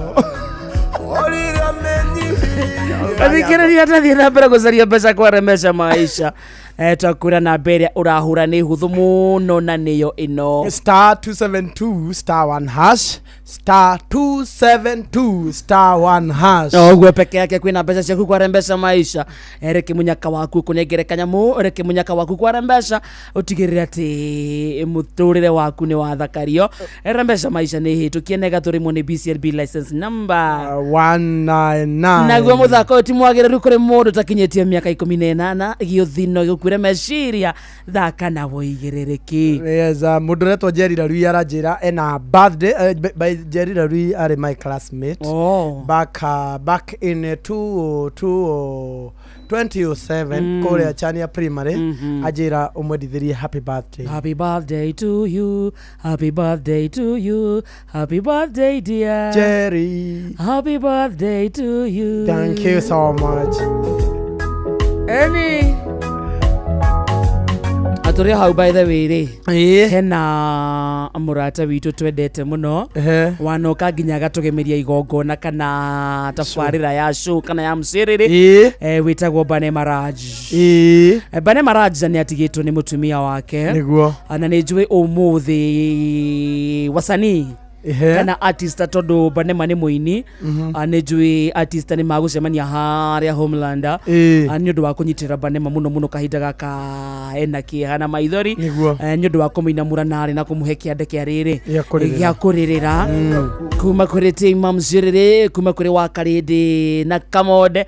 Athikĩrĩria, tathiĩ na mbere gũcaria mbeca kwaremesha maisha. Twakwĩra namba ĩrĩa ũrahũra nĩ hũthũ mũno na nĩyo ĩno: *272 *1 hash, *272 *1 hash. Ũguo peke yake kwĩna mbeca ciaku kwarembesha maisha. Reke mũnyaka waku kũnengere kanyamũ, reke mũnyaka waku kwarembesha ũtigĩrĩre atĩ mũtũrĩre waku nĩ wathakario. Rembesha maisha nĩ hĩtũkie nega tũrĩmwo nĩ BCLB license number 199. Naguo mũthako ũyũ ti mwagĩrĩru kũrĩ mũndũ ũtakinyĩtie mĩaka 18. Gĩũthino gĩkuire meciria, thaka na wũigĩrĩrĩki. Yes, mũndũ ũretwo Jerry Larui aranjĩra ena birthday. By Jerry Larui arĩ my classmate. Oh. Back in 202 2007 kũrĩa Chania Primary. Anjĩra ũmwendithĩrie happy birthday. Happy birthday to you, happy birthday to you, happy birthday dear Jerry. Happy birthday to you. Thank you so much. Eni atũrĩ hau, by the way rĩ, hena mũrata witũ twendete mũno wanoka nginya agatũgemeria igongona kana tabarĩra ya show kana ya mũcĩrĩrĩ, wĩtagwo Bane Maraj. Bane Maraj nĩ atigĩtwo nĩ mũtumia wake. Na nĩ njũĩ ũmũthĩ wasanii kana artist, tondũ Banema nĩ mũini, nĩ njũĩ artist nĩ magũcemania harĩa Homeland nĩ ũndũ wa kũnyitĩrĩra Banema mũno mũno kahinda gaka ena kĩeha na maithori, nĩ ũndũ wa kũmũinamũra narĩ na kũmũhe kĩande kĩa rĩrĩ Gĩa kũrĩrĩra. Gĩa kũrĩrĩra kuma kũrĩ team Mcĩrĩrĩ, kuma kũrĩ Wakarĩndĩ na Kamonde.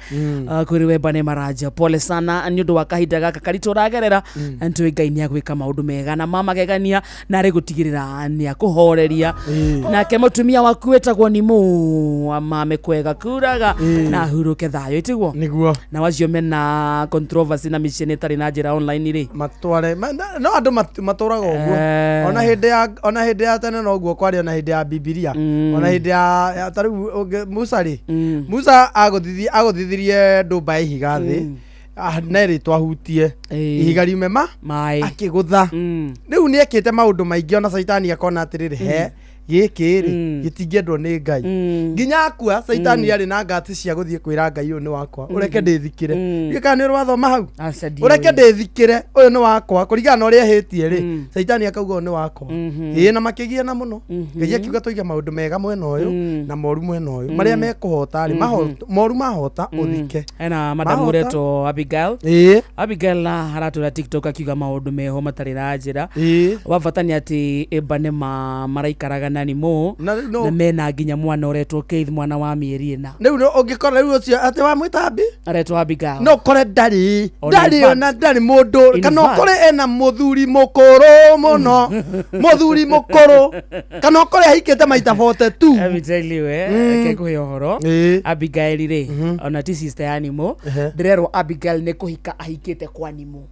Kũrĩ we Banema Raja, pole sana nĩ ũndũ wa kahinda gaka karitũ ũragerera. Nĩtũĩ Ngai nĩ agwĩka maũndũ mega na mamagegania na arĩ gũtigĩrĩra nĩ akũhoreria. Nake mũtumia waku wĩtagwo Nimu amame kwega kuraga na ahurũke thayũ, ĩtiguo? Nĩguo. Na wacio mena controversy na mĩciĩ nĩ ĩtarĩ na njĩra online rĩ. Matware no andũ matũraga ũguo. Ona hĩndĩ ya tene noguo kwarĩ, ona hĩndĩ ya Bibilia, ona hĩndĩ ya ta rĩu Musa rĩ, Musa agũthithirie ndũmba ya ihiga thĩ, nerĩtwo ahutie ihiga riume ma maĩ. Akĩgũtha. Rĩu nĩ ekĩte maũndũ maingĩ, ona Caitani akona atĩrĩrĩ, he gĩkĩ rĩ gĩtingĩendwo nĩ Ngai. Nginya akua, Caitani arĩ na ngati cia gũthiĩ kwĩra Ngai, ũyũ nĩ wakwa, ũreke ndĩthikĩre. Ndiũĩ kana nĩ ũrathoma hau. Aca, ndiũĩ. Ũreke ndĩthikĩre, ũyũ nĩ wakwa, kũringana na ũrĩa ehĩtie rĩ, Caitani akauga ũyũ nĩ wakwa. Ĩĩ, na makĩgiana mũno. Ngai akiuga tũige maũndũ mega mwena ũyũ na moru mwena ũyũ, marĩa mekũhota rĩ, moru mahota ũthike. Ena madamu Mahota. ũretwo Abigail. Abigail na aratũra TikTok akiuga maũndũ meho matarĩ na njĩra. Wa bata nĩ atĩ Banema maraikaraga na Nimo Na rĩu na mena nginya mwana ũretwo Keith, mwana wa mĩeri 4. Rĩu ũngĩkora rĩu ũcio atĩ wamwĩta Abi Aretwo Abigail. No ũkore ndarĩ Ona in ndarĩ fact- ona ndarĩ mũndũ in kana fact- ũkore ena mũthuri mũkũrũ mũno, mũthuri mũkũrũ, kana ũkore ahikĩte maita 42. Let me tell you, reke ngũhe ũhoro. Abigail rĩ, ona ti sister ya Nimo. Ndĩrerwo Abigail nĩ kũhika ahikĩte kwa Nimo,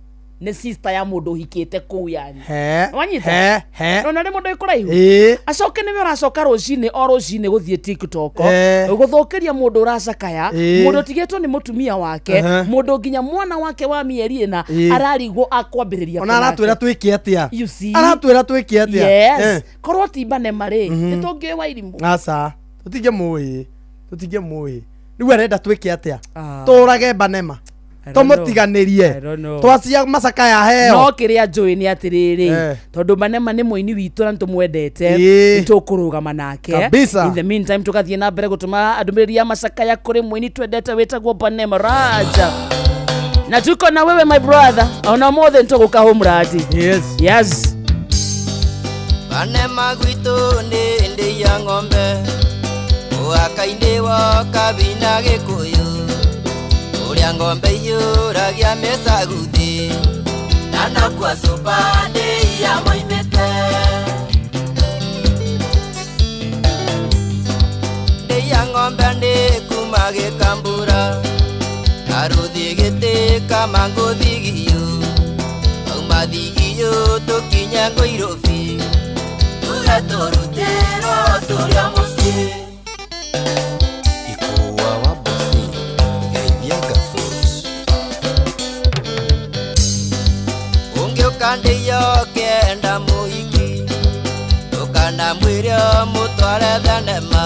nĩ sister ya mũndũ ũhikĩte kũu yani. He. Wanyita? He he. Ona nĩ mũndũ wĩ kũraihu. Acoke nĩwe ũracoka rũcinĩ o rũcinĩ gũthiĩ TikTok gũthũkĩria mũndũ ũracakaya, mũndũ ũtigĩtwo nĩ mũtumia wake, mũndũ nginya mwana wake wa mĩeri 4 ararigwo akwambĩrĩria Ona aratwĩra twĩke atĩa? You see? Aratwĩra twĩke atĩa? Yes. Korwo ti Banema rĩ, nĩ tũngĩũĩ wa irimũ. Aca, tũtingĩmũĩ, tũtingĩmũĩ. Rĩu arenda twĩke atĩa? Tũrage Banema, tũmũtiganĩrie, twacia macakaya heo? No kĩrĩa njũĩ nĩ atĩrĩrĩ, tondũ Banema nĩ mũini witũ na nĩtũmwendete, nĩtũkũrũgama nake. Kabisa. In the meantime, tũgathiĩ na mbere gũtũma ndũmĩrĩri ya macakaya kũrĩ mũini twendete wĩtagwo Banema Raja, na tuko na wewe, my brother, ona mothe nĩtũgũka hũmradi. Yes. Yes. Banema gwitũ nĩ ndĩ ya ng'ombe mũhaka-inĩ wa Kabina Gĩkũyũ, ũrĩa ng'ombe iyũragia mĩcaguthi na nokua cuba ndĩ ya moimĩte. Ndĩ ya ng'ombe nĩ kuma gĩkambura karũthi gĩtĩ kama ngũthigio auma thigio tũkinye ngũirũbi tuge tũrutĩrwo tũrĩa mũciĩ. Ikuwa wa bosi geithia Gafut. Ũngĩũka ndĩyo kenda mũhiki ndũkana mwĩre mũtware thenema,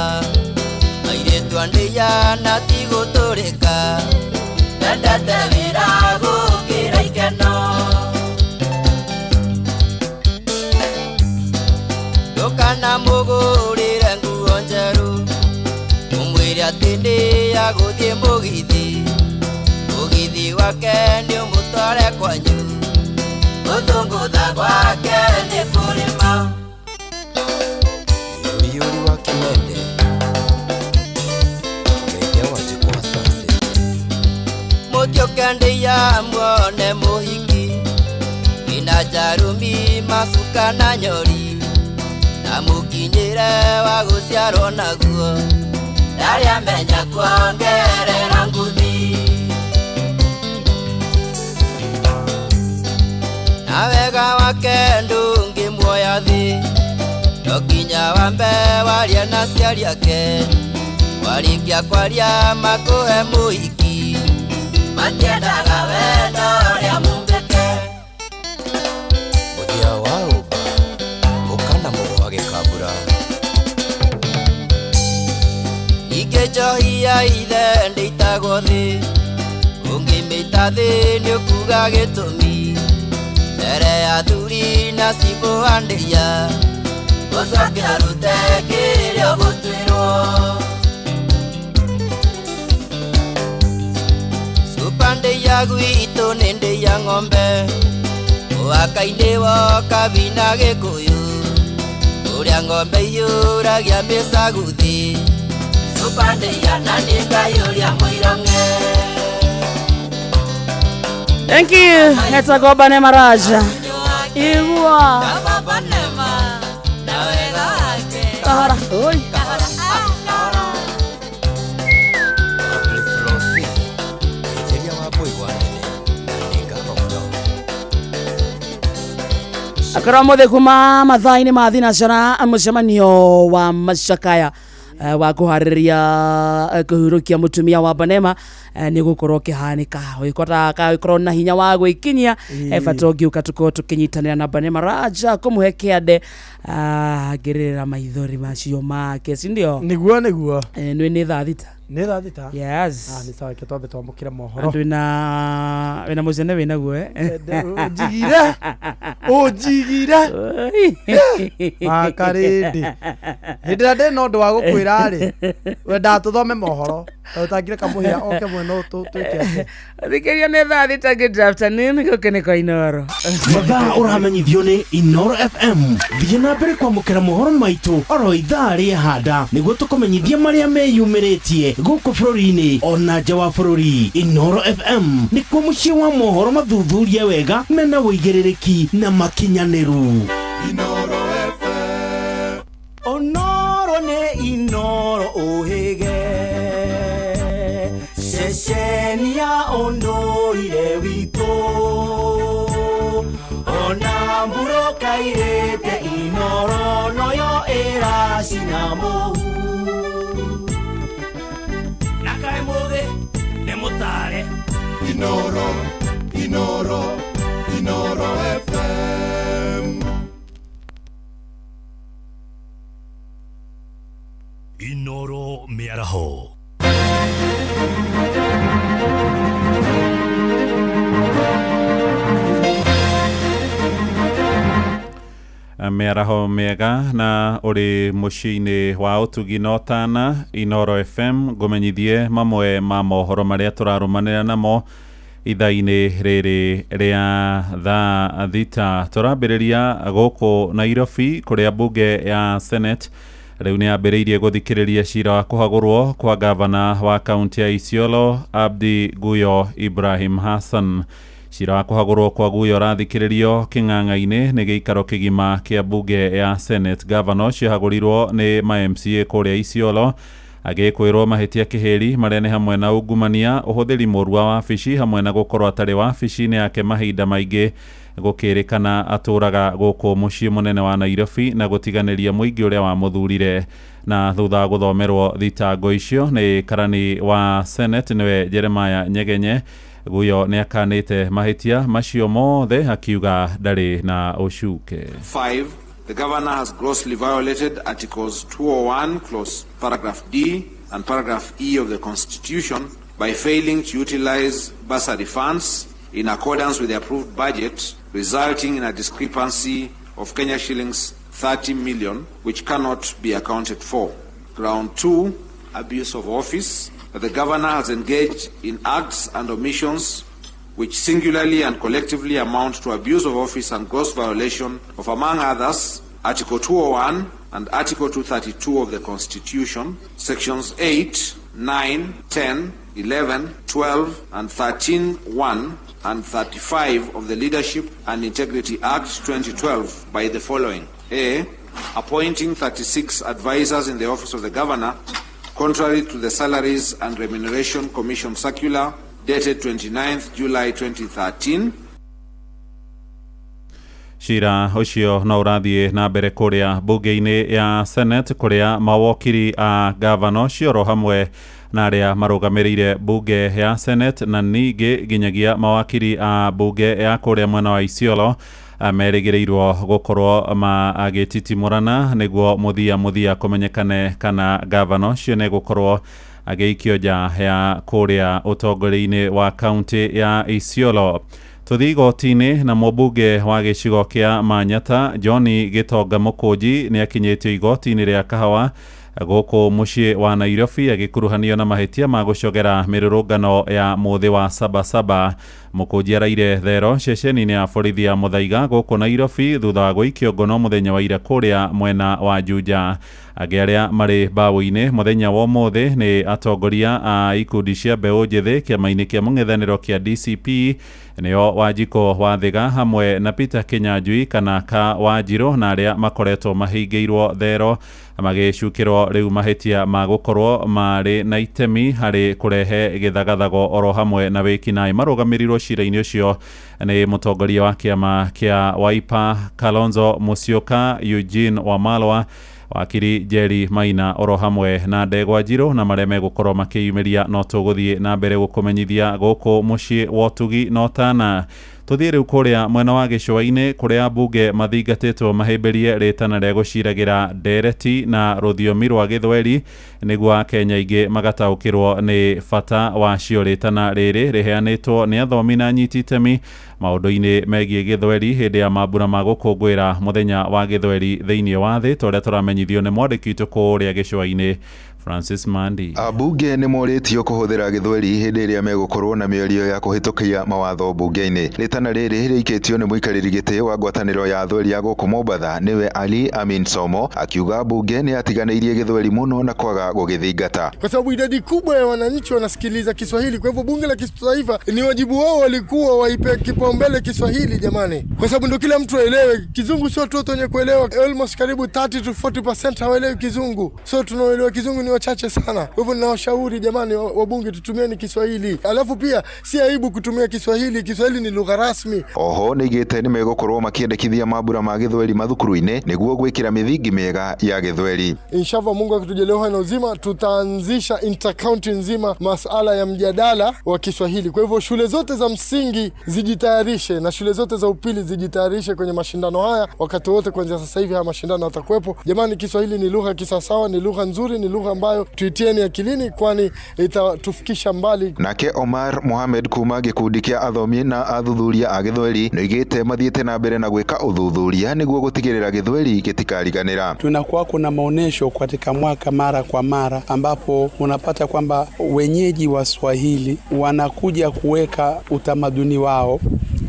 airĩtu a ndĩya na tigũtũrĩka, mendete wĩra gũkĩra ikeno. Ndũkana mũgũrĩre nguo njerũ ũmwĩre atĩ ndĩya gũthiĩ mũgithi, mũgithi wake nĩ ũmũtware kwanyu, gũthũngũtha gwake nĩ kũrĩma. Yũriyũri wa Kimende geithia Wanjikũ wa Sunset. Mũtiũke ndĩya muone mũhiki ina njarũmi macuka na nyori, na mũkinyĩre wa gũciarwo naguo ndarĩ amenya kuongerera nguthi. Na wega wake ndũngĩmuoya thĩ, no nginya wambe warie na aciari ake, warĩkia kwaria makũhe mũhiki, matiendaga wendo ũrĩa mumbĩke. Mũthia wa ũmba ũkana mũgo wa gĩkambura. Ningĩ njohi ya ithe ndĩitagwo thĩ, ũngĩmĩita thĩ nĩũkuga gĩtũmi, mbere ya athuri na cibũ a ndĩya, ũcoke arute kĩrĩa ũgũtuĩrwo. Cuba ndĩya gwitũ nĩ ndĩya ng'ombe mũhaka-inĩ wa Kabina Gĩkũyũ, ũrĩa ng'ombe iyũragia mĩcaguthi, cuba ndĩya na nĩ ngayũria mũirang'e. Thank you. Etagwo Banema Raja. Igua. Kahora. Oi. Public Flossi geithĩria Wambũi wa nene na nĩ ngatho mũno. Akorwo mũthĩ kuma mathaa-inĩ ma thinacara, mũcemanio wa macakaya wa kũharĩrĩria kũhurũkia mũtumia wa Banema nĩ gũkorwo ũkĩhanĩka. Ũgĩkorwo na hinya wa gwĩkinyia, bata ũngĩũka tũkorwo tũkĩnyitanĩra na Banema Raja kũmũhe kĩande ngĩrĩrĩra maithori macio make, si ndio? Nĩguo nĩguo. Nĩ nĩ thaa 6. Nĩ thaa 6? Yes. Nĩ sawa, reke twambe twamũkĩre mohoro. Andũ wĩna mũcene wĩnaguo, eh? Ũnjigire. Ũnjigire. Wakarĩndĩ. Hĩndĩ ĩrĩa ndĩ na ũndũ wa gũkwĩra rĩ, wendaga tũthome mohoro. Tondũ ũtangĩreka mũhĩa oke mwena ũyũ twĩke atĩa? Thikĩria, nĩ thaa 6. Good afternoon, gũkũ nĩ kwa Inoro. Mathaa ũramenyithio nĩ Inoro FM. Thiĩ na mbere kwamũkĩra mohoro maitũ oro ithaa rĩahanda nĩguo tũkũmenyithie marĩa meyumĩrĩtie gũkũ bũrũri-inĩ ona nja wa bũrũri. Inoro FM nĩkuo mũciĩ wa mohoro mathuthurie wega mena ũigĩrĩrĩki na makinyanĩru. Onoro nĩ Inoro ũhĩge ceceni ya ũndũire witũ, ona mbura kairĩte Inoro noyo ĩracina mũhu. Na kaĩ mũthĩ nĩ mũtare. Inoro, Inoro, Inoro FM. Inoro mĩaraho. Mĩaraho mĩega na ũrĩ mũciĩ-inĩ wa ũtugi na ũtana Inoro FM ngũmenyithie mamwe ma mohoro marĩa tũrarũmanĩra namo ithaa-inĩ rĩrĩ rĩa thaa 6. Tũrambĩrĩria gũkũ Nairobi kũrĩa mbunge ya Senate rĩu nĩ yambĩrĩirie gũthikĩrĩria cira wa kũhagũrwo kwa gavana wa kaunti ya Isiolo Abdi Guyo Ibrahim Hassan. Cira wa kũhagũrwo kwa Guyo ũrathikĩrĩrio kĩng'ang'a-inĩ nĩ gĩikaro kĩgima kĩa mbunge ya Senate. Gavana ũcio ahagũrirwo nĩ ma MCA kũrĩa Isiolo agĩkwĩrwo mahĩtia kĩhĩri marĩa nĩ hamwe na ungumania, ũhũthĩri mũũru wa wabici hamwe na gũkorwo atarĩ wabici-inĩ yake mahinda maingĩ, gũkĩrĩkana atũraga gũkũ mũciĩ mũnene wa Nairobi na gũtiganĩria mũingĩ ũrĩa wamũthurire. Na thutha wa gũthomerwo thitango icio nĩ karani wa Senate nĩwe Jeremiah Nyegenye, Guyo nĩ akanĩte mahĩtia macio mothe akiuga ndarĩ na ũcuke. 5. The governor has grossly violated Articles 201, clause paragraph D and paragraph E of the Constitution by failing to utilize bursary funds in accordance with the approved budget, resulting in a discrepancy of Kenya shillings 30 million, which cannot be accounted for. Ground 2, abuse of office. That the governor has engaged in acts and omissions which singularly and collectively amount to abuse of office and gross violation of, among others, Article 201 and Article 232 of the Constitution, Sections 8, 9, 10, 11, 12, and 13(1) and 35 of the Leadership and Integrity Act 2012 by the following. A. Appointing 36 advisors in the office of the governor, contrary to the Salaries and Remuneration Commission circular dated 29th July 2013. Cira ũcio no ũrathiĩ na mbere kũrĩa mbunge-inĩ ya Senate kũrĩa mawokiri a gavana ũcio oro hamwe na arĩa marũgamĩrĩire mbunge ya Senate na ningĩ nginyagia mawakiri a mbunge ya kũrĩa mwena wa Isiolo merĩgĩrĩirwo gũkorwo magĩtitimũrana nĩguo mũthia kũmenyekane kana gavana ũcio nĩegũkorwo agĩikio nja ya kũrĩa ũtongoria-inĩ wa kaunti ya Isiolo. Tũthiĩ igoti-inĩ na mũmbunge wa gĩcigo kĩa Manyata John Gĩtonga Mũkũnji nĩ akinyĩtio igoti-inĩ rĩa Kahawa gũkũ mũciĩ wa Nairobi agĩkuruhanio na mahĩtia ma gũcogera mĩrũrũngano ya mũthĩ wa Sabasaba. Mũkũnji araire thero ceceni-inĩ ya borithi ya Muthaiga gũkũ Nairobi thutha wa gũikio ngono mũthenya wa ira kũrĩa mwena wa Juja. Angĩ arĩa marĩ mbaũ-inĩ mũthenya wa ũmũthĩ nĩ atongoria a ikundi cia mbeũ njĩthĩ kĩama-inĩ kĩa mũng'ethanĩro kĩa DCP nĩo Wanjikũ wa Thiga hamwe na Peter Kinyanjui kana Ka Wanjirũ na arĩa makoretwo mahingĩirwo thero magĩcukĩrwo rĩu mahĩtia ma gũkorwo marĩ na itemi harĩ kũrehe gĩthagathago oro hamwe na wĩkinaĩ. Marũgamĩrĩirwo cira-inĩ ũcio nĩ mũtongoria wa kĩama kĩa Wiper Kalonzo Musyoka, Eugene Wamalwa, wakiri Jerry Maina oro hamwe na Ndegwa Njirũ na marĩa megũkorwo makĩyumĩria no tũgũthiĩ na mbere gũkũmenyithia gũkũ mũciĩ wa ũtugi na ũtana. Tũthiĩ rĩu kũrĩa mwena wa gĩcũa-inĩ kũrĩa mbunge mathingatĩtwo mahĩmbĩrie rĩtana rĩa gũciragĩra ndereti na rũthiomi rwa gĩthweri nĩguo akenya aingĩ magataũkĩrwo nĩ bata wacio. Rĩtana rĩrĩ rĩheanĩtwo nĩ athomi na anyiti itemi maũndũ-inĩ megiĩ gĩthweri hĩndĩ ya mambura ma gũkũngũĩra mũthenya wa gĩthweri thĩinĩ wa thĩ ta ũrĩa tũramenyithio nĩ mwandĩki witũ kũrĩa gĩcũa-inĩ Francis Mandi. Ambunge nĩ morĩtio kũhũthĩra gĩthweri hĩndĩ ĩrĩa megũkorwo na mĩario ya kũhĩtũkia mawatho mbunge-inĩ. Rĩtana rĩrĩ rĩikĩtio nĩ mũikarĩri gĩtĩ wa ngwatanĩro ya athweri ya gũkũ Mombatha nĩwe Ali Amin Somo akiuga mbunge nĩ atiganĩirie gĩthweri mũno na kwaga gũgĩthingata. Kwa sababu idadi kubwa ya wananchi wanasikiliza Kiswahili, kwa hivyo bunge la kitaifa ni wajibu wao walikuwa waipe kipaumbele Kiswahili jamani, kwa sababu ndio kila mtu aelewe. Kizungu sio watu wenye kuelewa, almost karibu 30 to 40% hawaelewi Kizungu, so tunaoelewa Kizungu ni wachache sana. Kwa hivyo ninawashauri jamani, wabunge tutumieni Kiswahili. Alafu pia si aibu kutumia Kiswahili. Kiswahili ni lugha rasmi. Oho nĩigĩte nĩmegũkorwo makĩendekithia mambura ma gĩthweri mathukuru-inĩ nĩguo gwĩkĩra mĩthingi mĩega ya gĩthweri. Inshallah Mungu akitujalia uhai na uzima, tutaanzisha intercounty nzima masala ya mjadala wa Kiswahili. Kwa hivyo shule zote za msingi zijitayarishe na shule zote za upili zijitayarishe kwenye mashindano haya wakati wote kuanzia sasa hivi. Haya mashindano yatakuwepo. Jamani, Kiswahili ni lugha kisawasawa, ni lugha nzuri, ni lugha ambayo tuitieni akilini, kwani itatufikisha mbali. Nake Omar Mohamed kuma gĩkundi kĩa athomi na athuthuria a gĩthweri nĩoigĩte mathiĩte na mbere na gwĩka ũthuthuria nĩguo gũtigĩrĩra gĩthweri gĩtikariganĩra. Tunakuwa kuna maonyesho katika mwaka mara kwa mara, ambapo unapata kwamba wenyeji wa Swahili wanakuja kuweka utamaduni wao,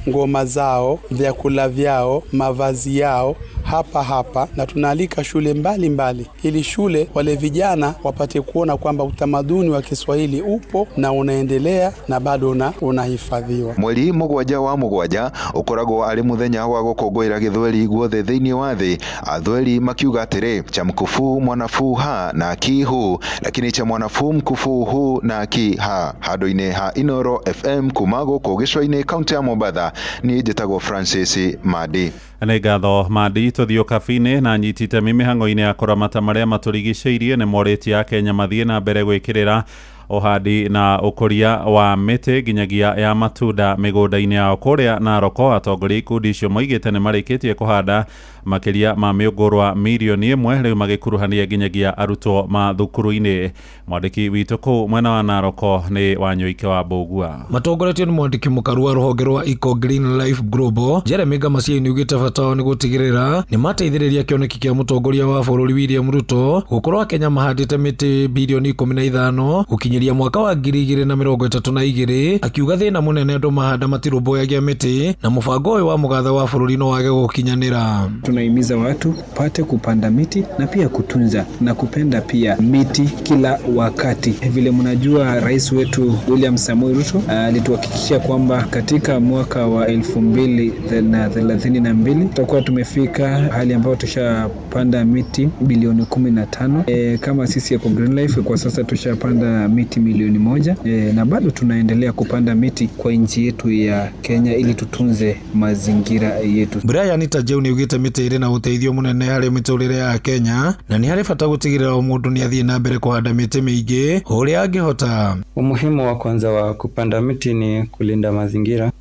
ngoma zao, vyakula vyao, mavazi yao hapa hapa, na tunaalika shule mbalimbali mbali, ili shule wale vijana wapate kuona kwamba utamaduni wa Kiswahili upo na unaendelea na bado unahifadhiwa. Mweri 7 wa 7 ukoragwo ari muthenya wa gukungũĩra gĩthweri guothe thĩinĩ wa thĩ, athweri makiuga atĩrĩ cha mkufu mwanafu ha na ki hu, lakini cha mwanafu mkufu hu na ki ha. Handũ-inĩ ha Inoro FM kuma gũkũ gĩcũa-inĩ kaunti ya Mombatha, niĩ njĩtagwo Francis Madi. Nĩ ngatho Madi. Tũthiĩ ũkabi-inĩ na nyitite mĩhang'o-inĩ ya kũramata marĩa matũrigicĩirie nĩ morĩtie Akenya mathiĩ na mbere gwĩkĩrĩra ũhandi na ũkũria wa mĩtĩ nginyagia ya matunda mĩgũnda-inĩ yao. Kũrĩa Naroko atongoria ikundi icio moigĩte nĩ marĩkĩtie kũhanda makĩria ma mĩũngũrwa mirioni 1 rĩu magĩkuruhania nginyagia arutwo mathukuru-inĩ. Mwandĩki witũ kũu mwena wa Naroko nĩ Wanyũike wa Mbũgua. Matongoretio nĩ mwandĩki mũkaru wa rũhonge rwa Eco Green Life Global Jeremy Ngamaciai nĩaugĩte bata wao nĩ gũtigĩrĩra nĩ mateithĩrĩria kĩoneki kĩa mũtongoria wa bũrũri William Ruto gũkorwo Akenya mahandĩte mĩtĩ birioni 15 gũkinyĩria mwaka wa 2032, akiuga thĩna mũnene andũ mahanda matirũmbũyagia mĩtĩ na mũbango ũyũ wa mũgathe wa bũrũri no wage gũkinyanĩra. Tunahimiza watu pate kupanda miti na pia kutunza na kupenda pia miti kila wakati. Vile mnajua rais wetu William Samoei Ruto alituhakikishia kwamba katika mwaka wa 2032 tutakuwa tumefika hali ambayo tushapanda miti bilioni 15. Kama sisi Eco Green Life kwa sasa tushapanda miti milioni 1, na bado tunaendelea kupanda miti kwa nchi yetu ya Kenya ili tutunze mazingira yetu. Brian Tajeu nĩaugĩte mĩtĩ ĩrĩ na ũteithio mũnene harĩ mĩtũrĩre ya Kenya na nĩ harĩ bata gũtigĩrĩra o mũndũ nĩ athiĩ na mbere kũhanda mĩtĩ mĩingĩ ũrĩa angĩhota. Umuhimu wa kwanza wa kupanda miti ni kulinda mazingira.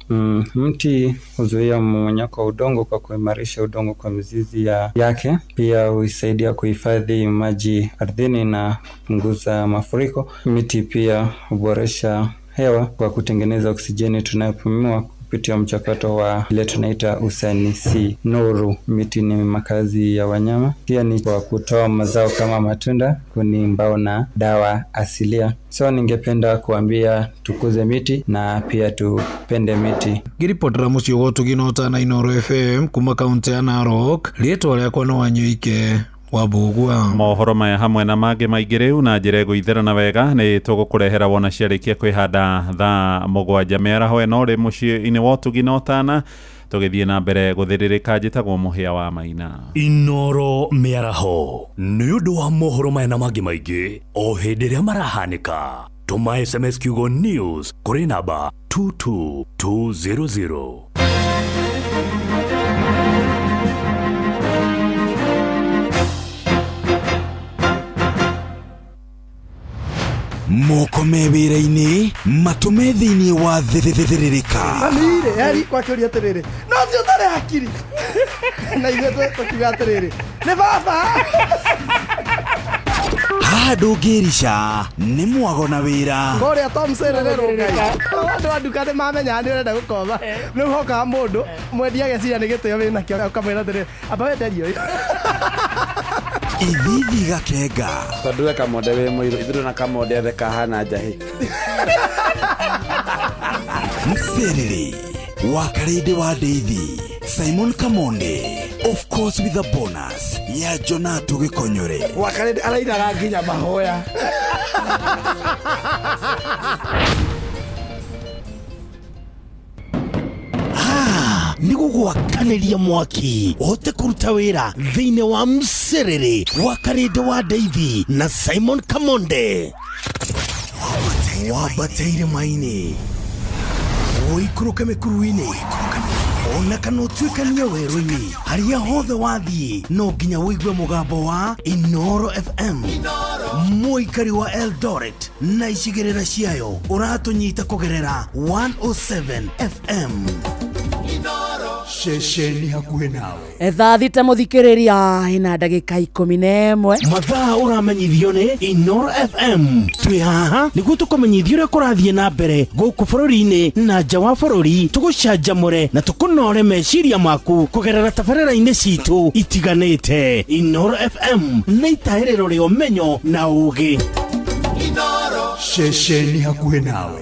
Mti huzuia mmomonyoko wa udongo kwa kuimarisha udongo kwa mizizi yake. Pia huisaidia kuhifadhi maji ardhini na kupunguza mafuriko. Miti pia huboresha hewa kwa kutengeneza oksijeni tunayopumua kupitia mchakato wa ile tunaita usanisi nuru. Miti ni makazi ya wanyama, pia ni kwa kutoa mazao kama matunda, kuni, mbao na dawa asilia. So ningependa kuambia tukuze miti na pia tupende miti. Ngiripotera muciĩ wa ũtugi na ũtana Inoro FM kuma kaunti ya Narok, rĩtwa rĩakwa nĩ Wanyũike wa Mbũgua. Mohoro maya hamwe na mangĩ maingĩ rĩu na njĩra ĩgũitherana wega nĩ tũgũkũrehera wona ciarĩkia kwĩhanda thaa 7 mĩaraho ĩno rĩ mũciĩ-inĩ wa ũtugi na ũtana. Tũgĩthiĩ na mbere gũthĩrĩrĩka. Njĩtagwo Mũhĩa wa Maina. Inoro mĩaraho nĩ ũndũ wa mohoro maya na mangĩ maingĩ o hĩndĩ ĩrĩa marahanĩka. Tũma SMS kiugo news kũrĩ namba 22200. Moko me wĩra-inĩ matũme thĩinĩ wa thĩthĩrĩrĩka. Mami-rĩ, eri kwakĩũria atĩrĩrĩ, no ti ũtarĩ hakiri. Na ithuĩ tũkiuga atĩrĩrĩ, nĩ baba. Haha ndũngĩrica nĩ mwago na wĩra. Kũrĩa Tom Serere Ngai. Andũ a nduka nĩ mamenyaga nĩ ũrenda gũkomba. Rĩu hokaga mũndũ mwendia ageciria nĩ gĩtĩo wĩnakĩo ũkamwĩra atĩrĩrĩ, amba wenderie ũyũ. Ithithi gakenga. Tondũ we Kamonde wĩ mũirũ, ithuĩ na Kamonde othe kahana njahĩ. Mserere wa Karĩndĩ wa Ndeithi, Simon Kamonde, of course with a bonus ya Jonato Gĩkonyore. Wa Karĩndĩ arainaga nginya mahoya. Nĩ gũgwakanĩria mwaki ũhote kũruta wĩra thĩinĩ wa mserere wa Karĩndĩ wa Ndeithi na Simon Kamonde. Wambateire maini ũikũrũke mĩkuru-inĩ ona kana ũtuĩkanie werũ-inĩ, harĩa hothe wathiĩ no nginya ũigue mũgambo wa Inoro FM. Mũikari wa Eldoret na icigĩrĩra ciayo ũratũnyita kũgerera 107 FM. Ceceni hakuhĩ nawe. Thaa thita mũthikĩrĩria ina ndagĩka 11. Mathaa ũramenyithio nĩ Inoro FM. Twĩ haha nĩguo tũkũmenyithia ũrĩa kũrathiĩ na mbere gũkũ bũrũri-inĩ na nja wa bũrũri, tũgũcanjamũre na tũkũnore meciria maku kũgerera tabarĩra-inĩ citũ itiganĩte. Inoro FM nĩ itahĩrĩro rĩa ũmenyo na ũũgĩ. Ceceni hakuhĩ nawe.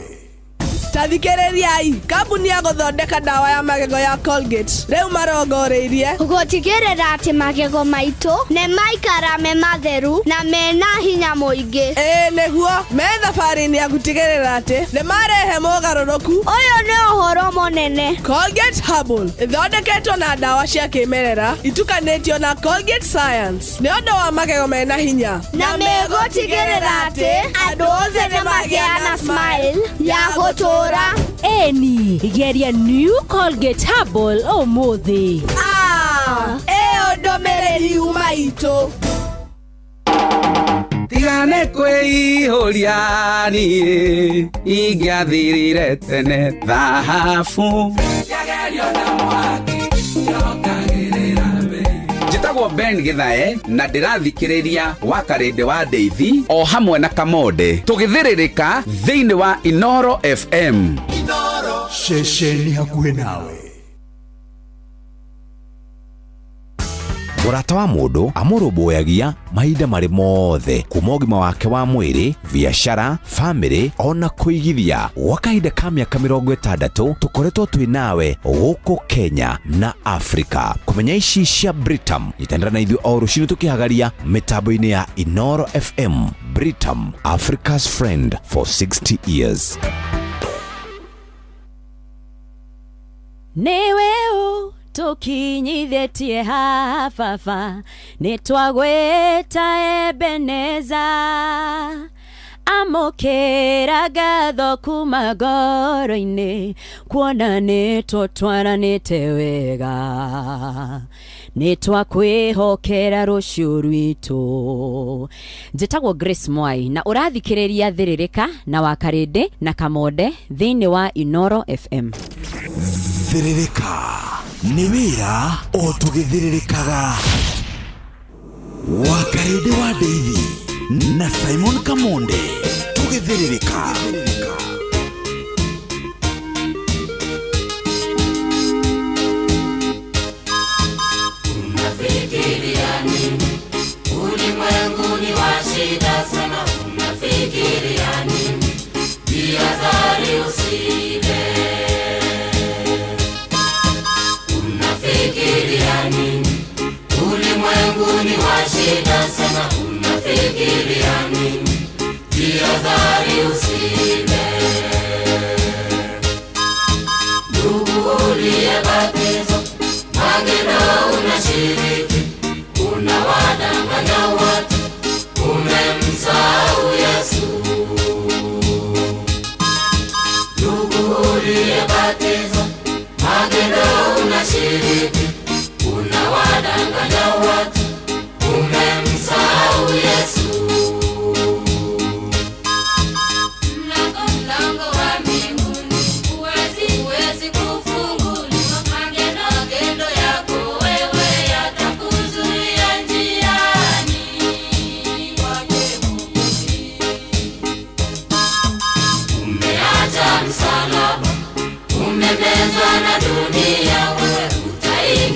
Tathikĩrĩriai, kambuni ya gũthondeka ndawa ya magego ya Colgate rĩu marongoreirie gũtigĩrĩra atĩ magego maitũ nĩ maikara me matheru na mena hinya mũingĩ. Ĩĩ nĩguo, me thabarĩ-inĩ ya gũtigĩrĩra atĩ nĩ marehe mogarũrũku. Ũyũ nĩ ũhoro mũnene. Colgate Herbal ĩthondeketwo na ndawa cia kĩmerera itukanĩtio na Colgate Science nĩ ũndũ wa magego mena hinya, na megũtigĩrĩra atĩ andũ othe nĩ magĩa na smile ya gũtũũra. Eni, geria New Colgate Herbal ũmũthĩ. Ĩyo ndũmĩrĩri yuma itũ. Tigane kwĩihũria niĩ ingĩathirire tene thahabu. Njĩtagwo Ben Githae na ndĩrathikĩrĩria wa Karĩndĩ wa Ndeithi o hamwe na Kamonde tũgĩthĩrĩrĩka thĩinĩ wa Inoro FM. Ceceni hakuhĩ nawe. Mũrata wa mũndũ amũrũmbũyagia mahinda marĩ mothe, kuma ũgima wake wa mwĩrĩ, biacara, famĩlĩ ona kũigithia. Gwa kahinda ka mĩaka 60 tũkoretwo twĩ nawe gũkũ Kenya na Afrika. Kũmenya ici cia Britam, nyitanĩra na ithuĩ o rũcinĩ tũkĩhagaria mĩtambo-inĩ ya Inoro FM. Britam, Africa's friend for 60 years. Nĩwe ũ tũkinyithĩtie haha baba, nĩtwagwĩta Ebeneza. Amũkĩra ngatho kuma ngoro-inĩ, kuona nĩtũtwaranĩte wega, nĩtwakwĩhokera rũciũ rwitũ. Njĩtagwo Grace Mwai na ũrathikĩrĩria Thĩrĩrĩka na wa Karĩndĩ na Kamonde thĩinĩ wa Inoro FM. Thĩrĩrĩka nĩ wĩra o tũgĩthĩrĩrĩkaga. Wa Karĩndĩ wa Ndeithi na Simon Kamonde tũgĩthĩrĩrĩka. Unafikiria nini? Ulimwengu ni wa shida sana. Unafikiria nini? Jihadhari usiibe. Unafikiria nini? Ulimwengu ni wa shida sana. Unafikiria nini? Jihadhari usiibe. Ndugu uliyebatizwa, magendo unashiriki, unawadanganya watu, umemsahau Yesu. Ndugu uliyebatizwa, magendo unashiriki, unawadanganya watu, umemsahau Yesu. Mlango wa mbinguni huwezi kufunguliwa. Magendo yako wewe yatakuzuia njiani kwake Mungu. Umeacha msalaba, umemezwa na dunia, wewe utaingia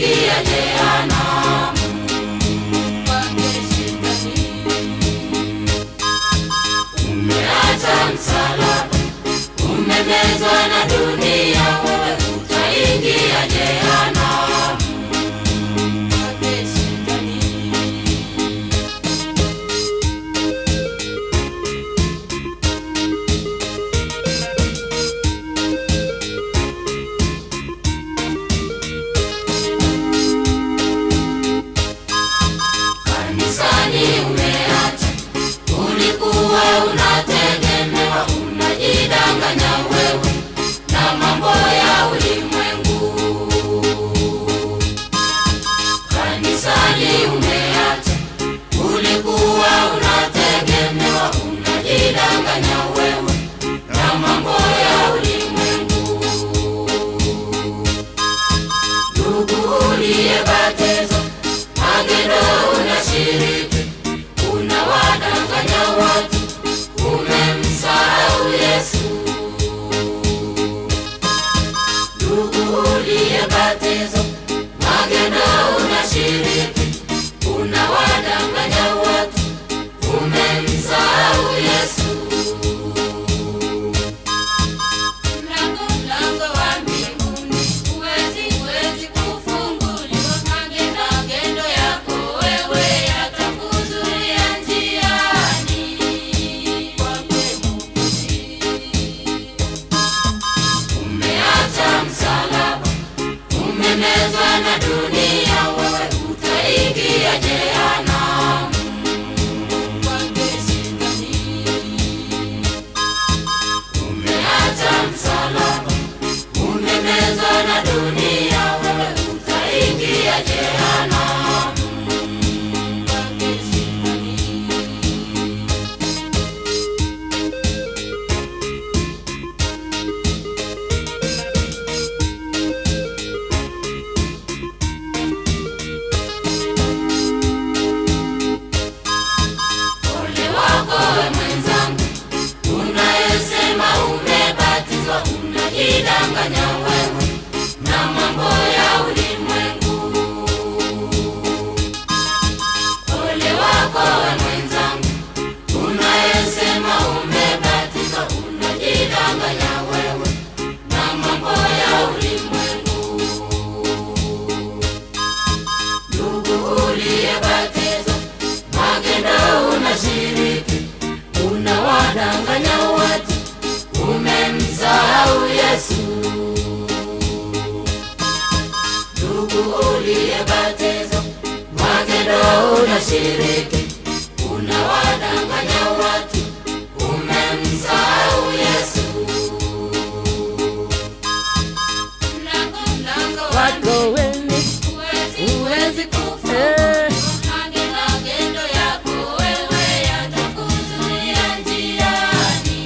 Unajidanganya wewe na mambo ya ulimwengu. Ole wako we mwenzangu, unayesema umebatizwa, unajidanganya wewe na mambo ya ulimwengu. Ndugu uliyebatizwa, magendo unashiriki, unawadanganya watu, umemsahau Yesu. Ndugu uliyebatizwa, magendo unashiriki, unawadanganya watu, umemsahau Yesu. Mlango, mlango wako wewe huwezi kufungua, magendo yako wewe yatakuzuia njiani.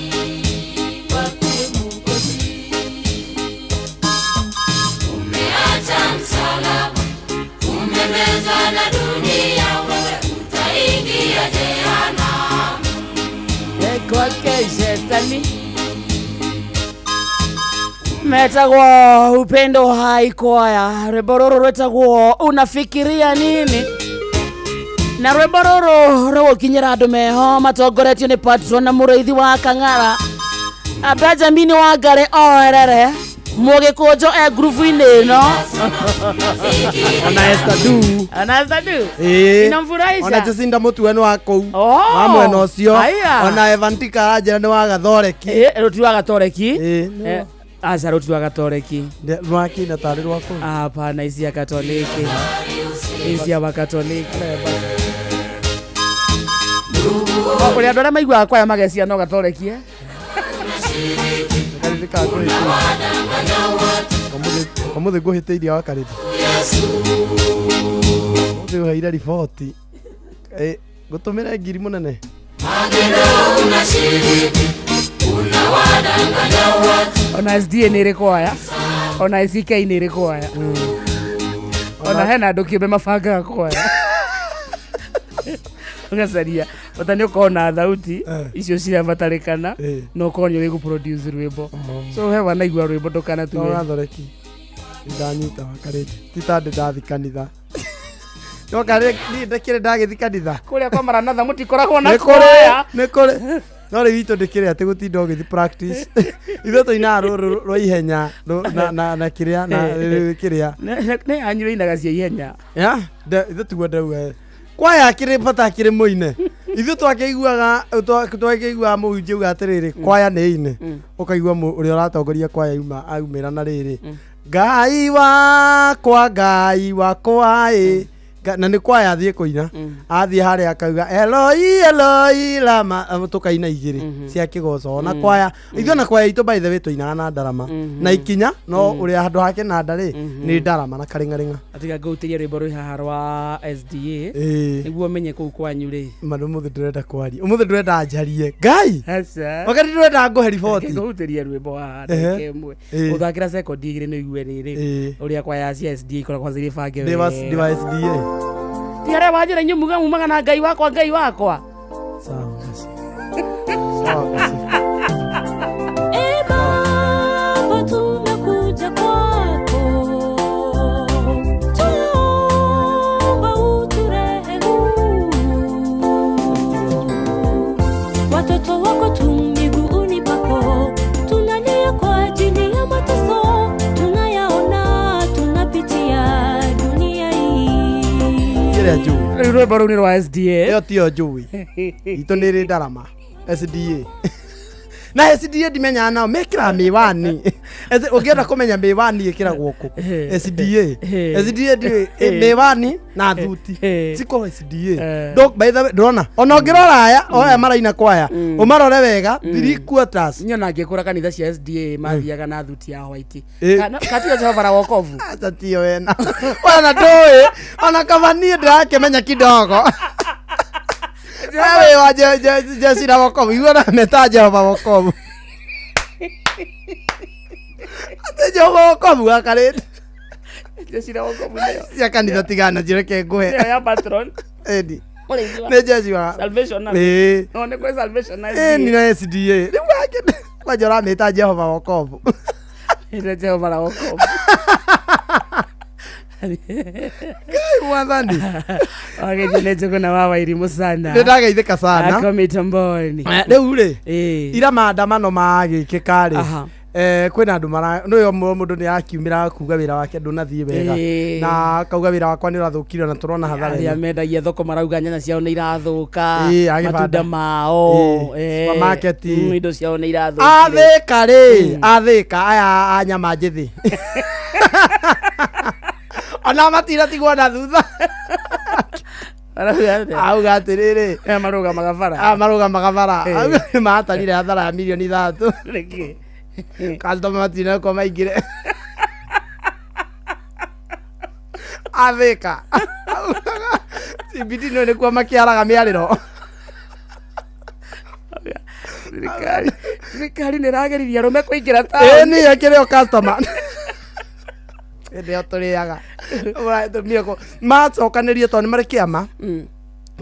Kwake Mwokozi umeacha msalaba, umemezwa na dunia, wewe utaingia jehanamu. Kwake shetani metagwo Upendo Hai Kwaya, rwimbo rũrũ rwĩtagwo unafikiria nini, na rwimbo rũrũ rũgũkinyĩra andũ meho matongoretio nĩ patron na mũrĩithi wa Kang'ara Benjamin Wangari oerere mũgĩkũnjo e ngurubu-inĩ ĩno. Ona Esther Du. Ona Esther Du. Ĩĩ. Inamfurahisha. Ona Jacinda Mũtue nĩ wa kũu. Oh. Wa mwena ũcio. Aya. Ona Evantika aranjĩra nĩ wa Gathoreki. Rũti wa Gatoreki. Ĩĩ. Aca rũti wa Gatoreki. Rwakina tarĩ rwa kũu. Hapana, ici ya Katoliki. Ici ya Wakatoliki. Ũrĩa andũ arĩa maiguaga kwaya magecia no Gatoreki, eh? Ũmũthĩ ngũhĩtĩirie wa karĩndĩ. Ũmũthĩ ũheire riboti. Ngũtũmĩre ngiri mũnene. Ona SDA nĩ ĩrĩ kwaya, ona SK nĩ ĩrĩ kwaya, ona hena andũ kĩũmbe mabangaga kwaya. Ũgacaria bata nĩ ũkorwo na thauti icio cirabatarĩkana na ũkorwo nĩ ũrĩ gũ-produce rwĩmbo. So he wanaigua rwĩmbo No ndũkanatue. Gathoreki. Ndanyita wa karĩndĩ. Ti ta ndĩ ndathi kanitha. No karĩ niĩ ndĩkĩrĩ ndagĩthi kanitha. Kũrĩa kwa Maranatha mũtikoragwo na Nĩ kũrĩ, kwaya. nĩ kũrĩ. No rĩu itũ ndĩkĩrĩ atĩ gũtinda ũgĩthi practice. Ithuĩ tũinaga rũrũ rwa ihenya na kĩrĩa na kĩrĩa. Nĩ yanyu ĩinaga cia ihenya. Ya, ithuĩ tiguo ndauga. Kwaya kĩrĩ bata kĩrĩ mũine. Ithuĩ twakĩiguaga mũhunjia auga atĩrĩrĩ, kwaya nĩ ine. Ũkaigua ũrĩa ũratongoria kwaya aumĩra na rĩrĩ. Ngai wakwa, Ngai wakwa ĩ. Na nĩ kwaya athiĩ kũina. Athiĩ harĩa akauga Eloi Eloi lama, tũkaina igĩrĩ cia kĩgoco. Ona kwaya ithuĩ na kwaya itũ by the way tũinaga na ndarama na ikinya, no ũrĩa handũ hake nanda rĩ nĩ ndarama na karĩng'arĩng'a. Atiga ngũutĩrie rwĩmbo rwĩ haha rwa SDA nĩguo menye kũu kwanyu rĩ. Ma ũmũthĩ ndĩrenda kwaria, ũmũthĩ ndĩrenda njarie Ngai. Aca. Wakati ndĩrenda ngũhe riboti. Ngũhutĩrie rwĩmbo haha ndagĩka ĩmwe. Ũthakĩra sekondi igĩrĩ nĩ ũigue rĩrĩ ũrĩa kwaya cia SDA ikoragwo cirĩ bange Ndĩ wa SDA. Ti harĩa wanjĩra inyuĩ muga mumaga na Ngai wakwa, Ngai wakwa. Sawa basi. Sawa basi. E Baba, tumekuja kwako, tunaomba uturehemu. Watoto wako tu miguuni pako, tunalia kwa ajili ya mateso tunayaona, tunapitia dunia hii. Kĩrĩa njũĩ. Rĩu rwĩmbo rũu nĩ rwa SDA. Ĩyo tiyo njũĩ. Itũ nĩ ĩrĩ ndarama. SDA. Na SDA ndimenyaga nao mekĩraga mĩwani. Ũngĩenda kũmenya mĩwani ĩkĩragwo kũ? SDA. SDA ndiũĩ mĩwani na thuti. Ciko SDA. By the way, ndũrona ona ũngĩrora aya o aya maraina kwaya ũmarore wega 3/4. Nyona ngĩkũra kanitha cia SDA mathiaga na thuti ya white. Katiyo Jehova na wokovu. Acha tiyo wena. Wena ndũĩ ona kaba niĩ ndĩrakĩmenya kidogo. Wewe wa jeshi la wokovu, igua na meta Jehova wokovu. Ate Jehova wokovu gakarĩte. Jeshi la wokovu nĩyo. Cia kanitha tigana njireke ngũhe. Nĩyo ya patron. Ĩni. Mũrĩithi wa Nĩ jeshi wa Salvation Army. Ĩĩ. No nĩ kwĩ Salvation Army. Ĩni na SDA. Rĩu wake kwanja ũramĩta Jehova wokovu. Ĩrĩa Jehova la wokovu. Ngai mwathani. Wageithio nĩ Njũgũna wa Wairimũ sana. Nĩ ndageithĩka sana. Ako mitamboni. Rĩu rĩ Ĩĩ. ira maandamano magĩkĩka rĩ Aha. Kwĩna andũ mara nĩyo mũndũ nĩ akiumĩra kuga wĩra wake ndũnathiĩ wega Ĩĩ. na akauga wĩra wakwa nĩ ũrathũkire na tũrona hathara Arĩa ĩno. mendagia thoko marauga nyanya ciao nĩ irathũka Ĩĩ, agĩbanda. matunda mao Ĩĩ, supermarket. indo ciao nĩ irathũkire athĩka rĩ athĩka aya a nyama njĩthĩ ona matinatigwo na thutha. Marauga atĩa? Auga atĩrĩrĩ Aya marũgamaga bara. Aya marũgamaga bara. Ĩĩ. Auga nĩ matarire hathara ya mirioni 3. Nĩkĩ? Customer matinakwo maingĩre athĩka CBD no nĩkuo makĩaraga mĩarĩro. Thirikari nĩ ĩrageririe arũme kũingĩra Ĩĩ taũni. nĩ ĩkĩrĩ o customer hĩndĩ ĩyo tũrĩaga Ũratũmire macokanĩrie tondũ nĩ marĩ kĩama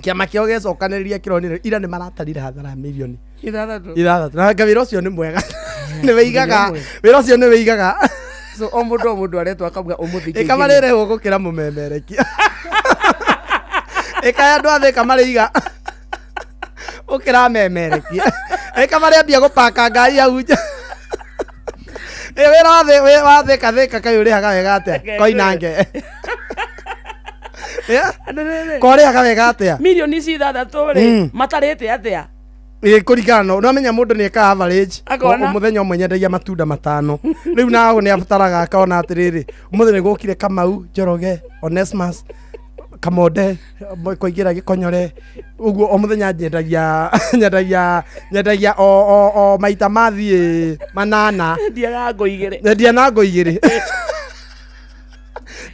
kĩama kĩao gĩcokanĩrĩria kĩronire ira nĩ maratarire hathara ya mirioni 6. 6 na anga wĩra ũcio nĩ mwega nĩ wĩigaga wĩra ũcio nĩ wĩigaga. So o mũndũ o mũndũ aretwo akauga ũmũthĩ ĩka marĩrĩhwo gũkĩra mũmemerekia ĩka ya andũ athĩka marĩiga ũkĩra memerekia ĩka marĩambia gũpaka ngari hau nja. Ĩ wĩra wa wa thĩka thĩka kaĩ ũrĩhaga wega atĩa koinange korĩhaga wega atĩa? Mirioni ici 6 rĩ matarĩte atĩa? Ĩ kũringana no ũramenya mũndũ nĩ ekaga average. Akona. Mũthenya ũmwe nyendagia matunda 5 rĩu nago nĩ abataraga akona atĩrĩrĩ ũmũthĩ nĩ gũkire Kamau Njoroge Onesmus Kamonde kũingĩra gĩkonyore ũguo o mũthenya nyendagia nyendagia nyendagia o maita mathiĩ 8. Ndiaga ngo 2. Nyendia na ngo 2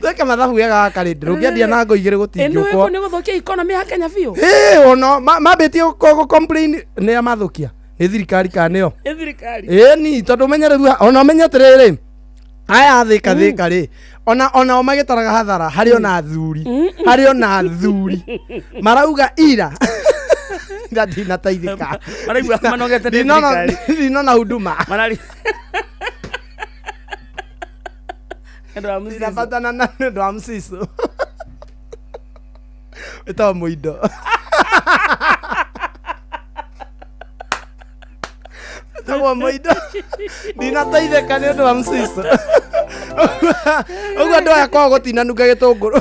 twĩke mathabu wega karĩndĩ rũngĩendia na ngo 2 Ĩno gũtingĩũkwo. nĩ gũthũkia economy ya Kenya biũ. Ĩĩ ono mambĩtie gũ complain nĩ a mathũkia nĩ thirikari kana nĩo? Nĩ thirikari. Ĩĩ ni tondũ ũmenye rĩu ona ũmenye atĩrĩrĩ aya thĩka thĩka rĩ ona onao magĩtaraga hathara harĩ ona athuri harĩ ona athuri marauga ira ira ndinateithĩka. Maraigua manogete nĩ thirikari. Ndinona huduma. Marari Nĩ ũndũ wa mũcicio. Ndinabatana na nĩ ũndũ wa mũcicio wĩtagwo mũindo wĩtagwo mũindo ndinateithĩka nĩ ũndũ wa mũcicio ũguo andũ aya kwao gũtinanunga gĩtũngũrũ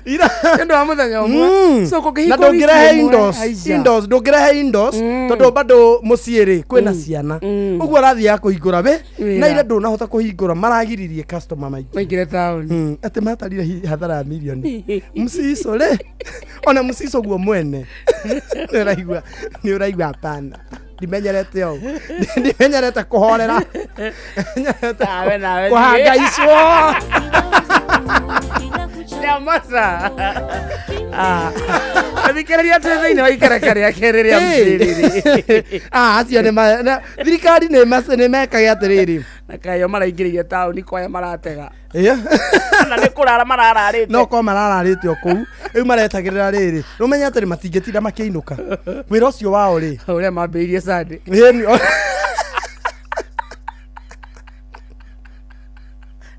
ira Nĩ ũndũ wa mũthenya ũmwe. So na kũngĩhingwo ndũngĩrehe wiki ĩmwe, indoors aica. indoors ndũngĩrehe indoors tondũ bado mũciĩ rĩ kwĩna ciana ũguo ũrathiaga kũhingũra we Wĩra. na ira ndũnahota kũhingũra maragiririe customer maingĩ maingĩre taũni atĩ matarire hathara ya mirioni mcico rĩ ona mcico guo mwene nĩ ũraigua nĩ ũraigua hapana ndimenyerete ũũ ndimenyerete kũhorera. Nawe nawe. Kũhangaicwo. Nyamaza. Thikĩrĩria twĩ thĩinĩ wa ikereka rĩa kerĩ rĩa mũcĩrĩrĩ. Ah, acio nĩ thirikari nĩ mekage atĩrĩrĩ Na kayo maraingĩrĩire taũni kwaya maratega. Ĩĩ. Na nĩ kũrara marararĩte. No korwo marararĩte o kũu rĩu maretagĩrĩra rĩrĩ rũmenye atĩrĩ matingĩtinda makĩinũka wĩra ũcio wao rĩ ũrĩa mambĩrĩirie Sunday. Ĩĩ,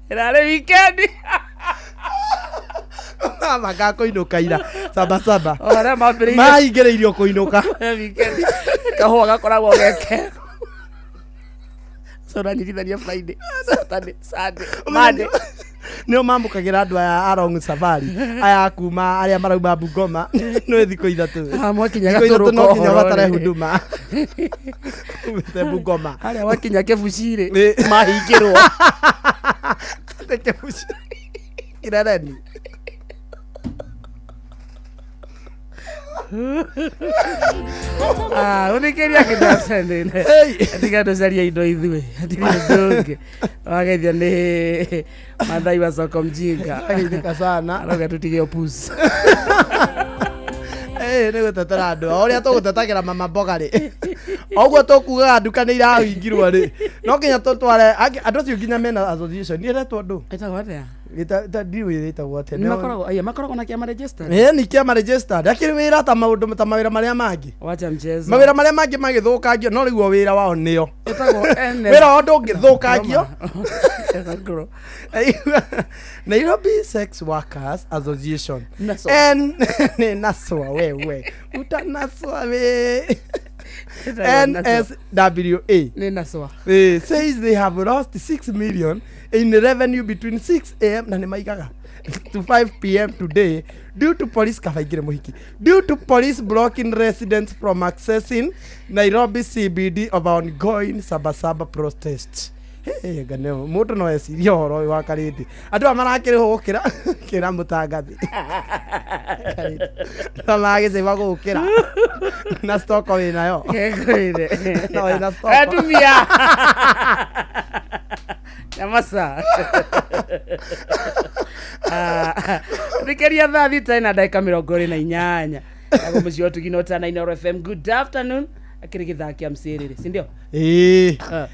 Ĩrarĩ weekend. Mabanga kũinũka ira sabasaba. O arĩa mambĩrĩirie. Mahingĩrĩirio kũinũka. Weekend. Kahũa gakoragwo geke. So ũranyitithania Friday, Saturday, Sunday, Monday. Nĩo mambũkagĩra andũ aya a long safari aya kuma arĩa marauma Bungoma nĩ thikũ 3. Ah, mwakinya Thikũ 3 no Gatũrũka nginya ũhoro ũbatare rĩ. huduma umĩte Bungoma. Harĩa wakinya Kĩbuci rĩ mahingĩrwo. Atĩ Kĩbuci Irereni. Ah, ũthikĩria kĩndacendene tiga tũcaria indo ithuĩ hatirĩ ũndũ ũngĩ wageithio nĩ Mathai wa soko mjinga. Ageithĩka sana. Arauga tũtige ũpuzi. Ĩĩ nĩ gũtetera andũ o ũrĩa tũgũtetagĩra mama mboga rĩ o ũguo tũkugaga nduka nĩ irahingirwo rĩ no nginya tũtware andũ acio nginya mena association ĩretwo ndũ Ĩtagwo atĩa? Ndiũĩ ĩtagwo atĩa. Nĩ makoragwo aya makoragwo na kĩama registered. Ĩĩ nĩ kĩama registered. Akĩrĩ wĩra ta maũndũ ta mawĩra marĩa mangĩ. Wacha mchezo. Mawĩra marĩa mangĩ magĩthũkangio no rĩu o wĩra wao nĩo. Ĩtagwo NS. Wĩra wao ndũngĩthũkangio. Nairobi Sex Workers Association. Naswa. N nĩ naswa wewe. Utanaswa we. Ĩtagwo Naswa. NSWA. Nĩ naswa. Says they have lost 6 million in revenue between 6 a.m. na nĩ maigaga to 5 p.m. today due to police kabaingire muhiki due to police blocking residents from accessing Nairobi CBD of ongoing Sabasaba protest. Hey, ngane mũndũ no ecirie ũhoro ũyũ wa Karĩndĩ andũ aya marakĩrĩhwo gũkĩra kĩra mũtangathi na magĩcĩba gũkĩra na stoko wĩnayo Ngwĩre. No, wĩna stoko. Atumia. Nyamasa. Thikĩria thaa thita na ndagĩka 28. Nago mũciĩ wa Tugino Tana Inooro FM. Good afternoon. Akĩrĩ gĩthaa kĩa mcĩrĩrĩ, si ndio? Ĩĩ.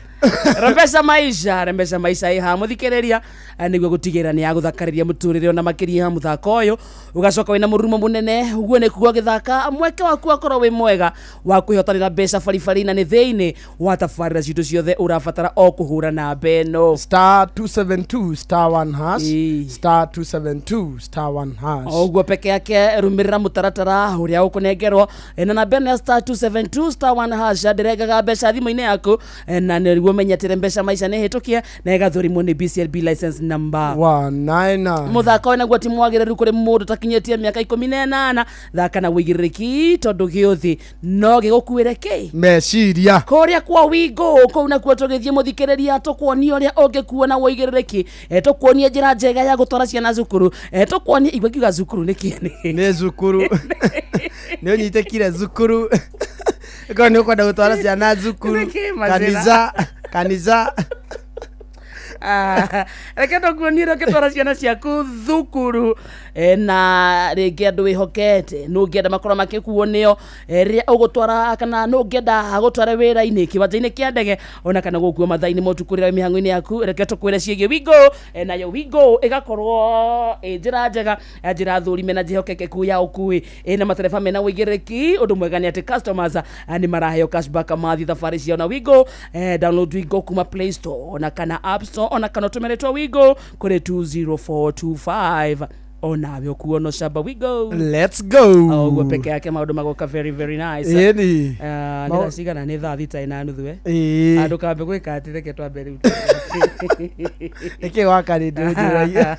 Rembesha maisha, rembesha maisha iha muthikiriria niguo gutigirira ni aguthakarĩria mũtũrĩre ona makĩria mũthako ũyũ ũgacoka wĩna mũrurumo mũnene ũguo nĩ kuga gĩthaka mweke waku wakorwo wĩ mwega wa kwĩhotanĩra mbeca baribari na nĩ thĩinĩ wa tabarĩra citũ ciothe ũrabatara o kũhũra namba ĩno star 272 star 1 hash star 272 star 1 hash o ũguo peke yake rũmĩrĩra mũtaratara ũrĩa ũkũnengerwo na namba ĩno ya star 272 star 1 hash ndĩrengaga mbeca thimũ-inĩ yaku na nĩguo menye atĩ mbeca maica nĩ hĩtũkie na ĩgathũrimwo nĩ BCLB license number 199 mũthako ũyũ naguo ti mwagĩrĩru kũrĩ mũndũ takinyĩtie mĩaka 18 thaka na wĩigĩrĩrĩki tondũ gĩũthĩ no gĩgũkuĩre kĩ meciria kũrĩa kwa wingo kũu nakuo tũgĩthiĩ mũthikĩrĩria tũkuonia ũrĩa ũngĩkuo na wũigĩrĩrĩki tũkuonia njĩra njega ya gũtwara ciana cukuru tũkuonia igua ngiuga cukuru nĩkĩ nĩ cukuru nĩ ũnyitĩkire cukuru ĩkorwo nĩ ũkwenda gũtwara ciana cukuru Nĩkĩ mazĩra? kanitha kanitha Reke tũkuonie ũrĩa ũngĩtwara ciana ciaku thukuru na rĩngĩ andũ wĩhokete nũ ũngĩenda makorwo makĩkuo nĩo rĩrĩa ũgũtwara kana nũ ũngĩenda agũtware wĩra-inĩ kĩwanja-inĩ kĩa ndege ona kana gũkuo mathaa-inĩ ma ũtukũ rĩrĩa wĩ mĩhang'o-inĩ yaku reke tũkwĩre ciĩgiĩ Wingo nayo Wingo ĩgakorwo ĩ njĩra njega njĩra thũrime na njĩhokekeku ya ũkui ĩna matereba mena wĩigĩrĩrĩki ũndũ mwega nĩ atĩ customers nĩ maraheo cashback mathiĩ thabarĩ ciao na Wingo download Wingo kuma Play Store ona kana App Store ona kana ũtũmĩre Wingo kũrĩ 20425 onawe ũkuo no shamba Wingo let's go ũguo peke yake maũndũ magoka very very nice Ĩni. Nĩ thaa cigana nĩ thaa thita ina nuthu Ĩĩ. andũ kambe gwĩka atĩ reke twambe rĩu nĩkĩ wakarĩndĩ ũnjũragia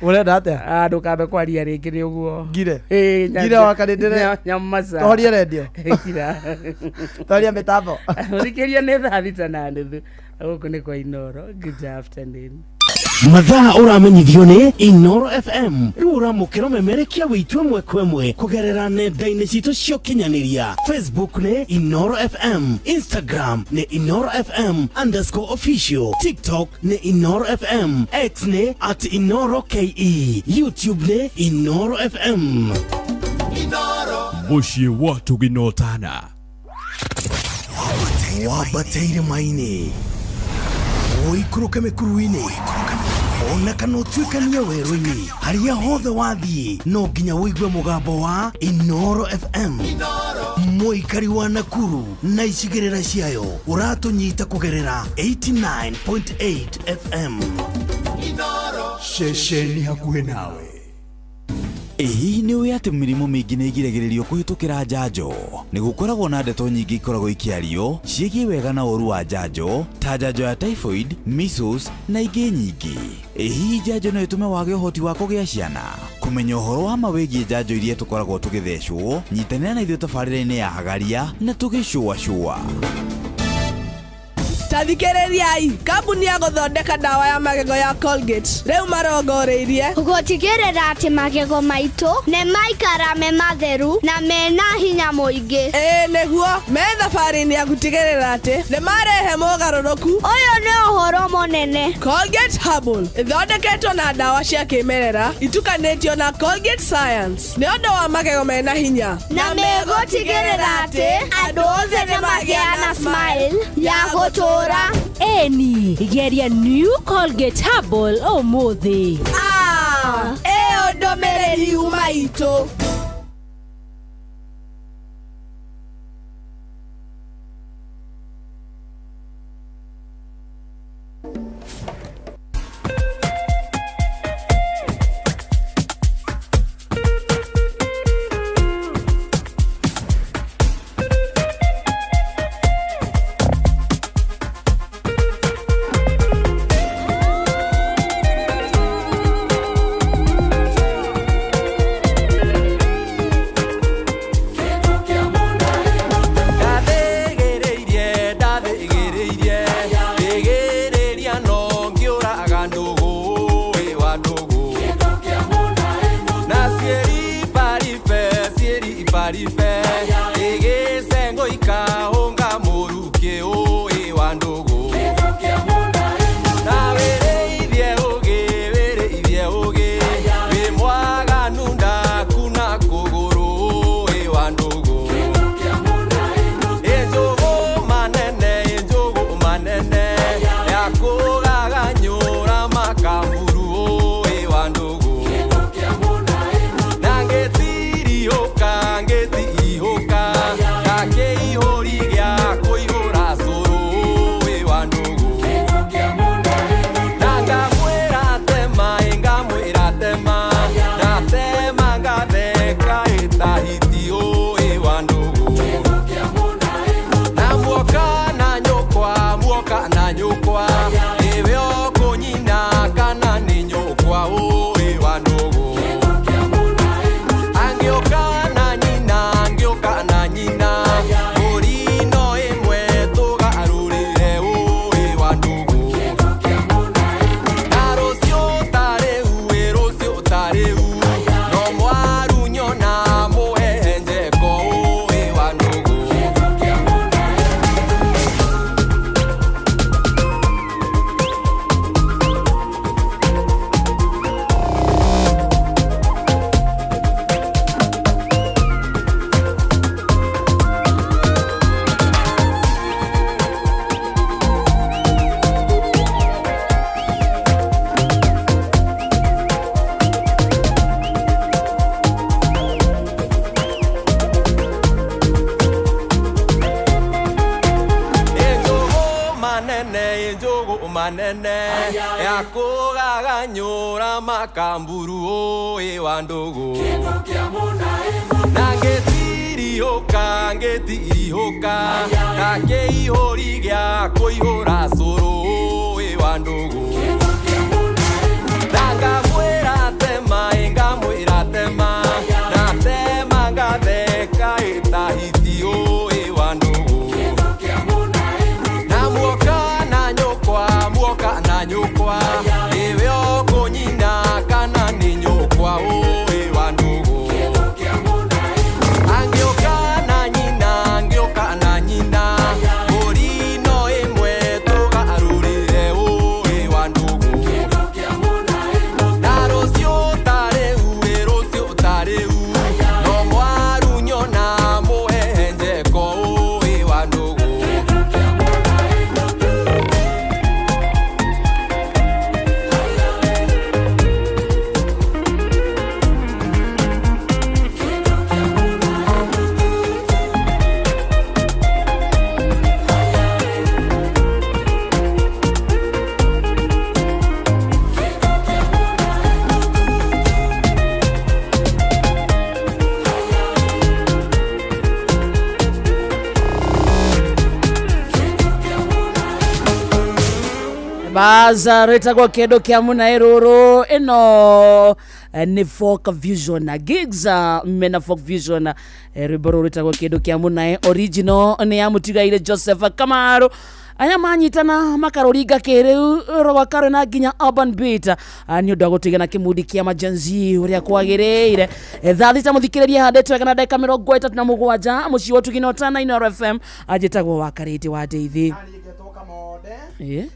ũrenda atĩa ndũkambe kwaria rĩngĩ nĩ ũguo ngire Ĩĩ, ngire wakarĩndĩre nyamaca tohorie rendio Kira. tohoria mĩtambo Mũthikĩria nĩ thaa thita na nuthu gũkũ nĩ kwa Inooro good afternoon Mathaa ũramenyithio nĩ Inooro FM rĩu ũramũkĩra ũmemerekia wĩitũ ĩmwe kwa ĩmwe kũgerera nenda-inĩ citũ cia ũkinyanĩria Facebook nĩ Inooro FM Instagram nĩ Inooro FM underscore official TikTok nĩ Inooro FM X nĩ at Inooro KE YouTube nĩ Inooro FM Mũciĩ wa Tuginotana. Wambateire maini ũikũrũke mĩkuru-inĩ ona kana ũtuĩkanie werũ-inĩ harĩa hothe wathiĩ no nginya ũigue mũgambo wa Inooro FM mũikari wa Nakuru na icigĩrĩra ciayo ũratũnyita kũgerera 89.8 FM ceceni hakuhĩ nawe Ĩ hihi nĩ ũĩ atĩ mĩrimũ mĩingĩ nĩ ĩgiragĩrĩrio kũhĩtũkĩra njanjo? Nĩ gũkoragwo na ndeto nyingĩ ikoragwo ikĩario ciĩgiĩ wega na ũũru wa njanjo ta njanjo ya typhoid, measles na ingĩ nyingĩ. Ĩ hihi njanjo no ĩtũme wage ũhoti wa kũgĩa ciana? Kũmenya ũhoro wa ma wĩgiĩ njanjo iria tũkoragwo tũgĩthecwo, nyitanĩra na ithuĩ tabarĩra-inĩ ya Hagaria na tũgĩcũacũa. Ta thikĩrĩriai kambuni ya gũthondeka ndawa ya magego ya Colgate rĩu marongoreirie gũtigĩrĩra atĩ magego maitũ nĩ maikara me matheru na mena hinya mũingĩ. Ĩĩ nĩguo me thabarĩ-inĩ ya gũtigĩrĩra atĩ nĩ marehe mogarũrũku. Ũyũ nĩ ũhoro ũhoro mũnene. Colgate Herbal ĩthondeketwo na ndawa cia kĩmerera itukanĩtio na Colgate Science nĩ ũndũ wa magego mena hinya na megũtigĩrĩra atĩ andũ othe nĩ magĩa na smile ya gũtũũra. Eni, geria New Colgate Herbal ũmũthĩ. Ah, ĩyo ndũmĩrĩri yuma itũ. Ndathĩgĩrĩirie, ndathĩgĩrĩirie, thĩgĩrĩria no ngĩũraga ndũgũ, ĩ wa ndũgũ. Na ciĩribaribe, ciĩribaribe, ĩgĩcengwo ikahũnga mũrukĩ, ĩ wa ndũgũ. Na wĩrĩithie ũgĩ, wĩrĩithie ũgĩ, wĩ mwaganu ndakuna kũgũrũ, ĩ wa ndũgũ. Ĩnjũgũ manene, ĩnjũgũ manene, yakũgaganyũra makamburu, ĩ wa ndũgũ. Na ngĩtiriũka, ngĩtihũka, ndakĩihũri gĩa kũihũra cũrũ, ĩ wa ndũgũ. Na ngamwĩra tema, ĩ ngamwĩra tema, ndatema ngatheka ĩtahiti, ĩ wa ndũgũ. Na muoka na nyũkwa, muoka na nyũkwa, nĩwe ũkũnyina kana nĩ nyũkwa, ĩ wa ndũgũ. Angĩũka na nyina, angĩũka na nyina, mbũri no ĩmwe tũgarũrĩre, ĩ wa ndũgũ. Na rũciũ ta rĩu, ĩ rũciũ ta rĩu, no mwaru nyona mũhehenjeko, ĩ wa ndũgũ. Ĩnjũgũ manene, ĩnjũgũ manene, yakũgaganyũra makamburu, ĩ wa ndũgũ. Na ngĩtiriũka, ngĩtirihũka, ndakĩihũri gĩa kũihũra cũrũ, ĩ wa ndũgũ. Na ngamwĩra tema, ĩ ngamwĩra tema, ndatema ngatheka ĩtahiti, ĩ wa ndũgũ. Na muoka na nyũkwa, muoka na nyũkwa, nĩwe ũkũnyina kana nĩ nyũkwa, ĩ wa ndũgũ. Angĩũka na nyina, angĩũka na nyina, mbũri no ĩmwe tũgarũrĩre, ĩ wa ndũgũ. Na rũciũ ta rĩu, ĩ rũciũ ta rĩu, no mwaru nyona mũhehenjeko, ĩ wa ndũgũ. Baza rwĩtagwo kĩndũ kĩa mũnaĩ rũrũ ĩno nĩ folk vision gigs mena folk vision rwĩmbo rũrũ rwĩtagwo kĩndũ kĩa mũnaĩ original nĩ ya mũtigaire Joseph Kamaru aya manyitana makarũringa kĩrĩu rwaka na nginya urban beat. Nĩ ũndũ wa gũtigana kĩmundi kĩa majenzi ũrĩa kwagĩrĩire. Thaa thita mũthikĩrĩria handĩtwo wega na ndagĩka 37 mũciĩ wa ũtugi na ũtana Inooro FM anjĩtagwo wa Karĩndĩ wa Ndeithi.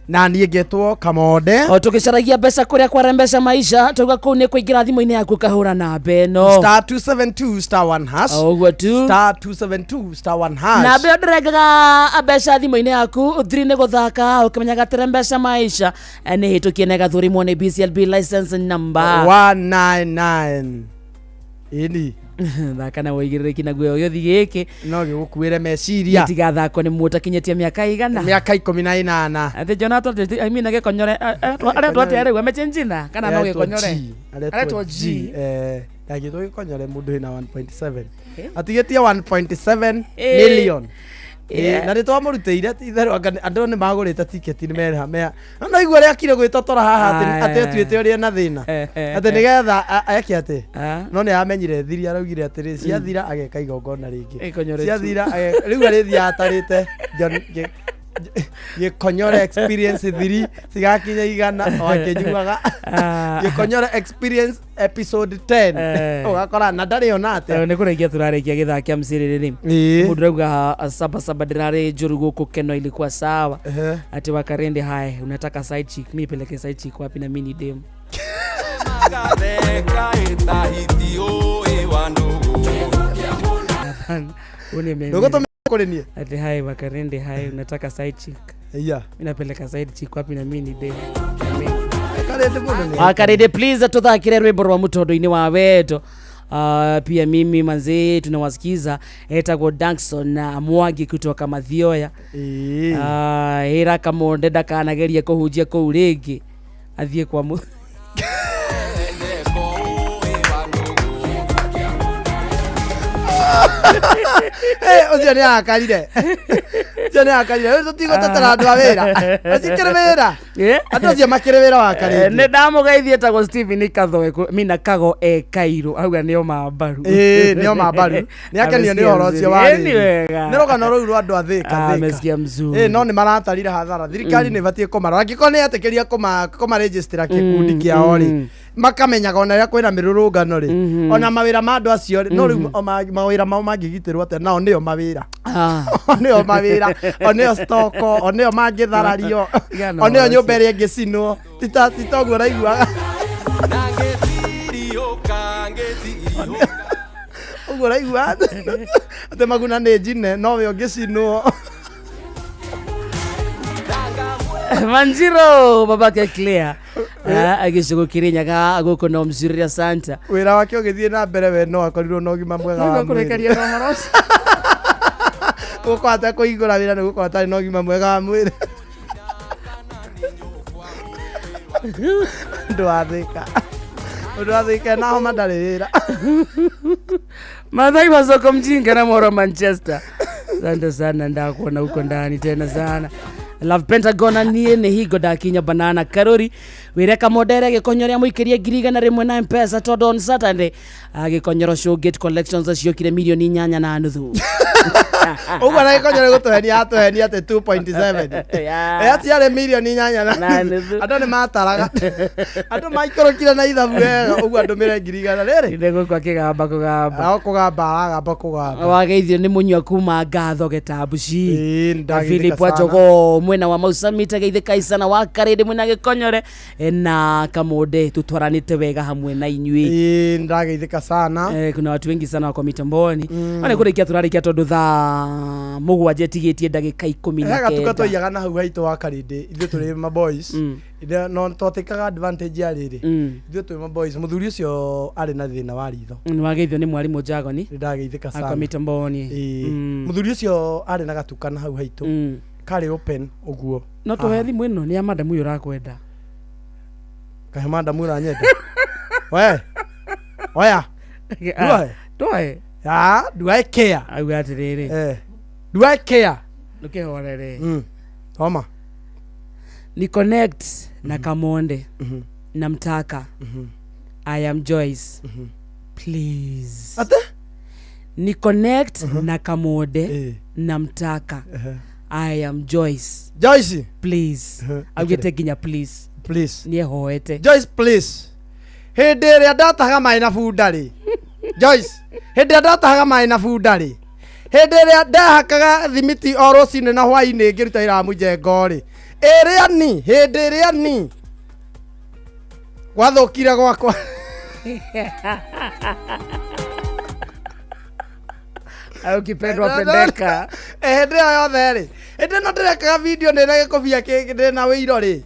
Na niĩ ngetwo Kamonde. O tũgĩcaragia mbeca kũrĩa kwarembesha maisha tauga kũu nĩ kũingĩra thimũ-inĩ yaku ũkahũra namba ĩno. Star 272 star 1 hash. Ũguo tu. Star 272 star 1 hash. Namba ĩyo ndĩrengaga mbeca thimũ-inĩ yaku thiri nĩ gũthaka ũkĩmenyaga atĩrĩ mbeca maisha nĩ hĩtũkie na ĩgathũrimwo nĩ BCLB license number 199. Ĩni. Thaka na wĩigĩrĩrĩki naguo gĩũthi gĩkĩ no gĩgũkuĩre meciria. Gĩtigathakwo nĩ mũndũ ũtakinyĩtie mĩaka igana. Mĩaka 18. Atĩ Jonathan I mean gĩkonyore aretwo atĩa rĩu amechenjina kana no Aretwo gĩkonyore? G. Aretwo G. Eh, ndagĩtwo gĩkonyore mũndũ wĩna 1.7. Atigĩtie 1.7 Eh. million. Yeah. Eh, na nĩ twamũrutĩire ti itherũ anga andũ nĩ magũrĩte tiketi nĩ merĩha mea no no igua ũrĩa akire gwĩtotora haha atĩ Ah, atĩ atuĩte ũrĩa ena thĩna atĩ nĩgetha eke atĩ Ah. no nĩ amenyire thiri araugire atĩrĩ ciathira ageka igongona rĩngĩ Gĩkonyore tu. ciathira rĩu arĩthiaga atarĩte Gĩkonyore experience thiri cigakinya 100 o akĩnyuaga Ah. Gĩkonyore experience episode 10 Eh. ũgakora na ndarĩ ona atĩa. Nä kå rä kia tå rarä kia gä thaa kä a mcä rä rä Ĩĩ. må ndå rauga saba saba ndärarä njå ru gå kå keno ilikuwa sawa. Ehe. Ati wakarende haya unataka side chick mi peleke side chick wapi na mi ni dem. Gatheka ĩtahiti ũĩ wa ndũgũ. Ndũgũtũmĩra kũrĩ niĩ. Ati hai wakarende hai unataka side chick. Yeah. Mi napeleka side chick wapi na mi ni dem. Karende mũndũ nĩ Wakarende please tuthakire rwimbo rwa mutondo-inĩ wa wendo. Pia mimi manzee tunawasikiza etagwo Dankson na Mwangi kutoka Mathioya. Ĩra Kamonde ndakanagerie kũhunjia kũu rĩngĩ athiĩ kwa mũ Eh, ũcio nĩ arakarire ũcio nĩ arakarire rĩu tũtigũtetera andũ a wĩra acikĩrĩ wĩra andũ acio makĩrĩ wĩra wa karĩngĩ. Nĩ ndamũgeithie etagwo Steven Kathoe mina Kago e Kairũ auga nĩo mambaru. Ĩĩ, nĩo mambaru nĩ akenio nĩ ũhoro ũcio wa Ĩĩ, nĩ wega. nĩ rũgano rũu rwa andũ a Thĩka. Ah, Thĩka. amesikia mzuri. Ĩĩ, no nĩ maratarire hathara thirikari nĩ ĩbatiĩ kũmarora angĩkorwo nĩ yetĩkĩria kũmarĩnjĩstĩra gĩkundi kĩao rĩ makamenyaga ona rĩrĩa kwĩna mĩrũrũngano rĩ ona mawĩra ma andũ acio rĩ no rĩu o mawĩra mao mangĩgitĩrwo atĩa nao nĩo mawĩra o nĩo mawĩra o nĩo stoko o nĩo mangĩtharario Igana o nĩo ũhoro nyũmba ĩrĩa ĩngĩcinwo ti ta ũguo ũraiguaga ũguo ũraigua atĩ maguna nĩ njine nowe ũngĩcinwo. Manjiro babake Clear agĩcũgũ Kĩrĩnyaga gũkũ no mzuri asante. Wĩra wake ũgĩthiĩ na mbere we no akorirwo na ũgima mwega wa mwĩrĩ. Kũrĩkaria na ũhoro ũcio. Gũkorwo atekũhingũra wĩra nĩ gũkorwo atarĩ na ũgima mwega wa mwĩrĩ. Ũndũ wa Thĩka ũndũ wa Thĩka na homa ndarĩ wĩra. Mathai wa soko mjinga na moro Manchester. Asante sana ndakuona huko ndani tena sana. Love Pentagon na niĩ nĩ hingo ndakinya banana karori wĩre Kamondere gĩkonyore amũikĩrie 100,000 na mpesa tondũ on Saturday gĩkonyoro Showgate Collections ciokire milioni 8.5. Ũguo na gĩkonyore gũtũhenia atũhenia atĩ 2.7. Yeah. Atiarĩ milioni 8 Na na nuthu. andũ nĩ mataraga andũ maikũrũkire na ithabu wega ũguo andũ mĩre 100,000 rĩrĩ Ithe gũkũ akĩgamba kũgamba o kũgamba aragamba kũgamba. Wageithio nĩ mũnyua kuma ngatho gĩtambuci. Ndageithĩka Philip sana. Wajogo mwena wa Mausamita geithĩka isana wa Karĩndĩ mwena gĩkonyore na Kamonde tutwaranĩte wega hamwe na inyuĩ. Ĩĩ ndageithĩka sana. Kuna watu wengi sana wako mitamboni mm. Nĩ kũrĩkia tũrarĩkia tondũ thaa mũgwanja ĩtigĩtie ndagĩka ikũmi na He gatuka kenda. twaiyaga na hau haitũ wa Karĩndĩ ithuĩ tũrĩ maboys no twatĩkaga advantage ya rĩrĩ ithuĩ twĩ maboys mũthuri ũcio arĩ na thĩna wa ritho. Nĩ wageithio nĩ mwarimũ Jagoni. Nĩ ndageithĩka sana. Akwa mitamboni. Ĩĩ. Mũthuri ũcio arĩ na gatuka na hau haitũ karĩ open ũguo. No tũhe thimũ ĩno nĩ ya madamu ũyũ ũrakwenda. Kahe madamu ũranyenda we oya. Nduoe? Nduoe? Ah, do I care? Auga atĩrĩrĩ. Eh. Do I care? Ndũkĩhorere. Thoma. Ni connect na Kamonde. Namtaka. I am Joyce. Please. Ate? Ni connect na Kamonde. Namtaka. I am Joyce. Joyce. Please. Augĩte nginya please. Please. Nĩehoete. Joyce please. Hĩndĩ ĩrĩa ndatahaga maĩ na bunda rĩ. Joyce, hĩndĩ ĩrĩa ndatahaga maĩ na bunda rĩ. Hĩndĩ ĩrĩa ndahakaga thimiti o rũcinĩ na hwainĩ ngĩruta wĩra wa mũjengo rĩ, ĩrĩa ni hĩndĩ ĩrĩa ni gwathũkire gwakwa. Ukipendwa pendeka. Hĩndĩ ĩyo yothe rĩ, hĩndĩ ĩno ndĩrekaga video ndĩna gĩkũbia ndĩna wĩiro rĩ,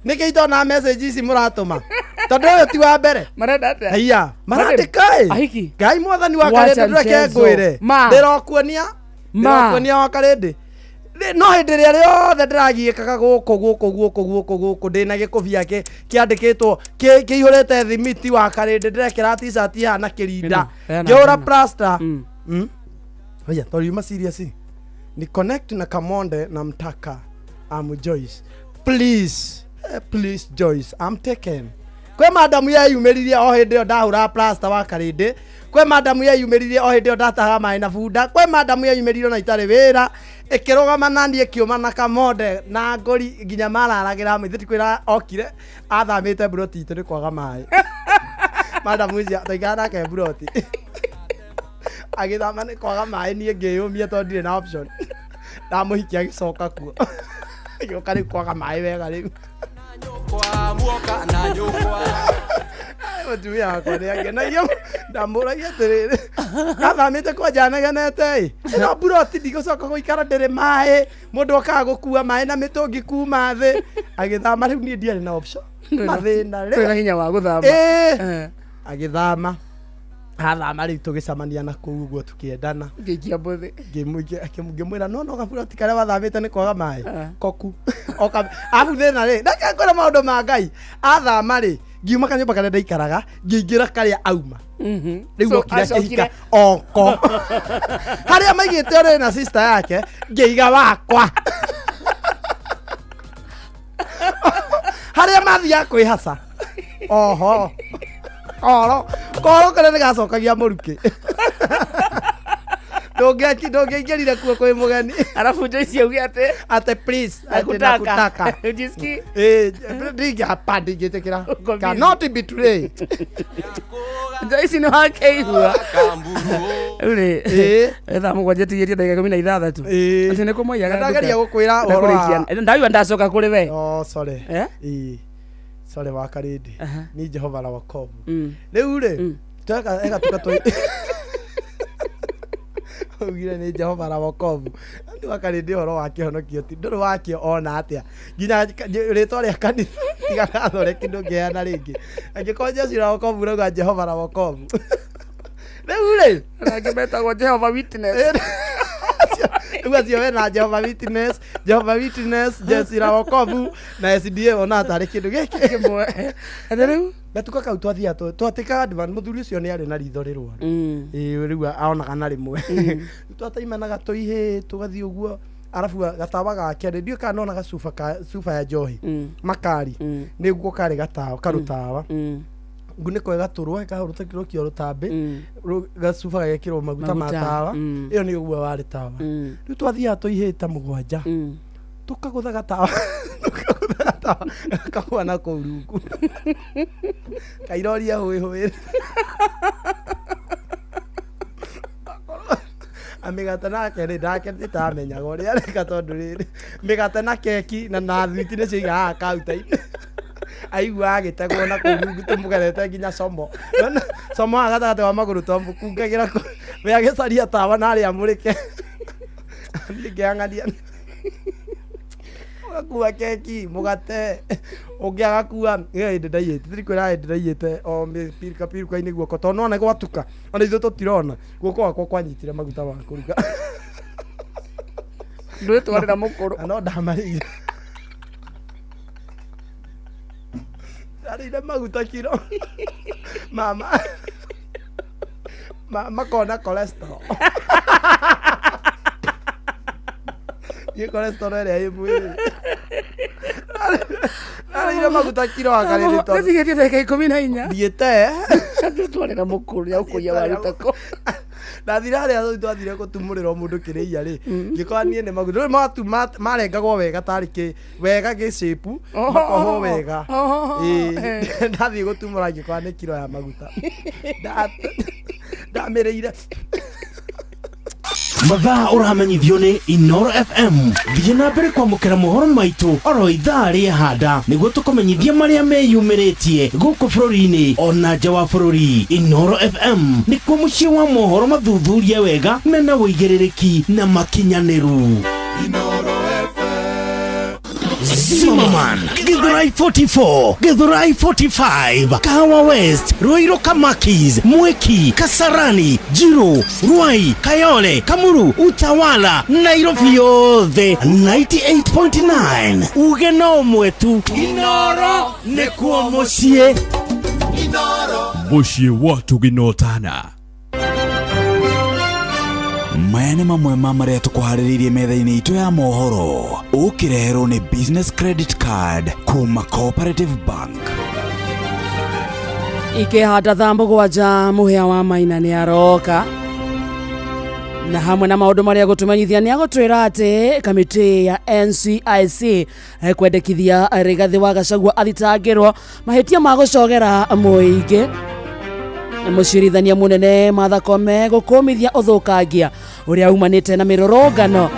nĩkĩ itona message ici mũratũma? Tondũ ũyũ ti wa mbere. Marenda atĩa? Haiya, marandĩka ĩ. Ahiki. Ngai mwathani wa Wacha Karĩndĩ ndũreke mchezo. ngwĩre. Ma. Ndĩrokuonia. Ma. Ndĩrokuonia wa Karĩndĩ. No hĩndĩ ĩrĩa rĩothe ndĩragiĩkaga gũkũ gũkũ gũkũ gũkũ gũkũ ndĩna gĩkũbia kĩandĩkĩtwo kĩihũrĩte thimiti wa Karĩndĩ, ndĩrekĩra t-shirt ihana kĩrinda, Ĩno, ngĩhũra ĩno. plaster. Oya, toriuma serious. Ni connect na Kamonde na mtaka. I'm Joyce. Please, please Joyce, I'm taken. Kwe madamu yeyumĩririe o hĩndĩ ĩyo ndahũra plaster wa Karĩndĩ. Kwe madamu yeyumĩririe o hĩndĩ ĩyo ndatahaga maĩ na bunda. Kwe madamu yeyumĩririe ona itarĩ wĩra. Ĩkĩrũgama na niĩ ĩkĩũma na Kamonde na ngũri nginya mararagĩra hamwe. Ithuĩ ti kwĩra okire athamĩte mburoti itũ nĩ kwaga maĩ. Madamu ũcio twaikara nake mburoti. Agĩthama nĩ kwaga maĩ, niĩ ngĩyũmia tondũ ndirĩ na option. Ndamũhikia agĩcoka kuo. Agĩũka rĩu kwaga maĩ wega rĩu. Muoka na nyũkwa. Mũtumia wakwa nĩ angenagia, ndamũragia atĩrĩrĩ, athamĩte kwanja anegenete ĩ, ĩno mburoti ndigũcoka gũikara ndĩrĩ maĩ, mũndũ okaga gũkua maĩ na mĩtũngi kuma thĩ. Agĩthama rĩu niĩ ndiarĩ na option. Mathĩna rĩ. Ndũrĩ na hinya wa gũthama. Ĩĩ. Agĩthama. Athama rĩu tũgĩcemania na kũu ũguo tũkĩendana. Ngĩikia mbũthĩ. Ngĩmwĩra no no gaburoti karĩa wathamĩte nĩ kwaga maĩ. Koku. Oka abu thĩna rĩ, reke ngwĩre maũndũ ma Ngai. Athama rĩ, ngiuma kanyũmba karĩa ndaikaraga, ngĩingĩra karĩa auma. Rĩu So, okire acokire. akĩhika oko. Harĩa maigĩte ũrĩ na sister yake, ngĩiga wakwa. Harĩa mathiaga kwĩhaca. Oho. Oro. Koro karĩa nĩgacokagia mũrukĩ. Ndũngĩaingĩrire kuo kwĩ mũgeni. Alafu Joyce auge atĩ Ate please, ate Nakutaka. nakutaka. Ujisikii? Ndingĩ hapa ndingĩtĩkĩra. Uko busy. Cannot be today. Joyce nĩ wakeigua. Rĩu rĩ, thaa 7 tigĩtie ndagĩka 16. Atĩ nĩ kũmwaiyaga Ndageria nduka. gũkwĩra ũhoro wa- Ndakũrĩkia. Ndaigua ndacoka kũrĩ we. Oh, sorry. Eh? Ĩĩ. Sorry wa Karĩndĩ. Ni Jehova la wokovu. Rĩu Rĩu rĩ, tweka ega tuka tũ augire nĩ Jehova la wokovu. Andũ wa Karĩndĩ ũhoro wa kĩhonokio ti ndũrĩ wakĩo ona atĩa. Nginya rĩtwa rĩa kanitha tiga gathore kĩndũ ngĩheana rĩngĩ. Angĩkorwo Jesu la wokovu rauga Jehova la wokovu. Rĩu rĩ, Angĩ metagwo Jehova Witness. Rĩu acio wena Jehova Witness, Jehova Witness, Jesu la wokovu na SDA ona tarĩ kĩndũ gĩkĩ kĩmwe. Atĩ rĩu gatuka kau twathiaga twatĩkaga advance, mũthuri ũcio nĩ arĩ na ritho rĩrwaru. Ĩĩ rĩu aonaga na rĩmwe. Twataimanaga tũihĩ tũgathiĩ ũguo arabu gatawa gake rĩ ndiũĩ kana nonaga cuba ka cuba ya njohi makari nĩguo karĩ gatawa karũtawa ngunĩko ĩgatũrwo ĩkahũrũkio rũtambĩ gacuba gagekĩrwo maguta ma Maguta, tawa ĩyo nĩ ũguo warĩ tawa. Rĩu twathiaga tũihĩte 7 tũkagũtha gatawa tũkagũtha gatawa gakagũa na kũu rungu kairoria hũĩ hũĩ amĩgate nake rĩ ndake nditamenyaga ũrĩa areka tondũ rĩrĩ mĩgate na keki na thwiti nĩcio igaga kaunta-inĩ aigua agĩtegwo na kũu rungu tũmũgerete nginya como como haha gatagatĩ wa magũrũ twamũkungagĩra we agĩcaria tawa na arĩa amũrĩke niĩ ngĩang'ania ũgakua keki mũgate ũngĩ agakua ĩyo hĩndĩ ndaiyĩte tirikwĩra hĩndĩ ndaiyĩte o mĩpirika pirika-inĩ guoko tondũ nĩwona gwatuka ona ithuĩ tũtirona guoko gwakwa kwanyitire maguta ma kũruga Ndwĩtwarĩra mũkũrũ. Na no ndamarĩire ndarĩire maguta kiro mama makona cholesterol niĩ cholesterol ĩrĩa ĩ mwĩrĩ ndarĩire maguta kiro akarĩrĩ tondũ Nĩtigĩtie ndagĩka 14. Thiĩte. Ndwĩtwarĩra mũkũrũ ya ũkũiya waruta kũ. Ndathire harĩa rĩu twathire gũtumũrĩrwo mũndũ kĩrĩia rĩ ngĩkora niĩ nĩ maguta rĩu matu marengagwo wega tarĩ kĩ wega gĩcĩpu makohwo wega. Ĩĩ, ndathiĩ gũtumũra ngĩkora nĩ kiro ya maguta ndamĩrĩire. Mathaa ũramenyithio nĩ Inoro FM. Thiĩ na mbere kwamũkĩra mohoro maitũ oro ithaa rĩehanda nĩguo tũkũmenyithie marĩa meyumĩrĩtie gũkũ bũrũri-inĩ ona nja wa bũrũri. Inoro FM nĩkuo mũciĩ wa mohoro mathuthurie wega mena ũigĩrĩrĩki na makinyanĩru. Zimmerman, Githurai 44, Githurai 45, Kahawa West, Ruiru Kamakis, Mwiki, Kasarani, Jiru, Ruai, Kayole, Kamuru, Utawala, Nairobi yothe 98.9. Uge no mwetu. Inoro nĩkuo mũciĩ. Mũciĩ wa tũginotana. Maya nĩ mamwe ma marĩa tũkũharĩrĩirie metha-inĩ itũ ya mohoro ũkĩreherwo nĩ business credit card kuma Cooperative Bank. Ikĩhanda thaa 7 mũhĩa wa Maina nĩ aroka na hamwe na maũndũ marĩa gũtũmenyithia nĩ agũtwĩra atĩ kamĩtĩ ya NCIC kwendekithia Rigathĩ wa Gachagua athitangĩrwo mahĩtia ma gũcogera mũingĩ. Mũcirithania mũnene Martha Koome gũkũmithia ũthũkangia ũrĩa umanĩte na mĩrũrũngano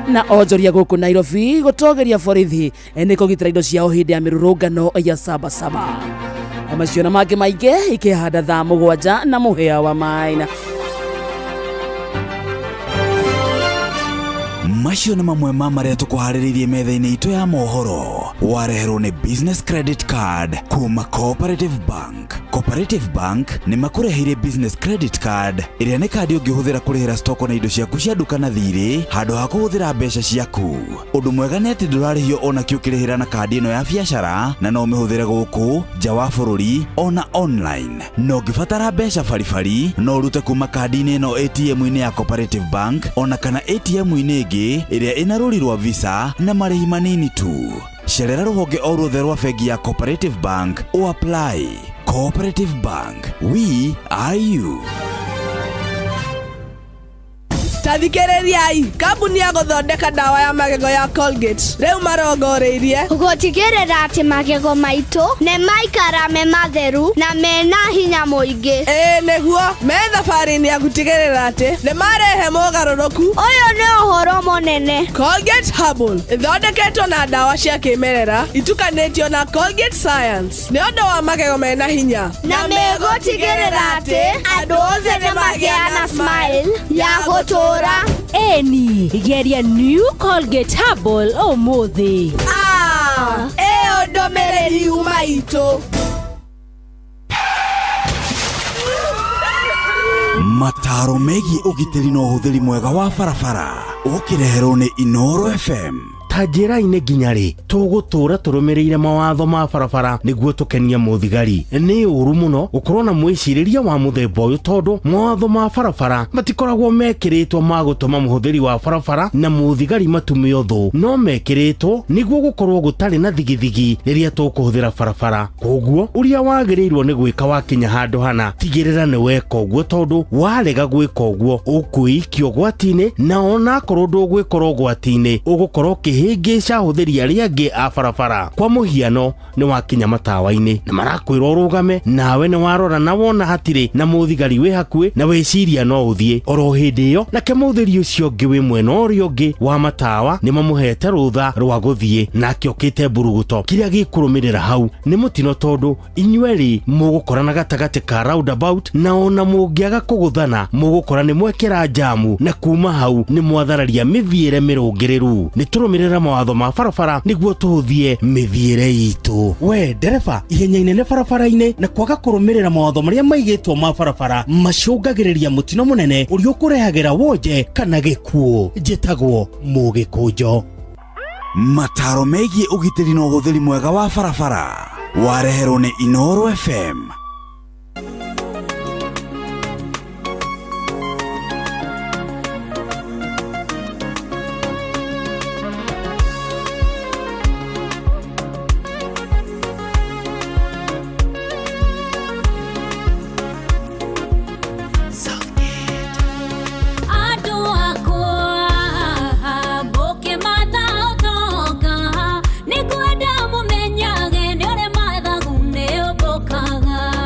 na onjoria gũkũ Nairobi gũtũgĩria borithi nĩ kũgitĩra indo ciao hĩndĩ ya mĩrũrũngano ya Sabasaba. Macio na mangĩ maingĩ ikĩhanda thaa 7 na mũhĩa wa Maina. Macio nĩ mamwe ma marĩa tũkũharĩrĩirie metha-inĩ itũ ya mohoro wareherwo nĩ business credit card kuma Cooperative Bank. Cooperative Bank nĩ makũreheire business credit card ĩrĩa nĩ kandi ũngĩhũthĩra kũrĩhĩra stoko na indo ciaku cia nduka na thirĩ handũ ha kũhũthĩra mbeca ciaku. Ũndũ mwega nĩ atĩ ndũrarĩhio ona kĩ ũkĩrĩhĩra na kandi ĩno ya biacara na no ũmĩhũthĩre gũkũ nja wa bũrũri ona online. Na ũngĩbatara mbeca baribari no ũrute kuma kandi-inĩ ĩno ATM-inĩ ya Cooperative Bank ona kana ATM-inĩ ĩngĩ ĩrĩa ĩna rũri rwa Visa na marĩhi manini tu. Cerera rũhonge o ruothe rwa bengi ya Cooperative Bank o apply. Cooperative Bank, we are you. Ta thikĩrĩriai, kambuni ya gũthondeka ndawa ya magego ya Colgate rĩu marongoreirie gũtigĩrĩra atĩ magego maitũ nĩ maikara me matheru na mena hinya mũingĩ. Ĩĩ nĩguo, me thabarĩ-inĩ ya gũtigĩrĩra atĩ nĩ marehe mogarũrũku. Ũyũ nĩ ũhoro mũnene. Colgate Herbal ĩthondeketwo na ndawa cia kĩmerera itukanĩtio na Colgate Science nĩ ũndũ wa magego mena hinya na megũtigĩrĩra atĩ andũ othe nĩ magĩa na smile ya gũtũũra. Eni, geria New Colgate Herbal ũmũthĩ. Ĩyo ndũmĩrĩri yuma itũ. Mataro megiĩ ũgitĩri na ũhũthĩri mwega wa barabara ũkĩreherwo nĩ Inoro FM. Ta njĩra-inĩ nginya rĩ tũgũtũra tũrũmĩrĩire mawatho ma barabara nĩguo tũkenie mũthigari. Nĩ ũru mũno gũkorwo na mwĩcirĩria wa mũthemba ũyũ tondũ mawatho ma barabara matikoragwo mekĩrĩtwo ma gũtũma mũhũthĩri wa barabara na mũthigari matume ũthũ, no mekĩrĩtwo nĩguo gũkorwo gũtarĩ na thigithigi rĩrĩa tũkũhũthĩra barabara. Koguo ũrĩa wagĩrĩirwo nĩ gwĩka wakinya handũ hana, tigĩrĩra nĩ weka ũguo tondũ warega gwĩka ũguo ũkwĩikia ũgwati-inĩ, na onakorwo ndũgwĩkora ũgwati-inĩ ũgũkorwo ũkĩhĩngĩca ahũthĩri arĩa angĩ a barabara. Kwa mũhiano nĩ wakinya matawa-inĩ na marakwĩra ũrũgame, nawe nĩ warora na wona hatirĩ na mũthigari wĩ hakuhĩ na wĩciria no ũthiĩ. Oro hĩndĩ ĩyo nake mũhũthĩri ũcio ũngĩ wĩ mwena ũrĩa ũngĩ wa matawa nĩ mamũhete rũtha rwa gũthiĩ nake okĩte mburuguto. Kĩrĩa gĩkũrũmĩrĩra hau nĩ mũtino tondũ inyuerĩ mũgũkorana gatagatĩ ka roundabout na ona mũngĩaga kũgũthana mũgũkora nĩ mwekĩra njamu na kuma hau nĩ mwathararia mĩthiĩre mĩrũngĩrĩru. Nĩ tũrũmĩrĩra mawatho ma barabara nĩguo tũhũthie mĩthiĩre itũ. We ndereba, ihenya inene barabara-inĩ na kwaga kũrũmĩrĩra mawatho marĩa maigĩtwo ma barabara macũngagĩrĩria mũtino mũnene ũrĩa ũkũrehagĩra wonje kana gĩkuũ. Njĩtagwo Mũgĩkũnjo. Mataro megiĩ ũgitĩri na ũhũthĩri mwega wa barabara wareherwo nĩ Inoro FM. Nĩngwenda mũmenyage nĩ ũrĩ mathagu nĩ ũmbũkaga.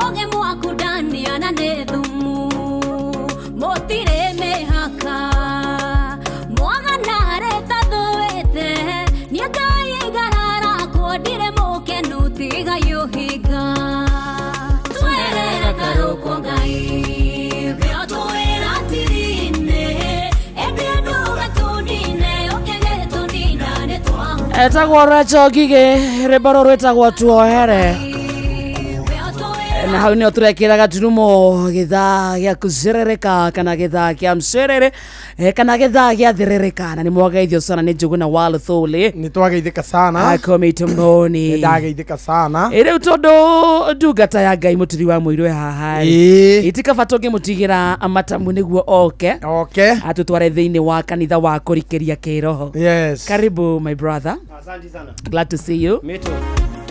Ũgĩ mwakundania na nĩ thumu Mũtirĩ mĩhaka Mwagana rĩtathũĩte Niĩ Ngai ngarara kwondire mũkenu tiga yũhinga Twerera karũkwo Ngai Ũkĩo twĩra tirinĩ Ĩndĩ andũ gatũnine Ũkĩge tũnina nĩ twahuna Etagwo Rachel Ngigĩ rwĩmbo rũrũ rwĩtagwo tuohere na hau nĩho tũrekĩra gaturumo gĩthaa gĩa kũcerereka kana gĩthaa kĩa mcerere kana gĩthaa gĩa thĩrĩrĩka na nĩ mwageithio sana nĩ Njũgũna wa Luthuli nĩ twageithĩka sana akomitomoni nĩ ndageithĩka sana rĩu tondũ ndungata ya Ngai mũturi wa mũirũ e haha Ĩĩ. itikaba tũngĩmũtigĩra matamu nĩguo oke oke atũtware thĩinĩ wa kanitha wa kũrikĩria kĩroho. Yes. Karibu my brother. Asante sana. Glad to see you. Me too.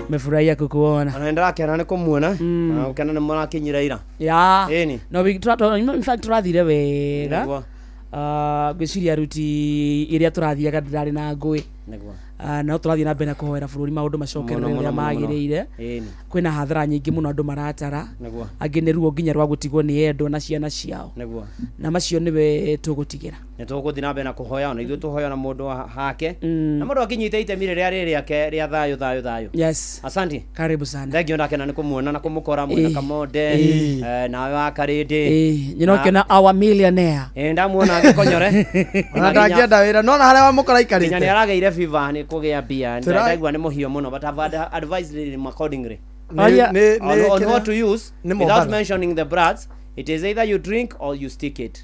Mefurahia kukuona. Ona ndĩrakena nĩ kũmuona na gũkena nĩ mũrakinyire ira. Yeah. Ĩni. No, we, in fact tũrathire wega. Nĩguo. Ngwĩciria ruti ĩrĩa tũrathiaga ndĩrarĩ na ngũĩ. Nĩguo. No tũrathiĩ na mbere na kũhoera bũrũri maũndũ macokerere Mũno, ũrĩa mũno, mũno, mũno. magĩrĩire. Ĩni. Kwĩna hathara nyingĩ mũno andũ maratara. Nĩguo. Angĩ nĩ ruo nginya rwa gũtigwo nĩ endwa na ciana ciao. Nĩguo. Na macio nĩwe tũgũtigĩra. Nĩ tũgũthiĩ na mbere na kũhoya ona ithuĩ tũhoya na mũndũ hake na mũndũ akinyita itemi rĩrĩa rĩ rĩake rĩa thayũ thayũ thayũ. Yes. Asante. Karibu sana. Thank you ndakena nĩ kũmuona na kũmũkora mwĩna Ĩĩ. Kamonde Ĩĩ. nawe wa Karĩndĩ. Nyina ũkĩona our millionaire. Ĩĩ ndamuona agĩkonyore. Ona ndangĩenda wĩra nona harĩa wamũkora Nginya nĩ aikarĩte aragĩire fever nĩ kũgĩa mbia. Tũra- Ndaigua nĩ mũhiũ mũno but I've advised him accordingly. Nĩ- nĩ- nĩ- On what to use nĩ without Mombatha. mentioning the brands, it is either you drink or you stick it.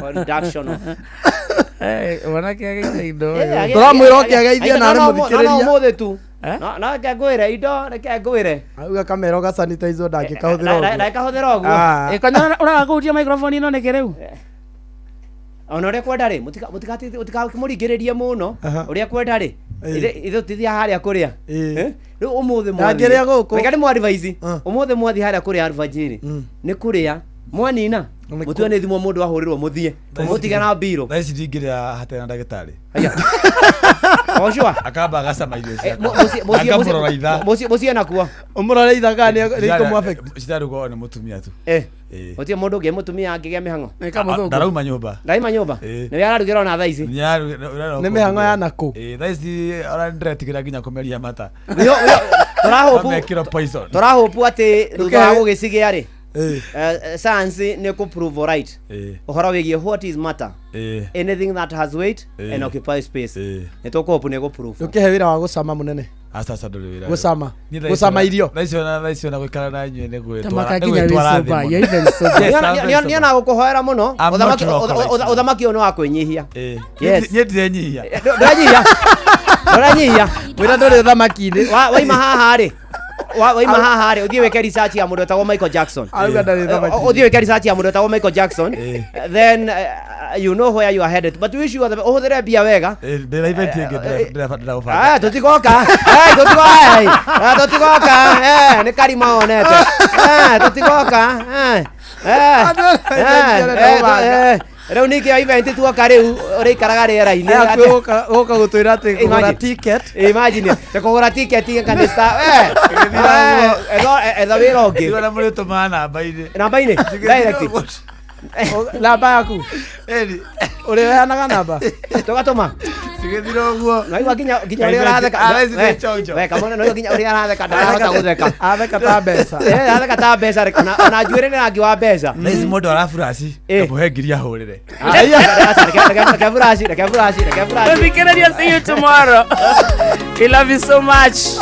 For reduction of mwanake ageithia indo Tũramwĩra oke ageithie na arĩ mũthikĩrĩria. No ũmũthĩ tu. No reke ngwĩre indo reke ngwĩre. Auga kamera ũgasanitize ndangĩkahũthĩra ũguo. Ndangĩkahũthĩra ũguo. Ah. Ĩkonyora ũraga kũhutia microphone ĩno nĩkĩ rĩu? Ona ũrĩa kwenda rĩ mũtikamũringĩrĩrie mũno ũrĩa kwenda rĩ ithuĩ tũthiaga harĩa kũrĩa. Rĩu ũmũthĩ Ndangĩrĩa gũkũ. Reke ndĩmũ advise. Ũmũthĩ mwathiĩ harĩa kũrĩa alfajiri nĩ kũrĩa mwanina mũtue nĩ thimũ mũndũ ahũrĩrwo mũthiĩ mũtige na mbirũ. Thaa ici ndingĩrĩa hatarĩ na ndagĩtarĩ. Oshua. Akamba agacama irio ciakwa. Akamũrora ithaa. Mũciĩ nakuo. Ũmũrore ithaa kana nĩ ikũmũ affect. Citarugwo nĩ mũtumia tu. Gũtirĩ mũndũ ũngĩ mũtumia angĩgĩa mĩhang'o. Ndarauma nyũmba. Ndarauma nyũmba. Nĩwe ararugĩra ona thaa ici. Nĩ mĩhang'o ya nakũ. Thaa ici ona nĩndĩretigĩra nginya kũmeria mata. Tũrahopu Mamekĩra poison. tũrahopu atĩ thutha wa gũgĩcigĩa rĩ Eh. Science nĩ kũ prove right ũhoro wĩgiĩ what is matter, anything that has weight and occupies space, nĩ tũkũhopu nĩ gũ prove. Ndũkĩhe wĩra wa gũcama mũnene. Aca aca ndũrĩ wĩra. Gũcama. Niĩ thaa ici Gũcama ona- irio. thaa ici ona gũikara na inyuĩ nĩ gwĩtwara- Ta maka nĩ nginya wĩ gwĩtwara thĩ sober, mũno. you're even sober. Yes, I'm very Niĩ ona gũkũhoera mũno I'm not ũthamaki rock right now. ũthamaki ũyũ nĩ wa kwĩnyihia. Yes. Niĩ ndirenyihia. Ndũrenyihia. Ndũrenyihia. Wĩra ndũrĩ ũthamaki-inĩ. Waima haha rĩ waima haha rĩ ũthiĩ wĩke research ya mũndũ wetagwo Michael Jackson. Auga ndarĩ ũthamaki-inĩ. Ũthiĩ wĩke research ya mũndũ wetagwo Michael Jackson, then you know where you are headed, but wish you are the ũhũthĩre mbia wega. Ndĩna event ĩngĩ ndĩrabanga. Ah, tũtigoka. Eh, tũtigoka. Eh, tũtigoka. Eh, nĩ karima wonete. Eh, tũtigoka. Eh. Eh. Eh, eh, rĩu ningĩ event tuoka rĩu ũrĩikaraga rĩera-inĩ. Aya, kwĩ gũka gũtwĩra atĩ kũgũra Imagine. ticket. Imagine, te kũgũra ticket kanitha. Eh. Eh, etha wĩra ũngĩ. Ndiona mũrĩtũmaga namba-inĩ. Namba-inĩ? Direct. Namba yaku. Ũrĩheanaga namba. Tũgatũma. Cigĩthira ũguo. Naigua nginya nginya ũrĩa ũratheka. Ah, thaa ici nĩ chonjo. We kamona naigua nginya ũrĩa aratheka ndarahota gũtheka. Atheka ta mbeca. Eh, atheka ta mbeca rĩ, ona njuĩrĩ nĩ rangi wa mbeca. Thaa ici mũndũ araburaci kamũhe ngiri ahũrĩre. Reke buraci, reke buraci, reke buraci. Thikĩrĩria, see you tomorrow. We love you so much.